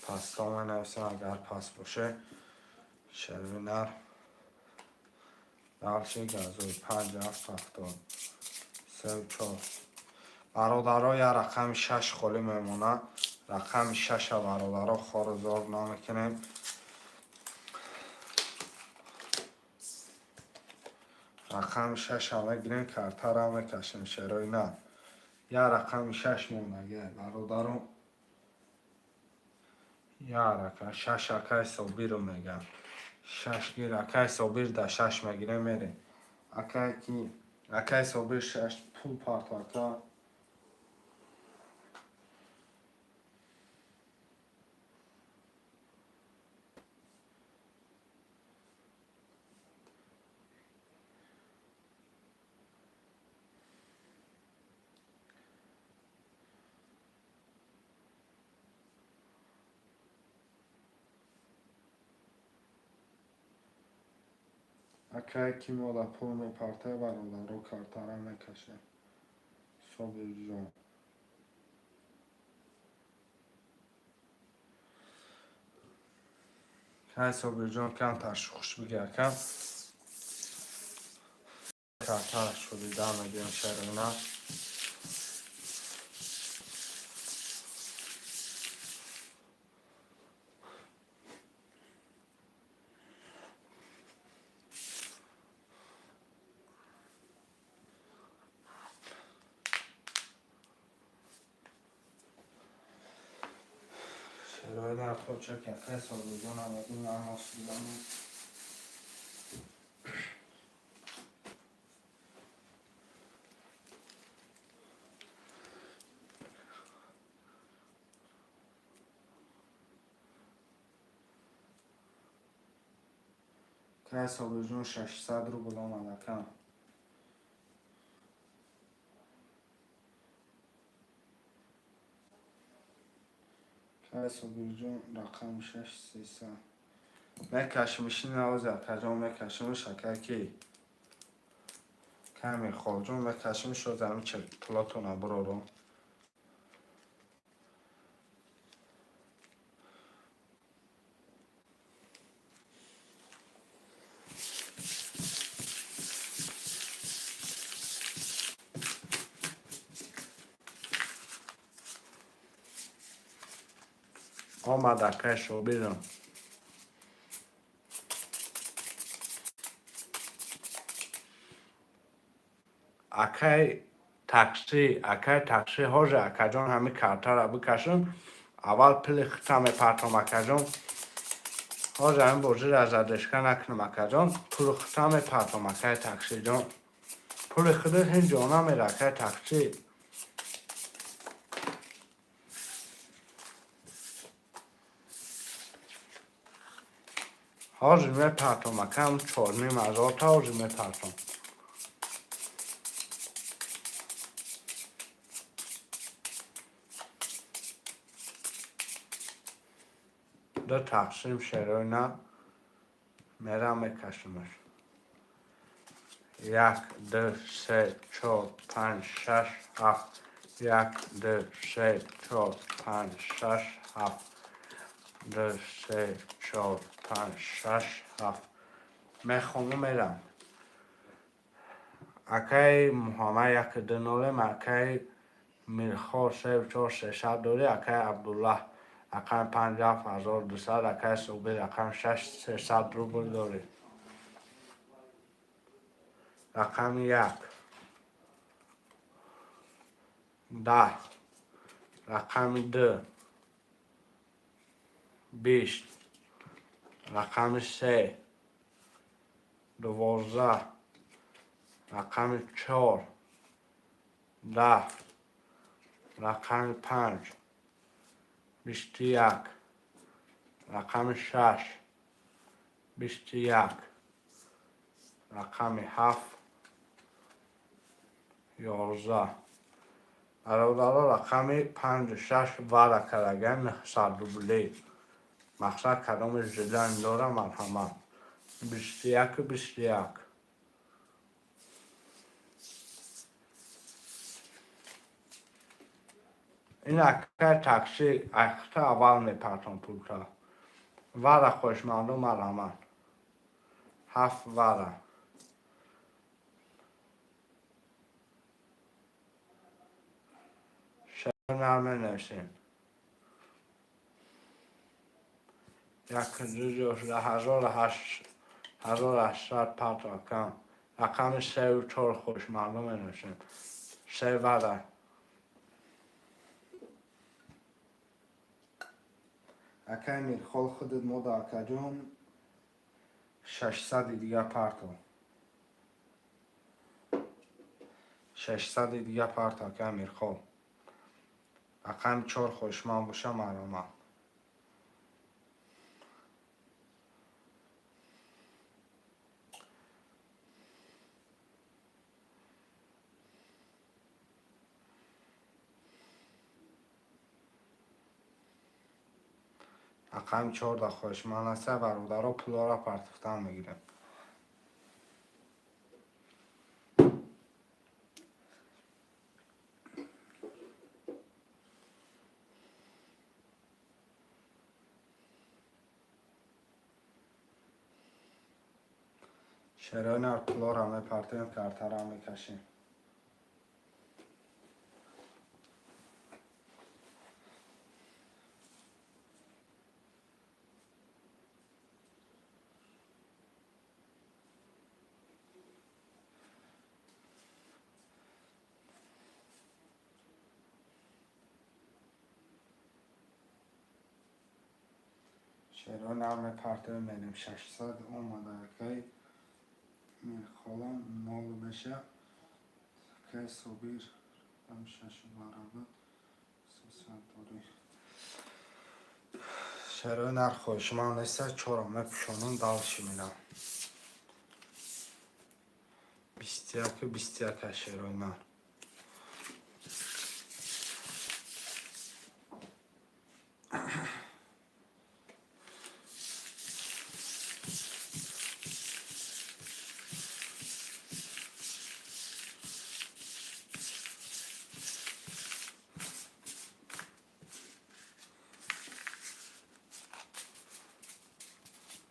пасто менависем, агар паст боше. Шерви нар, дальше газои. Панҷ, ҳафт, повтор. Сеу чор. Бародаро, я рақами шаш холӣ мемонад. Рақами шаша, бародаро, хору зор намекунем. Рақами шаша мегирем, картара мекашем, шерои нар. Я рақами шаш мондаги, бародаро. Я рақам шаш, акаи Собиру мегам. Шаш гир, акаи Собир, да шаш мегирем, мерем. Акае ки акаи Собир, шаш пул парто, ака. Акай ки мода пул мепартая, бародаро, картара мекашем. Собирҷон. Кай, Собирҷон, камтар шухш биги, ака. Картара шудида мегирем, шерина. Шерои хоча ки акай Собирҷон 99 Кай, Собирҷон, 600 рубл омад, ака. Кай, Собирҷон, рақами шаш 300 мекашимиш навози, акаҷон, мекашимиш, акай ки кай Мирхолҷон мекашимиш озами пулотона бурорум. Омад, акай Собирҷон. Акай таксӣ, акай таксӣ, ҳозир, акаҷон, ҳами картара бикашам, аввал пули хита мепартом, акаҷон. Ҳозир ҳамин бозиро задешка накунам, акаҷон, пули хита мепартом, акай таксиҷон. Пули худаш ҳеҷ ҷо намера, акай таксӣ. Ҳозир мепартом, акам, 4500-та ҳозир мепартом. Ду тақсим шероина мерам, мекашимаш. Як, ду, се, чор, панҷ, шаш, ҳафт. Як, ду, се, чор, панҷ, шаш, ҳафт. Ду, се, чор, панҷ, шаш, ҳафт. Мехонум, мерам. Акаи Муҳаммад як ду нолем, акаи Мирхор се чор 300 дорӣ, акаи Абдуллаҳ рақами панҷ 7200, акаи Собир рақами шаш 300 рубл дорӣ. Рақами як 10, рақами ду 20, рақами се 12, рақами чор 10, рақами панҷ 21, рақами шаш 21, рақами ҳафт 11. Бародаро, рақами панҷу шаш вара кардагаем, 900 рублӣ. Мақсад, кадоми желание дора, марҳамат. 21-у 21. Ин акай такси айхта аввал мепартом пулта. Вара хоҳишманду, марҳамат. Ҳафт вара. Шер менависем. Як 1800 парто, акам. Рақами сеу чор хоҳишманду менависем. Се вара. Акай Мирхол, худат мода, акаҷон, 600-и дига парто. 600-и дига парто, акай Мирхол. Рақами чор хоҳишманд боша, марҳамат. Рақами чорда хоҳишманд аста, бародаро, пулҳоро партофтан мегирем. Шерои нар пулора мепартоем, картара мекашем. Шерои нар мепартоем, мерем 600 омада акай Мирхолам нол меша. Акай Собир там шаш барабар 300 дори. Шерои нар хоҳишманд неста, чора мепӯшонам, дальше мерам. 21-21 шерои нар.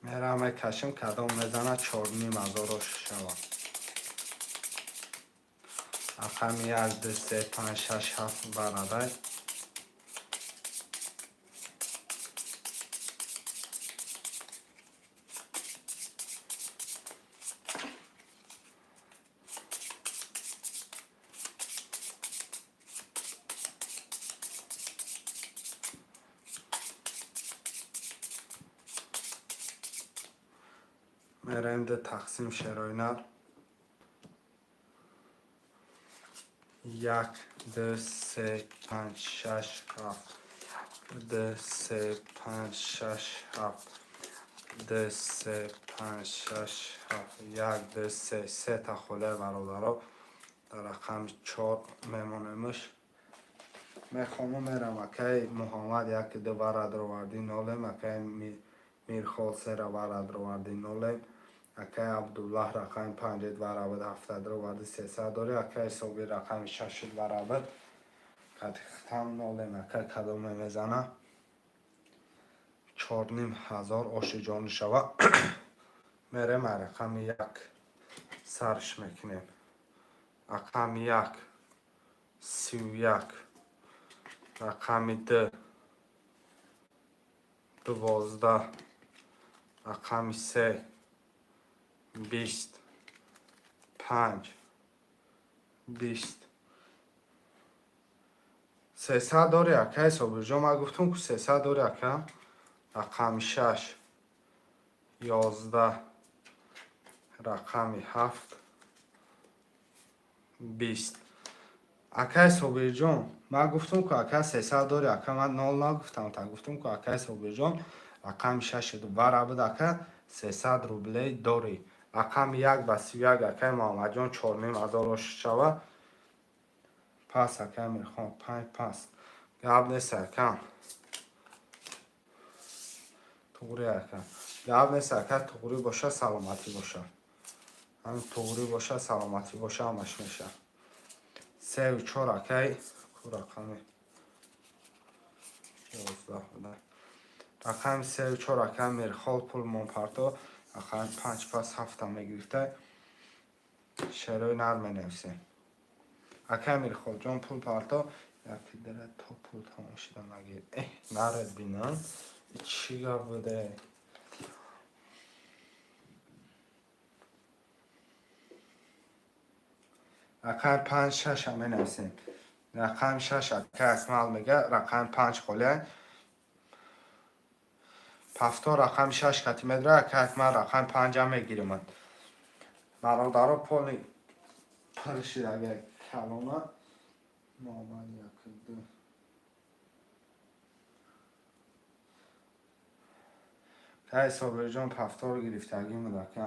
Мерам мекашем, кадом мезана 4,5 ҳазор ош шавад. Рақами як, ду, се, панҷ, шаш, ҳафт барадай. Мерем ду тақсим шерои нар. Як, ду, се, панҷ, шаш, ҳафт. Ду, се, панҷ, шаш, ҳафт. Ду, се, панҷ, шаш, ҳафт. Як, ду, се. Сета холия, бародаро. Дар рақами чор мемонемш. Мехому мерам акай Муҳаммад яки ду вара даровардӣ нолем, акай Мирхол сера вара даровардӣ нолем. Акай Абдуллаҳ рақами панҷед вара буд, ҳафта дароварди 300 дори, акай Собир рақами шашид вара буд. Катихтам нолем, акай кадоме мезана. 4,5 ҳазор оши ҷони шава. Мерем рақами як сарш мекунем. Рақами як 31, рақами ду 12, рақами се 20, панҷ 20. 300 дори, акай Собирҷон, ман гуфтам ку 300 дори, ака. Рақами шаш 11, рақами ҳафт 20. Акай Собирҷон, ман гуфтам ку ака 300 дори, ака, ман нол нагуфтам, та гуфтам ку акай Собирҷон рақами шаши вара буд, ака, 300 рублей дорӣ. Рақами як ба 31 акай Муҳаммадҷон 4,5 ҳазор ош шава. Пас акай Мирхон панҷ пас. Гап нест, акам. Туғри ака. Гап нест, ака, туғри боша, саломатӣ боша. Ҳамин туғри боша, саломатӣ боша, ҳамаш меша. Сею чор акай ку рақами 11 буда. Рақами сею чор акай Мирхол пул монпарто рақами панҷ пас ҳафта мегирифта. Шерои нар менависем. Акай Мирхолҷон пул парто яки дара то пул тамом шида нагир. Эҳ, наред бинам. Чӣ гап буде? Рақами панҷ шаша менависем. Рақами шаш акай Акмал мега, рақами панҷ холия. Пафто рақами шаш кати медра, акай Акмал рақами панҷам мегиримад. Бародаро поли пур шида калона. Муҳаммад як ду. Кай Собирҷон пафтор гирифтагӣ буд, ака.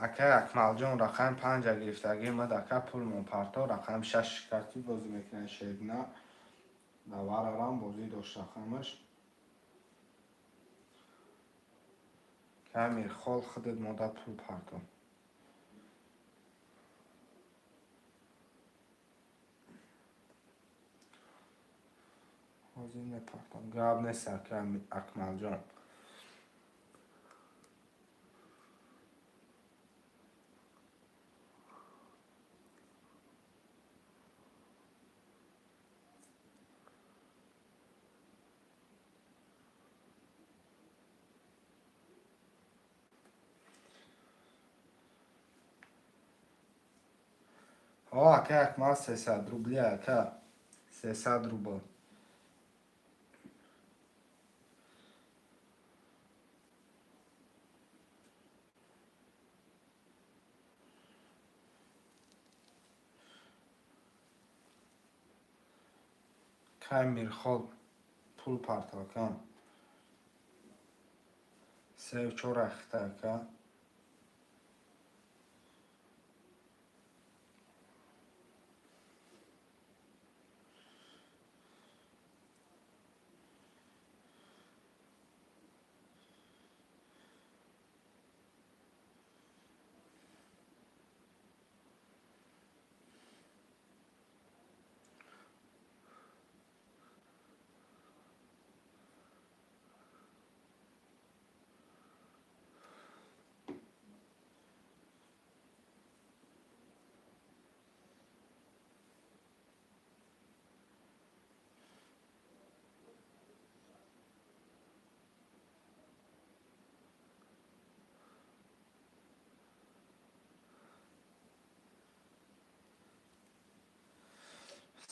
Акай Акмалҷон рақами панҷа гирифтагӣ буд, ака, пул монпарто рақами шаш карти бозӣ мекунад шерина. Даварарам бозӣ дошт рақамаш. Кай Мирхол худат мода пул парто. Ҳозир мепартам. Гап нест, ака Акмалҷон. Ҳо, ака Акмал, 300 рубли, ака. 300 рубл. Кай Мирхол пул парто, ака? Сею чор ахта, ака.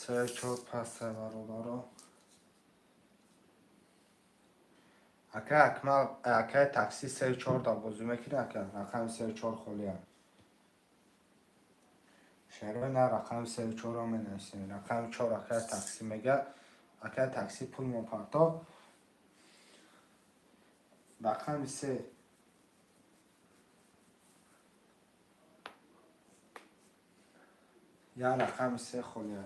Се чор паста, бародаро. Ака Акмал, акай такси, сею чор да бозӣ мекунӣ, ака? Рақами сею чор холия. Шерои на рақами сею чорро менависем. Рақами чор акай такси мега. Акай такси, пул мопарто. Рақами се. Я рақами се холия.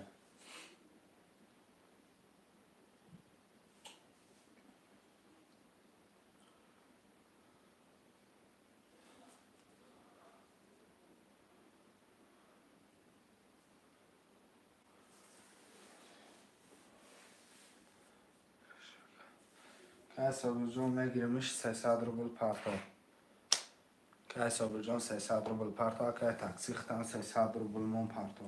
Кай Собирҷон, мегиримиш, 300 рубл парто. Кай Собирҷон, 300 рубл парто, акай такси хитан 300 рубл мон парто.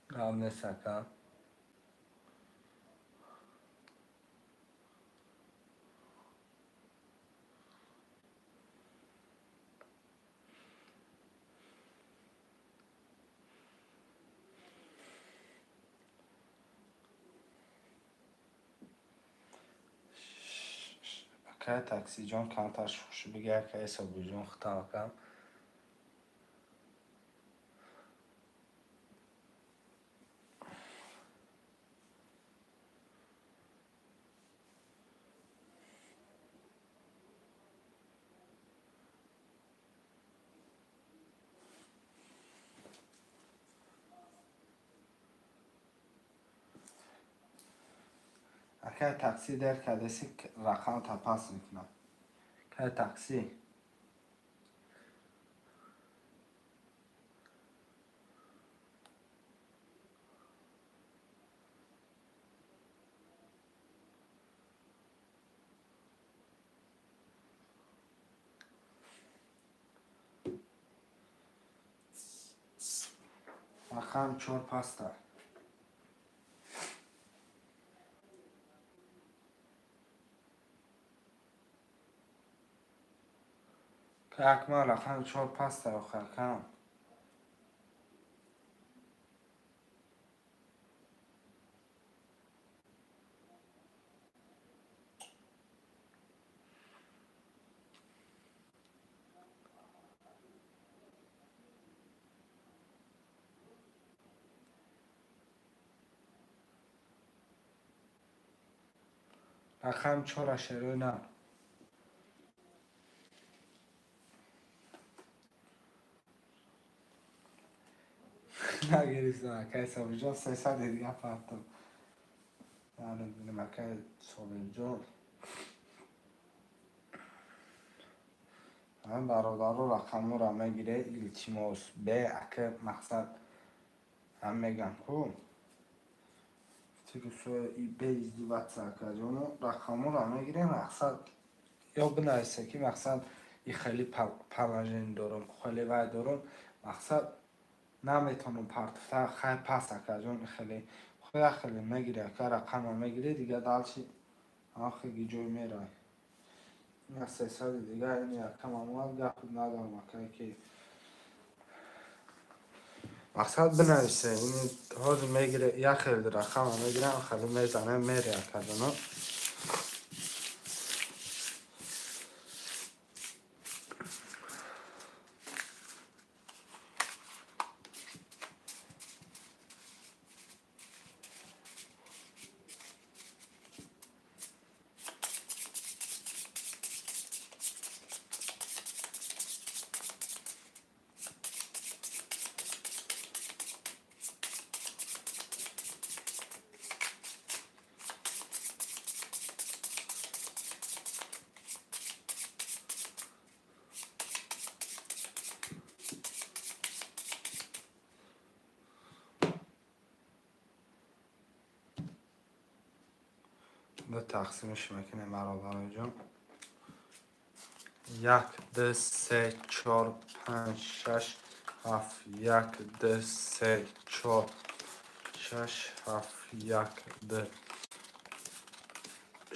Гап нест, ака. Акай таксиҷон, камтар шӯхӣ бига, акай Собирҷон хитам, ака. Акай такси, дер кардеси, рақам пас мекунам. Акай такси. Рақам чор паста. Акмал, рақами чор паста, охир акам. Рақами чора, шерои на. Нагирифтам, акай Собирҷон, 300 дига партам. Бинем, акай Собирҷон. Ҳамин бародаро рақамҳоро мегире, илтимос, бе ака мақсад ҳам мегам ку. Бе издеваться, акаҷоно, рақамҳоро мегирем, мақсад ё бинависе, ки мақсад и хеле положение дорам, хеле вай дорам, мақсад наметавонам партофта, хай пас, акаҷон, хеле як хеле мегире, ака, рақама мегире, дига дальше ахиги ҷой мерай. 300 дига ин якам омад, гап надорам, ака, ки мақсад бинависе, ин ҳозир мегире, як хеле рақама мегирам, хеле мезанем, мере, акаҷоно. Ду тақсимаш мекунем, бародароҷон. Як, ду, се, чор, панҷ, шаш, ҳафт, як, ду, се, чор, шаш, ҳафт, як, ду,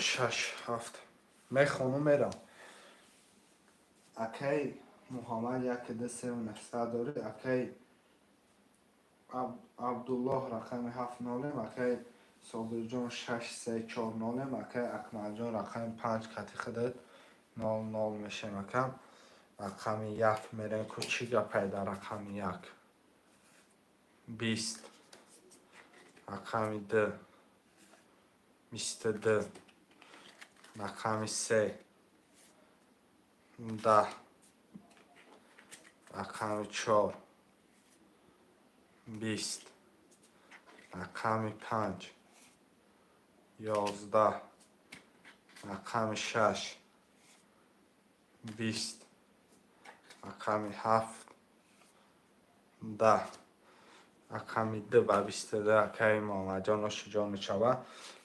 шаш, ҳафт. Мехонум, мерам. Акаи Муҳаммад як, ду, севу 900 дорӣ, акаи Абдуллоҳ рақами ҳафт нолем, акаи Собирҷон шаш, се, чор, нолем, акаи Акмалҷон рақами панҷ кати худат нол нол мешем, ака. Рақами як мерем ку, чӣ гапай дар рақами як? 20, рақами ду 22, рақами се 10, рақами чор 20, рақами панҷ 11, рақами шаш 20, рақами ҳафт 10, рақами ду ба 22. Акаи Муҳаммадҷон, ошиҷон мешава.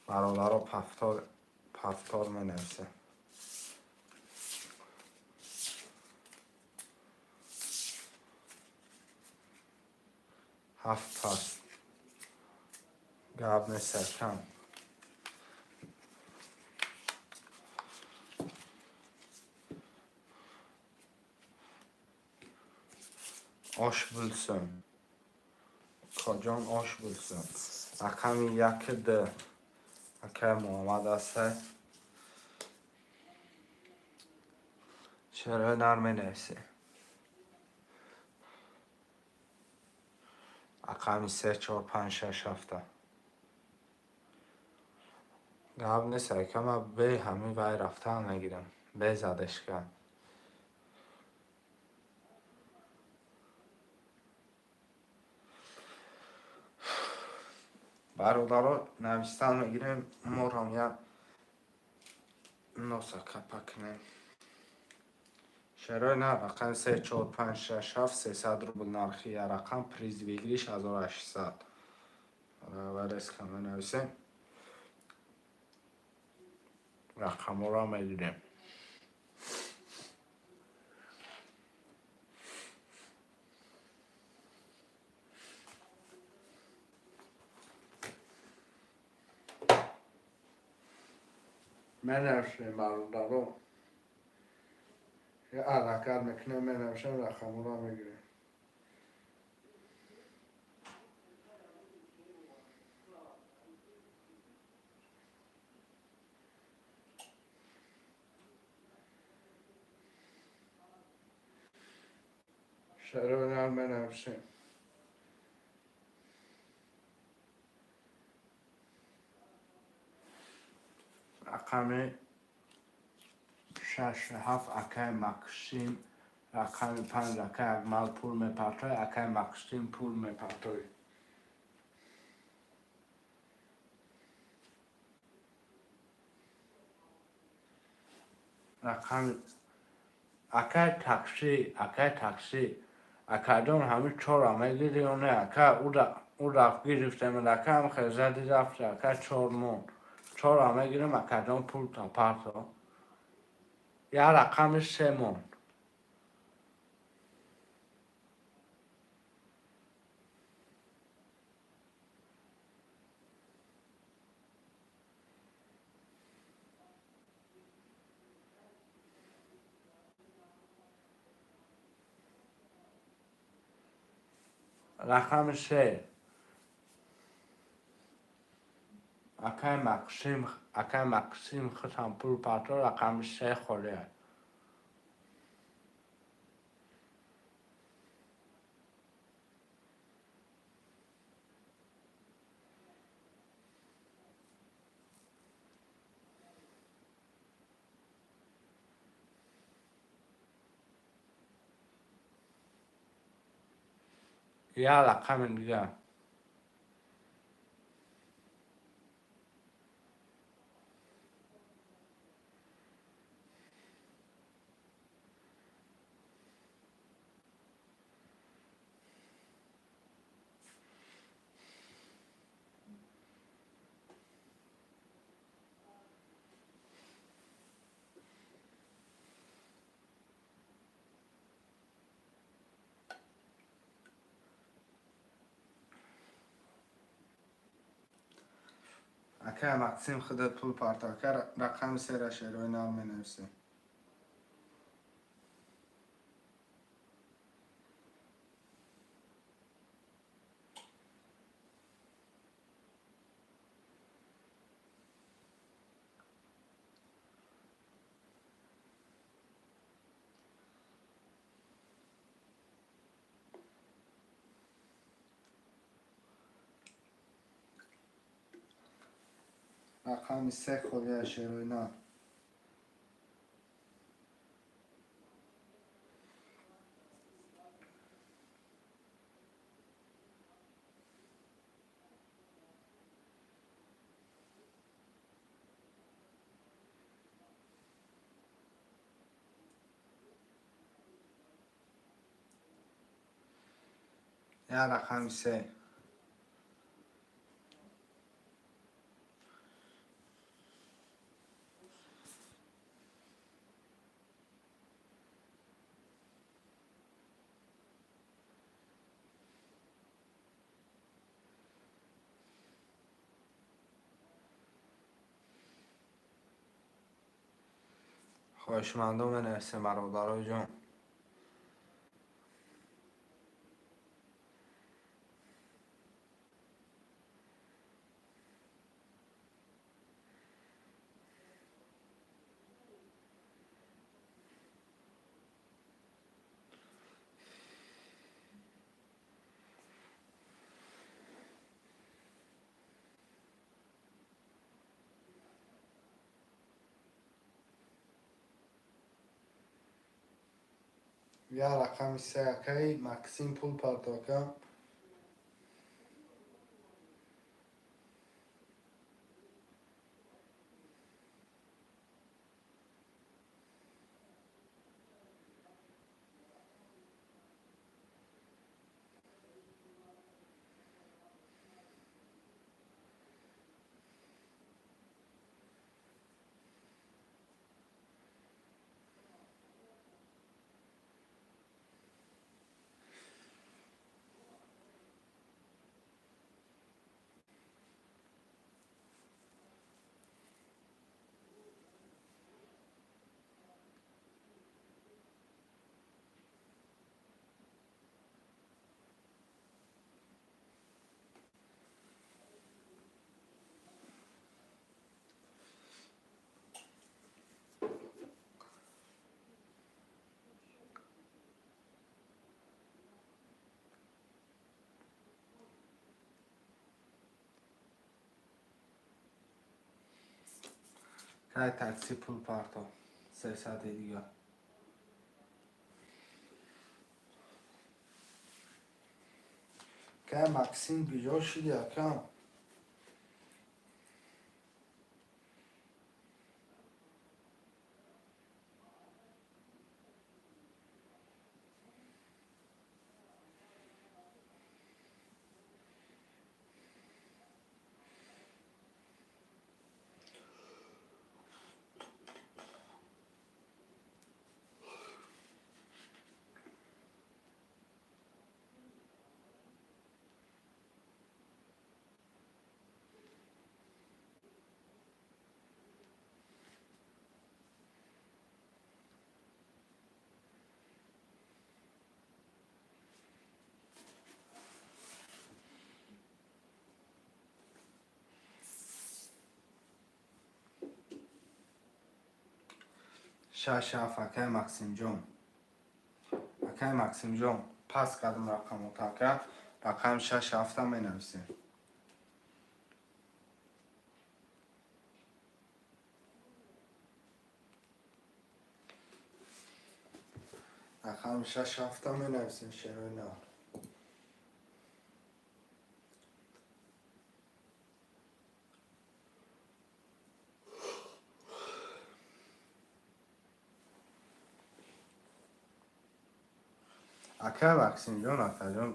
Бародаро, повтор, повтор менависем. Ҳафт пас гап нест, акам. Ош булсын, коҷон, ош булсын. Рақами яки д акаи Муҳаммад аста. Чаро нар менависӣ? Рақами се, чор, панҷ, шаш, ҳафта. Гап нест, ака, ман бе ҳамин вай рафтан мегирам, бе задержка. Бародаро, навистан мегирем, морам як носа капа кунем. Шарои на рақами се, чор, панҷ, шаш, ҳафт, 300 рубл нархи як рақам, приз выигрыш 1800. Варезка менависем, рақамҳоро мегирем. Менависем, бародаро, ҳаракат мекунем, менависем, рақамҳоро мегирем. Шарои менависем. Рақами шаш, ҳафт, акаи Максим, рақами панҷ, акаи Акмал пул мепартои, акаи Максим пул мепартои. Рақами Акай таксӣ, акай таксӣ, акаҷон, ҳамин чора мегири ё не, ака? Ӯ рафт, гирифтем, ака, ҳам хел зади рафти, ака, чор монд. Чора мегирем, акаҷон, пулта парто. Як рақами се монд. Рақами се, акай Максим, акай Максим, худам пул парто, рақами се холия. Як рақами дигар. Акай Максим, худат пул парто, ака, рақами сера шерои нав менависем. Рақами се холия, шерои нав. Як рақами се. Хоҳишмандон, менависем, бародарои ҷон. Як рақами се, акаи Максим, пул парто, ака. Кай такси, пул парто, 300 дигар. Кай Максим, биҷо шиди, акам? Шаш, ҳафт, акай Максимҷон. Акай Максимҷон, пас кардам рақамота, ака. Рақами шаш, ҳафта менависем. Рақами шаш, ҳафта менависем, шерои нар. Акай Максимҷон, акаҷон,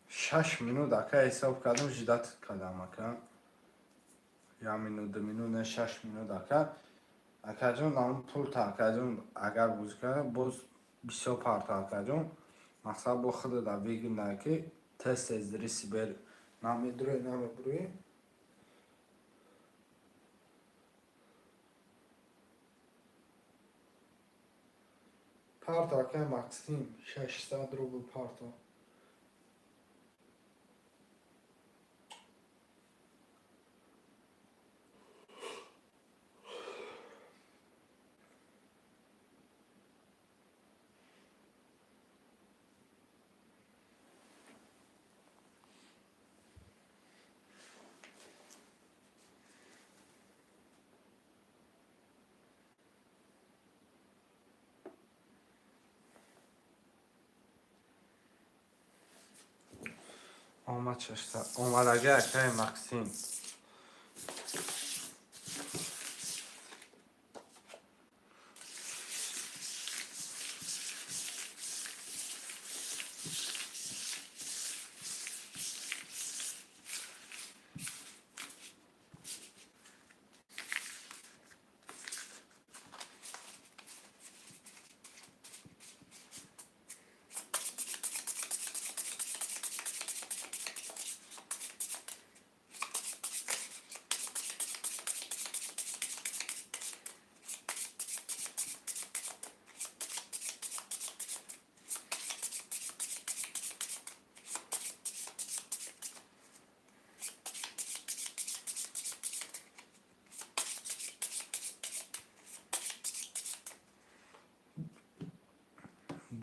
6 минут, ака, ҳисоб кардам, ждать кардам, ака. Як минут, 2 минут не, 6 минут, ака. Акаҷон, ам пулта, акаҷон, агар бозӣ карда, боз бисёр парта, акаҷон. Мақсад бо худата выгодно, ки тез тез риси бер намедурӯи, намебурӯӣ. Парта, акай Максим, 600 рубл парта. Омад 600. Омадаги, акай Максим.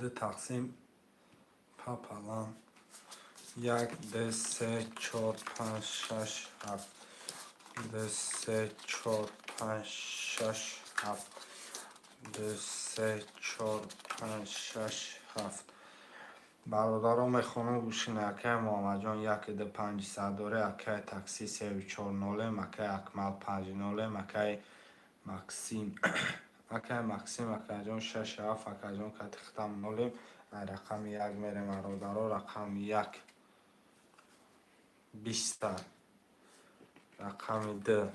Д тақсим пополам. Як, д, се, чор, панҷ, шаш, ҳафт. Д, се, чор, панҷ, шаш, ҳафт. Д, се, чор, панҷ, шаш, ҳафт. Бародарон, мехонам, гӯшина. Акай Муҳаммадҷон, яке д панҷи садоре, акай такси сею чор нолем, акай Акмал панҷи нолем, акай Максим, акай Максим, акаҷон, шаш, ҳафт, акаҷон, кати хитам нолем. Ай рақами як мерем, бародаро. Рақами як 20-та, рақами д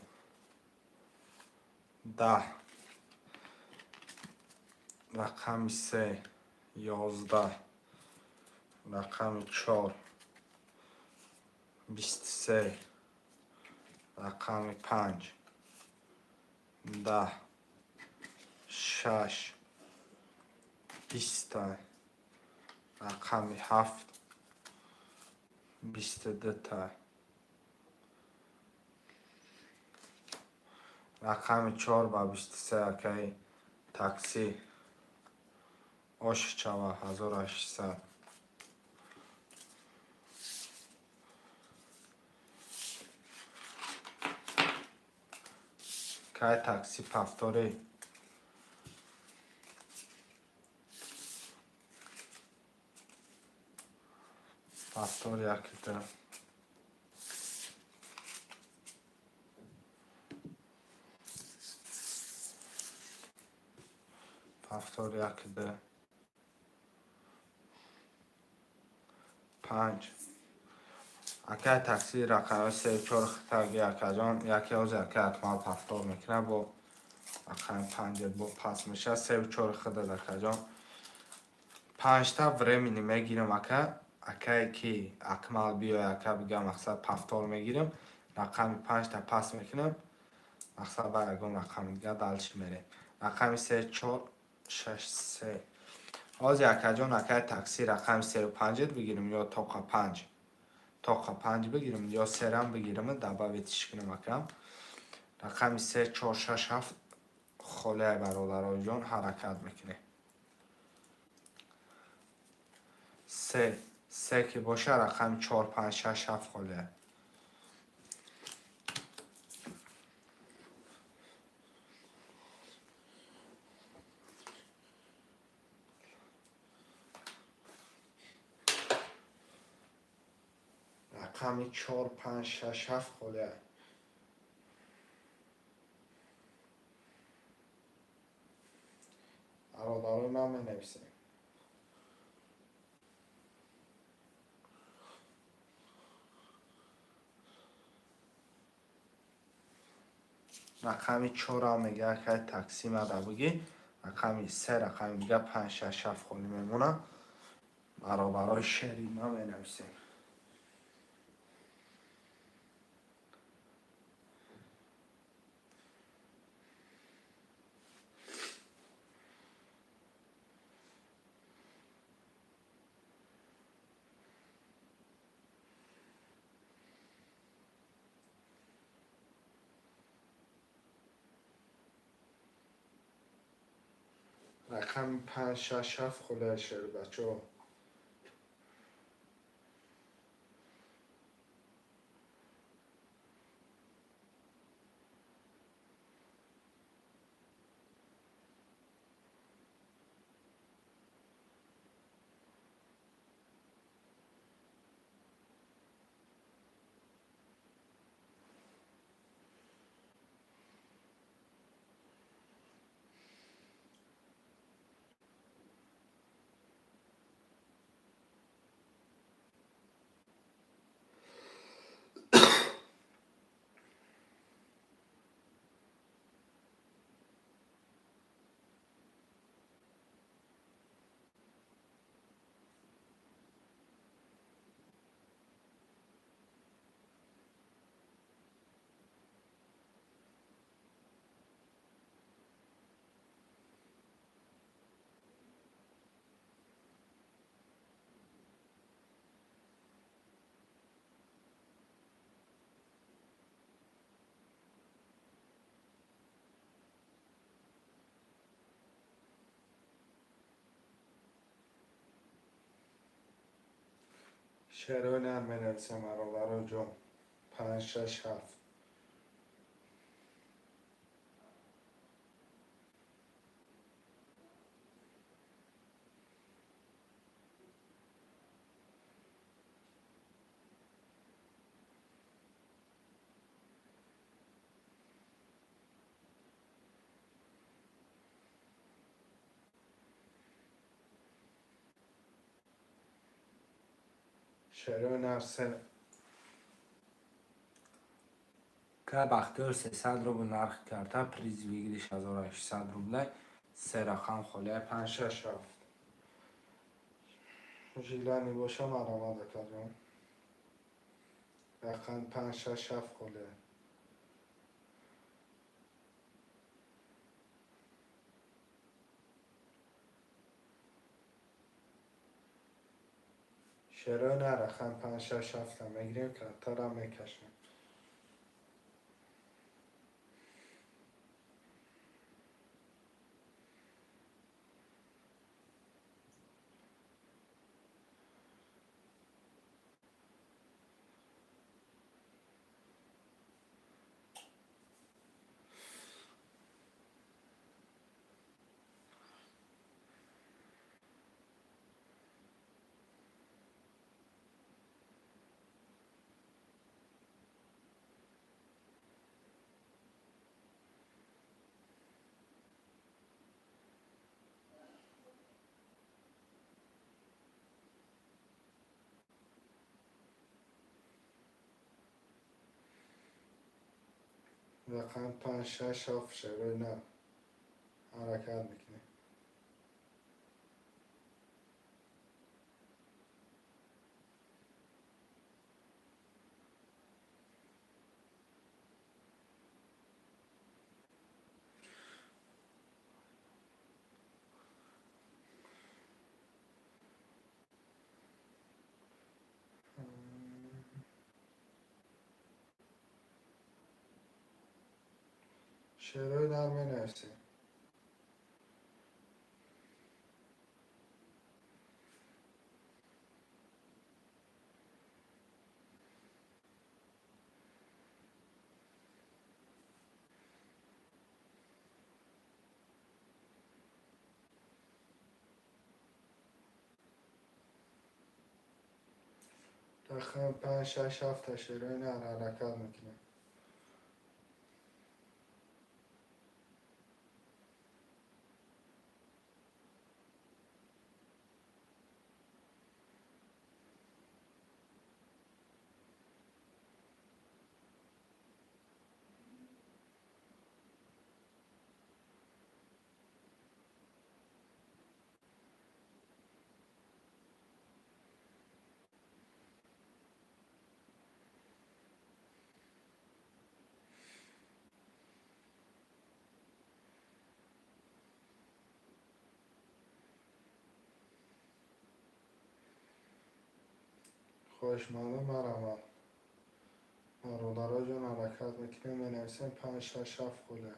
10, рақами се 11, рақами чор 23, рақами панҷ 10, шаш 20-та, рақами ҳафт 22-та, рақами чор ба 23. Акаи таксӣ, ошчава, 1800. Кай такси, повтори. Повтор якида. Повтор якида. Панҷ. Акай такси, рақами се, чор хитаги, акаҷон, яке ҳозир акай Акмал повтор мекунад, бо рақами панҷ бо пас мешавад. Сею чор хидад, акаҷон. Панҷта времени мегирам, ака. Акае ки Акмал биёй, ака, бига, мақсад, повтор мегирам. Рақами панҷта пас мекунам. Мақсад, ба ягон рақами дигар дальше мерем. Рақами се, чор, шаш, се. Ҳозир, акаҷон, акаи такси, рақами сею панҷет бигирам ё тоқа панҷ? Тоқа панҷ бигирам ё серам бигирам, добавить ш кунам, акам? Рақами се, чор, шаш, ҳафт. Холия, бародароҷон, ҳаракат мекунем. Се, се ки боша, рақами чор, панҷ, шаш, ҳафт холия. Рақами чор, панҷ, шаш, ҳафт холия. Бародарои ман, менависем. Рақами чорам мега, кай такси мада бугӣ. Рақами се, рақами дига панҷ, шаш, ҳафт холӣ мемонад. Баробарои шери ман менависем. Рақами панҷ, шаш, ҳафт холия, шери бачаҳо. Шерои нар менависем, бародаро ҷон. Панҷ, шаш, ҳафт. Шерои нар се. Ка Бахтиёр, 300 рубл нархи карта, приз выигрыш 1800 рублей. Се рақам холия, панҷ, шаш, ҳафт. Желание боша, марҳамат, акаҷон. Рақами панҷ, шаш, ҳафт холия. Шерои нар, рақами панҷ, шаш, ҳафта мегирем, картара мекашем. Рақами панҷ, шаш, ҳафт, шерои нар. Ҳаракат мекунем. Шерои нар менависем. Рақами панҷ, шаш, ҳафта шерои нар ҳаракат мекунем. Хоҳишмандон, марҳамат. Бародароҷон, ҳаракат мекунем, менависем панҷ, шаш, ҳафт холия.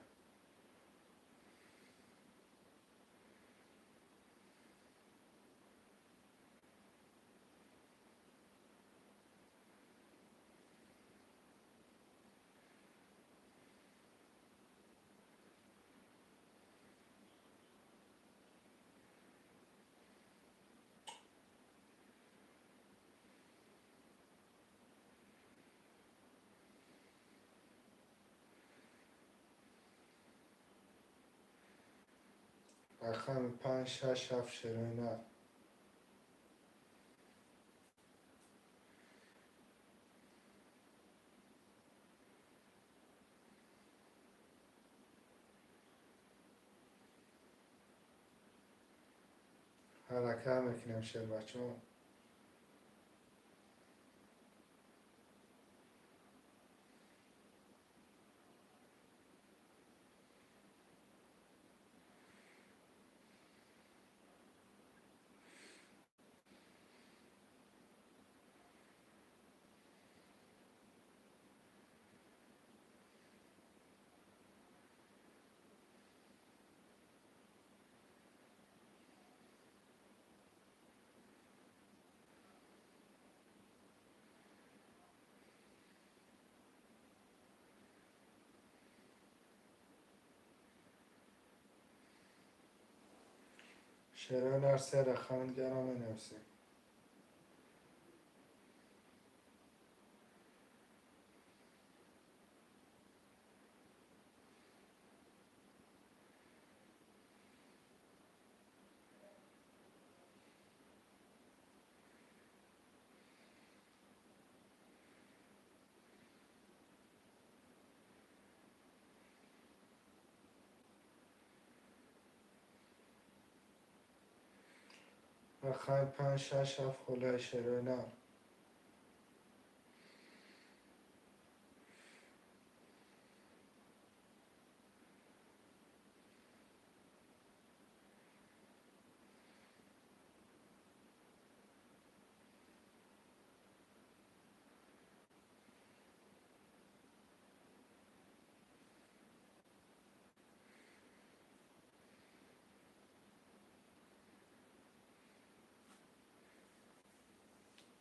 Рақами панҷ, шаш, ҳафт шерои нар. Ҳаракат мекунем, шербачаҳо. Шерои нар, се рақами дигарам менависем. Рақами панҷ, шаш, ҳафт холияи шерои нар.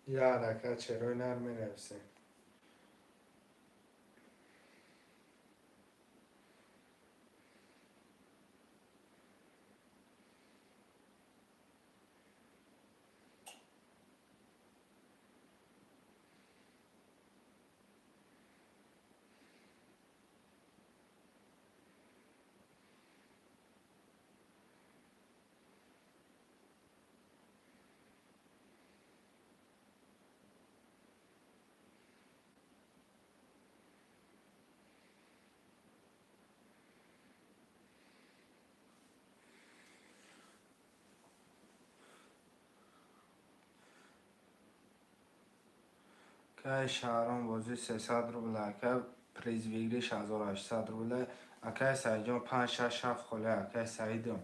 Як ҳаракат, шерои нар, менависем. Акаи Шаҳром, бозӣ 300 рубл, ака, приз выигрыш 1800 рубл. Акаи Саидҷон, панҷ, шаш, ҳафт холия, акаи Саидом.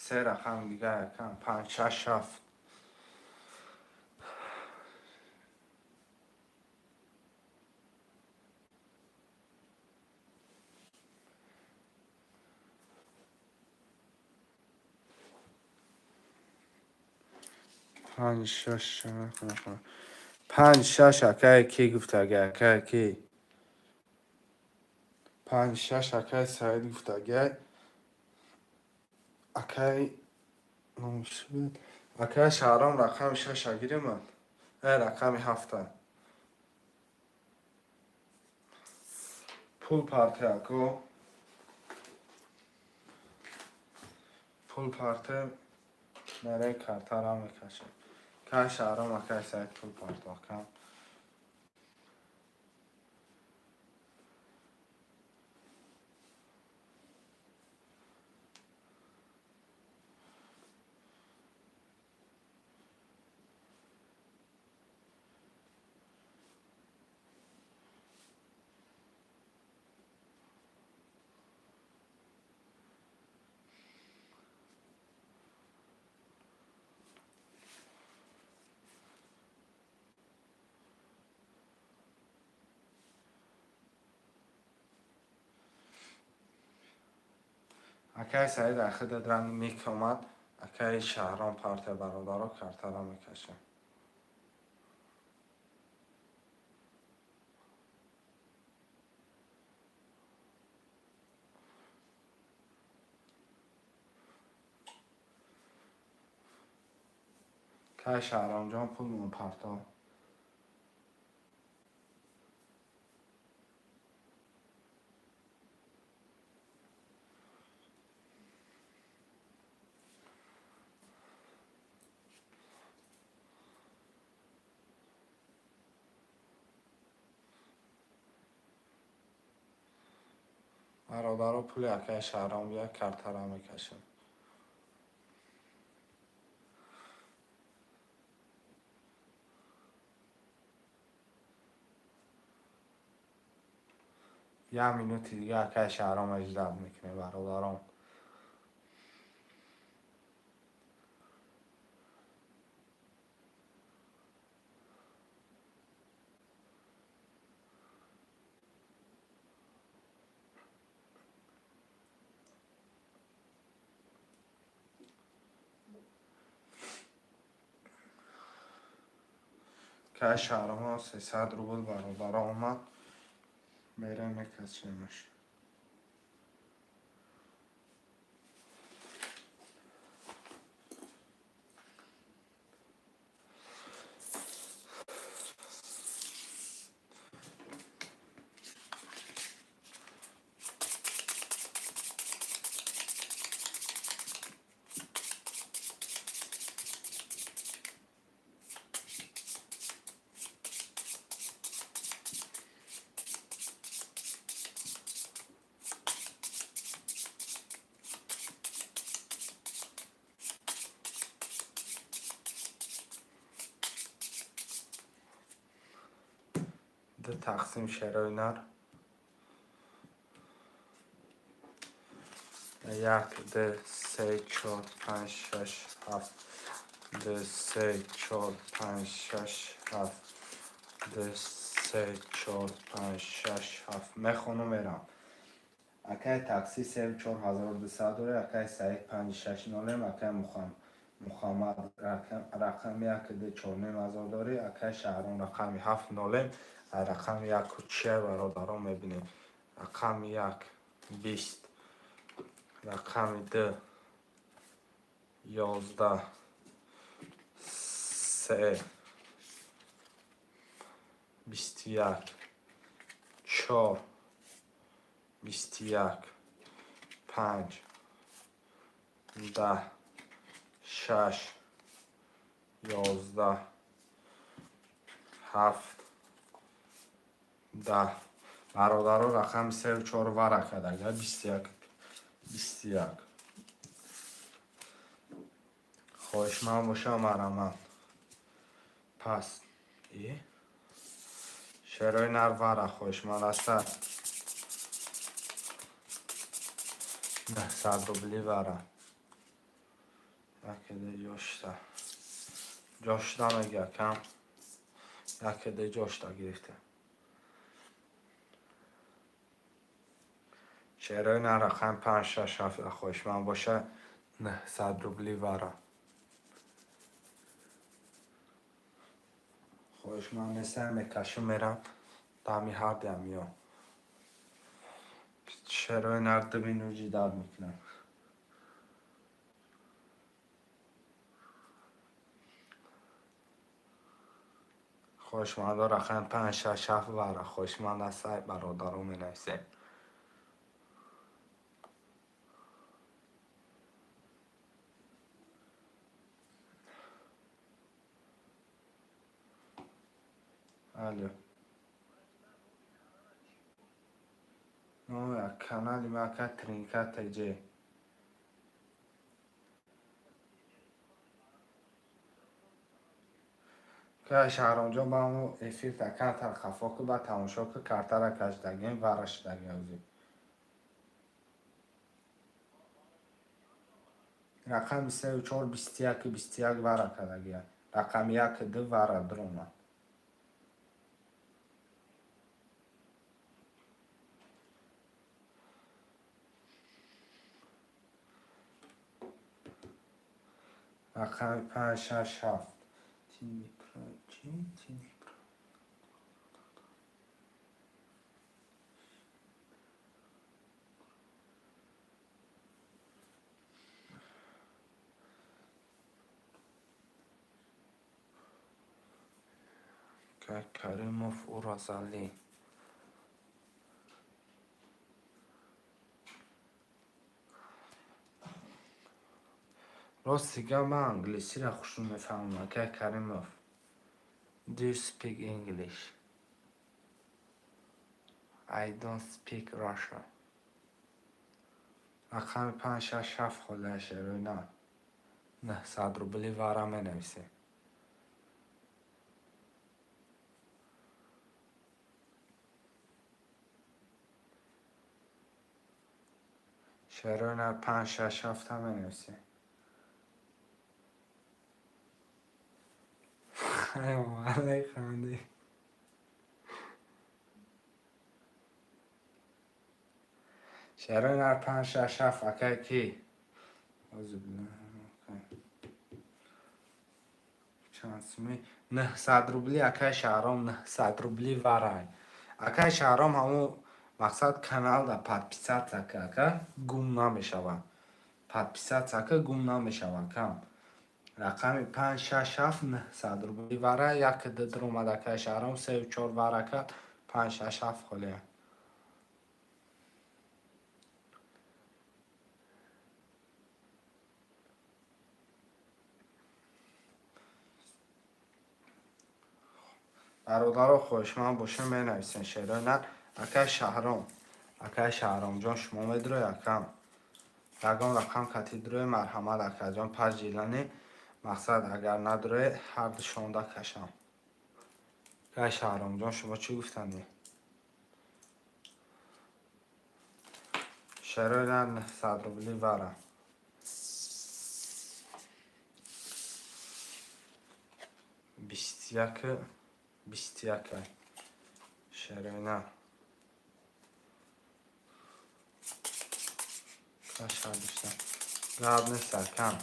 Се рақам дигар, акам, панҷ, шаш, ҳафт. Панҷ, шаш, панҷ, шаш, акае ки гуфтага, акае ки? Панҷ, шаш, акаи Саид гуфтагай. Акаи номш буд? Акаи Шаҳром, рақами шаша гиримад. Рақами ҳафта. Пул парте, ако. Пул парте, мерем, картара мекашем. Кай шаҳром, акай Саид, пул парто, акам. Акай Саид, ахидат ранги мик омад. Акаи Шаҳром парте, бародаро, картара мекашем. Кай, Шаҳромҷон, пул парто. Бародаро, пули акаи Шаҳром бия, картара мекашем. Як минути дига акаи Шаҳром ждать мекунем, бародарон. Кай Шаҳрома 300 рубл, бародаро, омад, мерем, мекашемаш. Ду тақсим шерои нар. Як, ду, се, чор, панҷ, шаш, ҳафт. Ду, се, чор, панҷ, шаш, ҳафт. Ду, се, чор, панҷ, шаш, ҳафт. Мехонум, мерам. Акай такси 4200 дорем, акай Саид панҷ шаш нолем, акай Мухаммад рақами як ду чорним ҳазор дорӣ, акай Шаҳром рақами ҳафт нолем, рақами яку чия, бародарон, мебинем. Рақами як 20, рақами ду 11, се 21, чор 21, панҷ 10, шаш 11, ҳафт 10. Бародаро, рақами севу чор вара кардага, 21, 21. Хоҳишманд бошам, мараман. Пас шерои нар вара хоҳишманд аста, 900 рубли вара. Якеде ҷошта ҷошта мега кам, якеде ҷошта гирифта. Шерои нар рақами панҷ, шаш, ҳафт хоҳишманд боша, 900 рубли вара. Хоҳишманд нестам, мекашум, мерам дами ҳардиам ё. Шерои нар 2 минут ждать мекунам. Хоҳишмандо, рақами панҷ, шаш, ҳафт вара хоҳишманд ҳастай, бародаро, менависем. Алло. Номи канали ма, ака, Тринка ТЖ. Ка Шаҳромҷон, ба мо эфир та камтар хафо ку, ба тамошо ку, картара кашдагем, вара шудагем ӯзи. Рақами сею чор, 21, 21 вара кардагия. Рақами як, ду вара дуромад. Рақами панҷ, шаш, ҳафт. Тинипро чи? Тинипро. Каримов Уразали. Рости гап, ман англисиро хушрӯ мефаҳмам, акай Каримов. Do you speak English? I don't speak Russian. Рақами панҷ, шаш, ҳафт холия, шерои на. 900 рубли вара, менависем. Шерои на, панҷ, шаш, ҳафта менависем. Ханди. Шерои нар, панҷ, шаш, ҳафт, акай ки? Чанд суми? 900 рубли, акай Шаҳром, 900 рубли варай. Акай Шаҳром, ҳамун мақсад каналда подписаться ка, ака, гум намешавад. Подписаться ка, гум намешавад кам. Рақами панҷ, шаш, ҳафт, 900 рубли вара, як, ду дуромад, акай Шаҳром, сею чор вара кард, панҷ, шаш, ҳафт холия. Бародаро, хоҳишманд бошем, менависен шерои нар. Акай Шаҳром, акай Шаҳромҷон, шумо медурой, акам? Ягон рақам кати дурои, марҳамат, акаҷон, паҷилани мақсад, агар надурое, ҳарду шонда кашам. Акай Шаҳромҷон, шумо чӣ гуфтанӣ? Шерои нар, 900 рубли вара. 21, 21, шерои нар. Кашардишта. Гап нест, акам.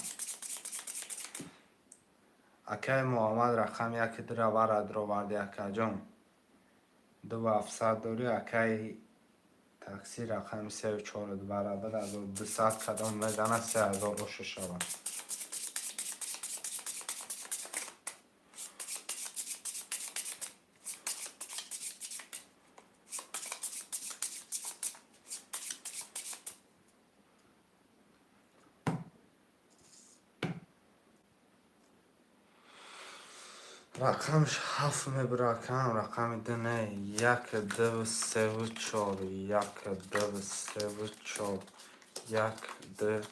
Акай Муҳаммад, рақами яки дура вара дуроварди, акаҷон. Дуву ҳафтсад дорӣ, акай такси, рақами сею чору вара буд, 1200, кадом мезанад, 3000 ошу шавад. Рақамш ҳафт мебура, акам, рақами ду не, як, дуву, севу, чор, як, дуву, севу, чор, як, ду.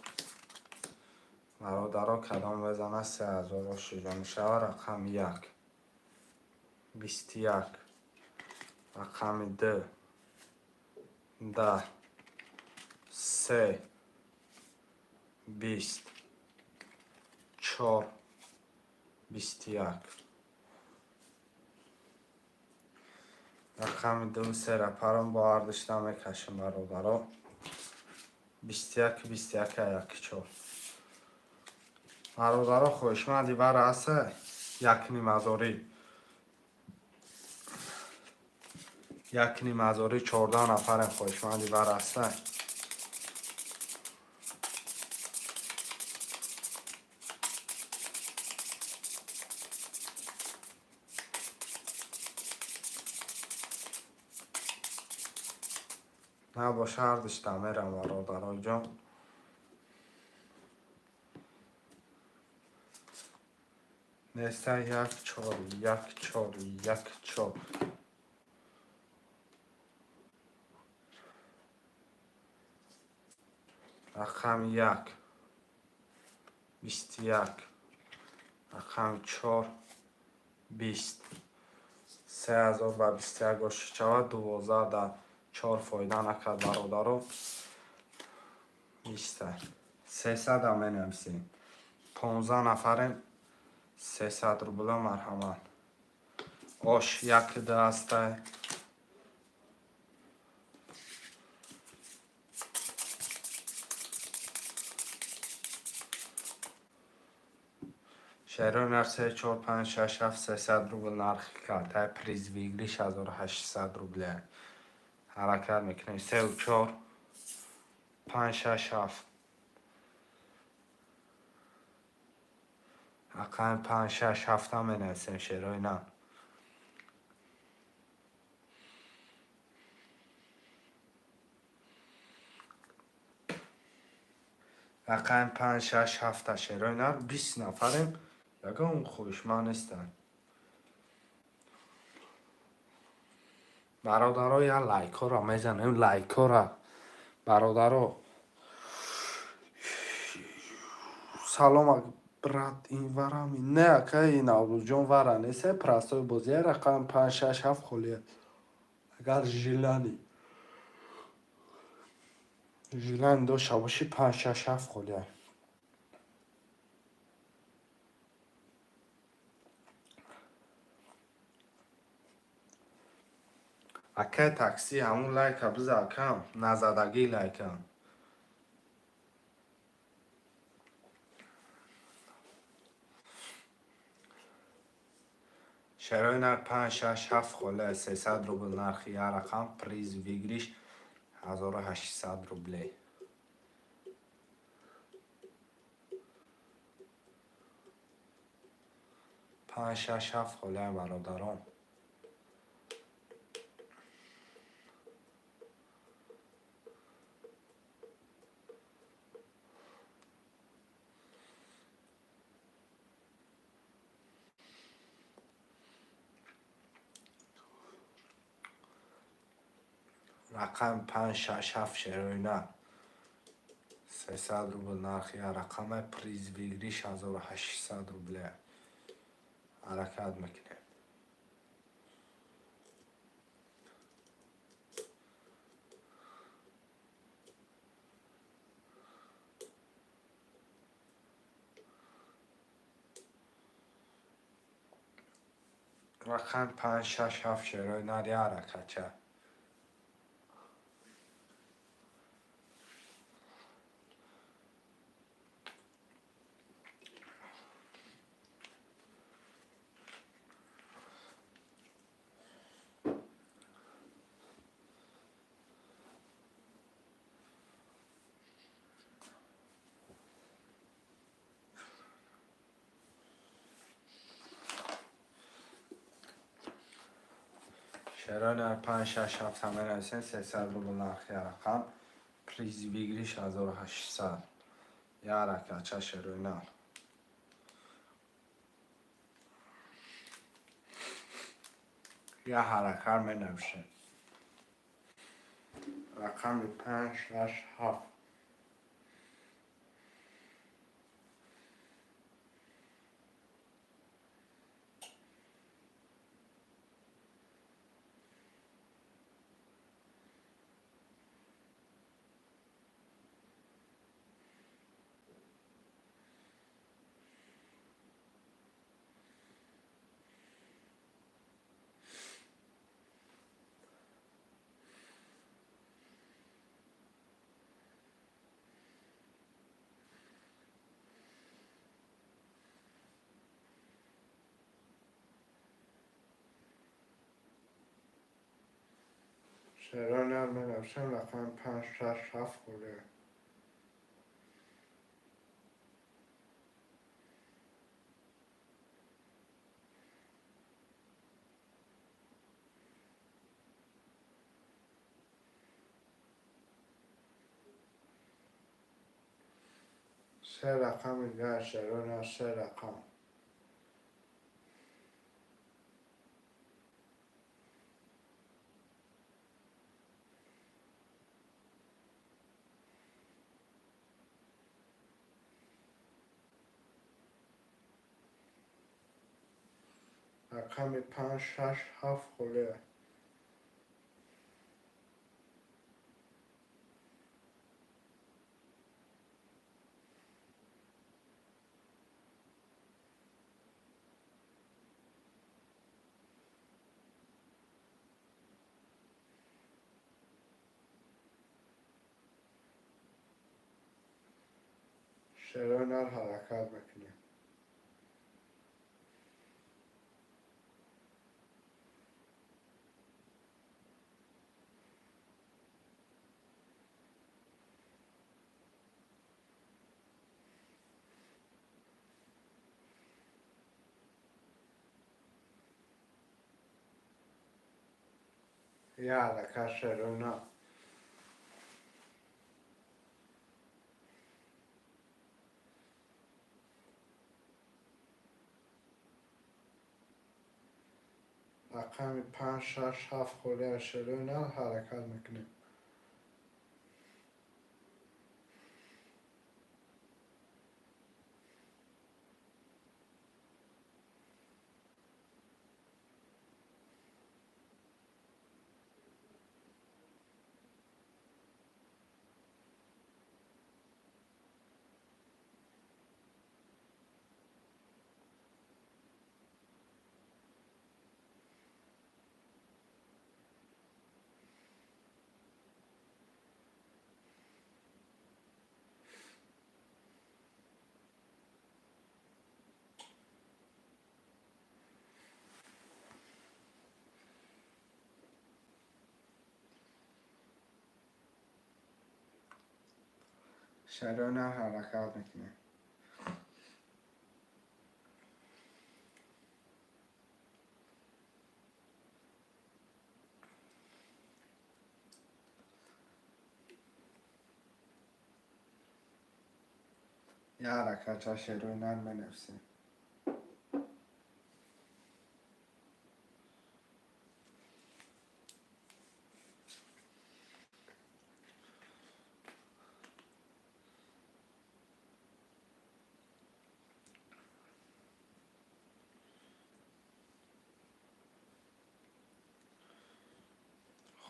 Бародаро, кадом мезанад, 3000 ошиҷо мешавад. Рақами як, 21, рақами ду, 10, се, 20, чор, 21. Рақами ду, сера паром бо ҳардушта мекашем, бародаро. 21, 21, яки чор. Бародаро, хоҳишманди вара ҳаста, якнимҳазорӣ. Якнимҳазорӣ, 14 нафарем, хоҳишманди вара ҳаста. Набоша, ҳардушта мерам, бародароҷон. Неста, 1 4 1 4 1 4. Рақами 1 21, рақами 4 20. 3000 ба 21 оши шавад, 12 да 4 фоида накард, бародаро. 20 300 менависем. 15 нафарем, 300 рубла, марҳамат. Ош 1 2 ҳастай. Шерои нарх 3 4 5 6 7, 300 рубл нархи картаи, приз выигрыш 1800 рубля. Ҳаракат мекунем. 3 4 5 6 7. Рақами 5 6 7 менависем, шерои нар. Рақами 5 6 7, шерои нар. 20 нафарем. Ягон хоҳишманд нестанд. Бародаро, я лайкҳоро мезанем, лайкҳоро. Бародаро. Салом, брат, ин варами. Не, акай Наврӯзҷон, вара нест, простой бозия, рақами 5 6 7 холия. Агар желание дошта бошӣ, 5 6 7 холия. Акай такси, ҳамун лайка биза, акам, назадагӣ лайка. Шарои нарх 5 6 7 холия, 300 рубл нархи як рақам, приз выигрыш 1800 рублей. 5 6 7 холия, бародарон. Рақами 5 6 7, шерои нар. 300 рубл нархи як рақама, приз выигрыш 1800 рубля. Ҳаракат мекунем. Рақами 5 6 7, шерои нар, як ҳаракатча. Шерои нар 5 6 7 менависем, 300 рубл нархи як рақам, приз выигрыш 1800. Як ҳаракатча, шерои нар. Як ҳаракат менависем. Рақами 5 6 7. Шерои нар менависем, рақами 5 6 7 холия. Се рақами дигар, шерои нар, се рақам. Рақами панҷ, шаш, ҳафт холия. Шерои нар, ҳаракат мекунем. Як ҳаракат, шерои нар. Рақами панҷ, шаш, ҳафт холия, шерои нар, ҳаракат мекунем. Шерои нар, ҳаракат мекунем. Як ҳаракатча, шерои нар, менависем.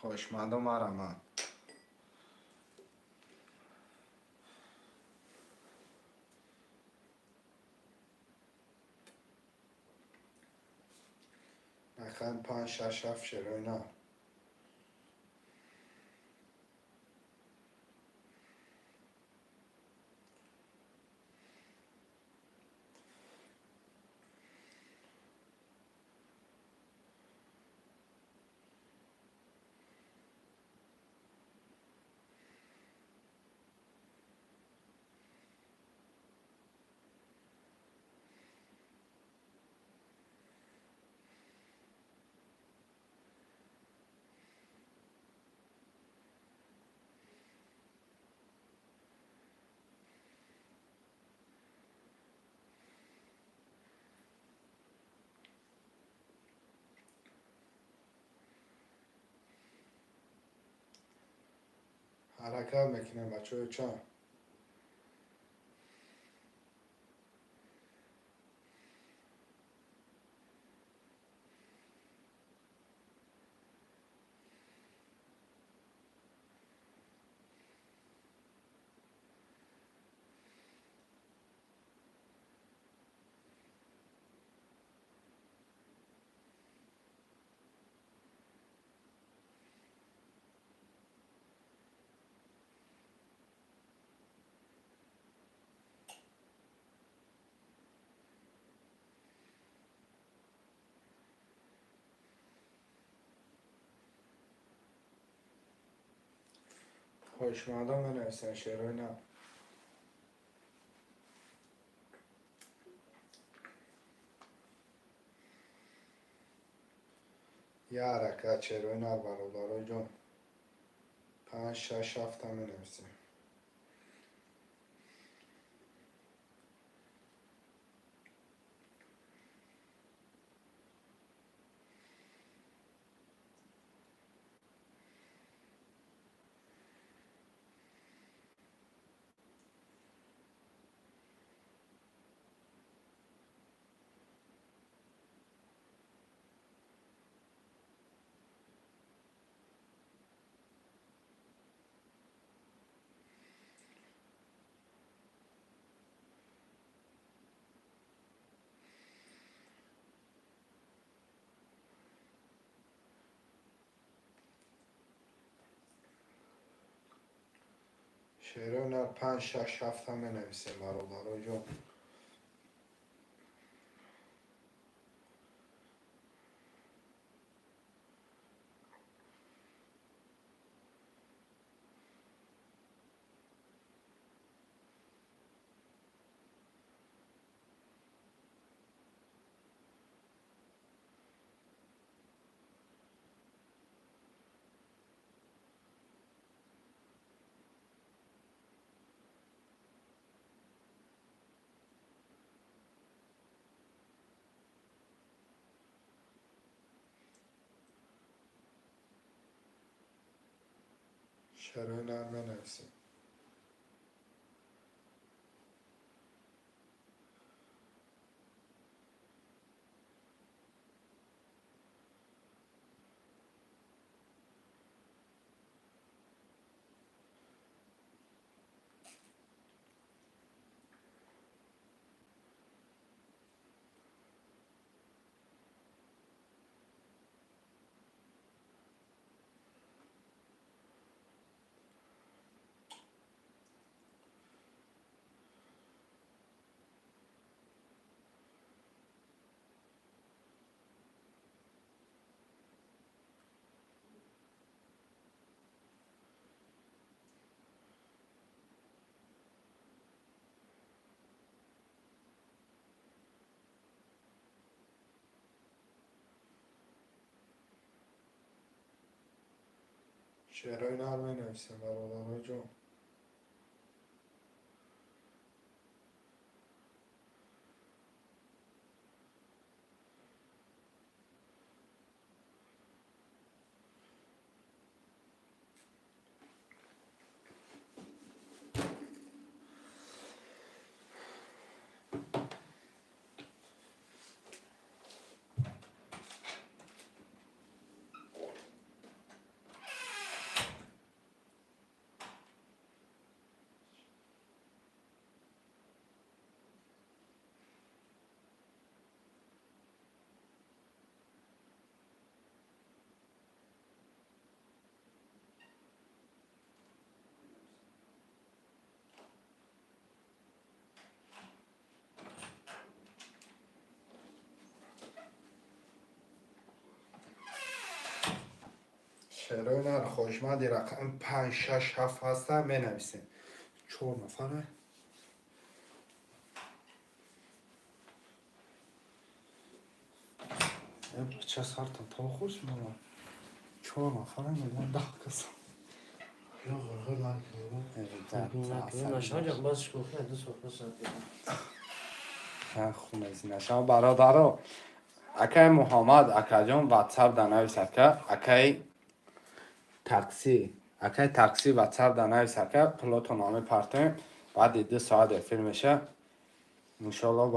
Хоҳишмандо, марҳамат. Рақами панҷ, шаш, ҳафт, шерои нар. Ҳаракат мекунем, бачаҳои чанд. Хоҳишмандон менависанд, шерои нар. Як ҳаракат, шерои нар, бародарои ҷон. Панҷ, шаш, ҳафта менависем. Шерои нар панҷ, шаш, ҳафта менависем, бародароҷон. Шерои нар менависем. Шерои нар менависем, бародароҷон. Шерои нар хоҳишманди рақами панҷ, шаш, ҳафт ҳастан, менависем. Чор нафара. Бача, сартон то хурс мала. Чор нафара мегӯям, 10 каса. Ё ғурғур накунем. Нашаҷа бас шӯхи ду софа сад. Хунезинаша, бародаро. Акай Муҳаммад акаҷон, ватсап да навис, ака. Акай такси, акай такси, ватсап да навис, ака, пулотон мепартоем. Баъди 2 соат эфир меша. Иншолло.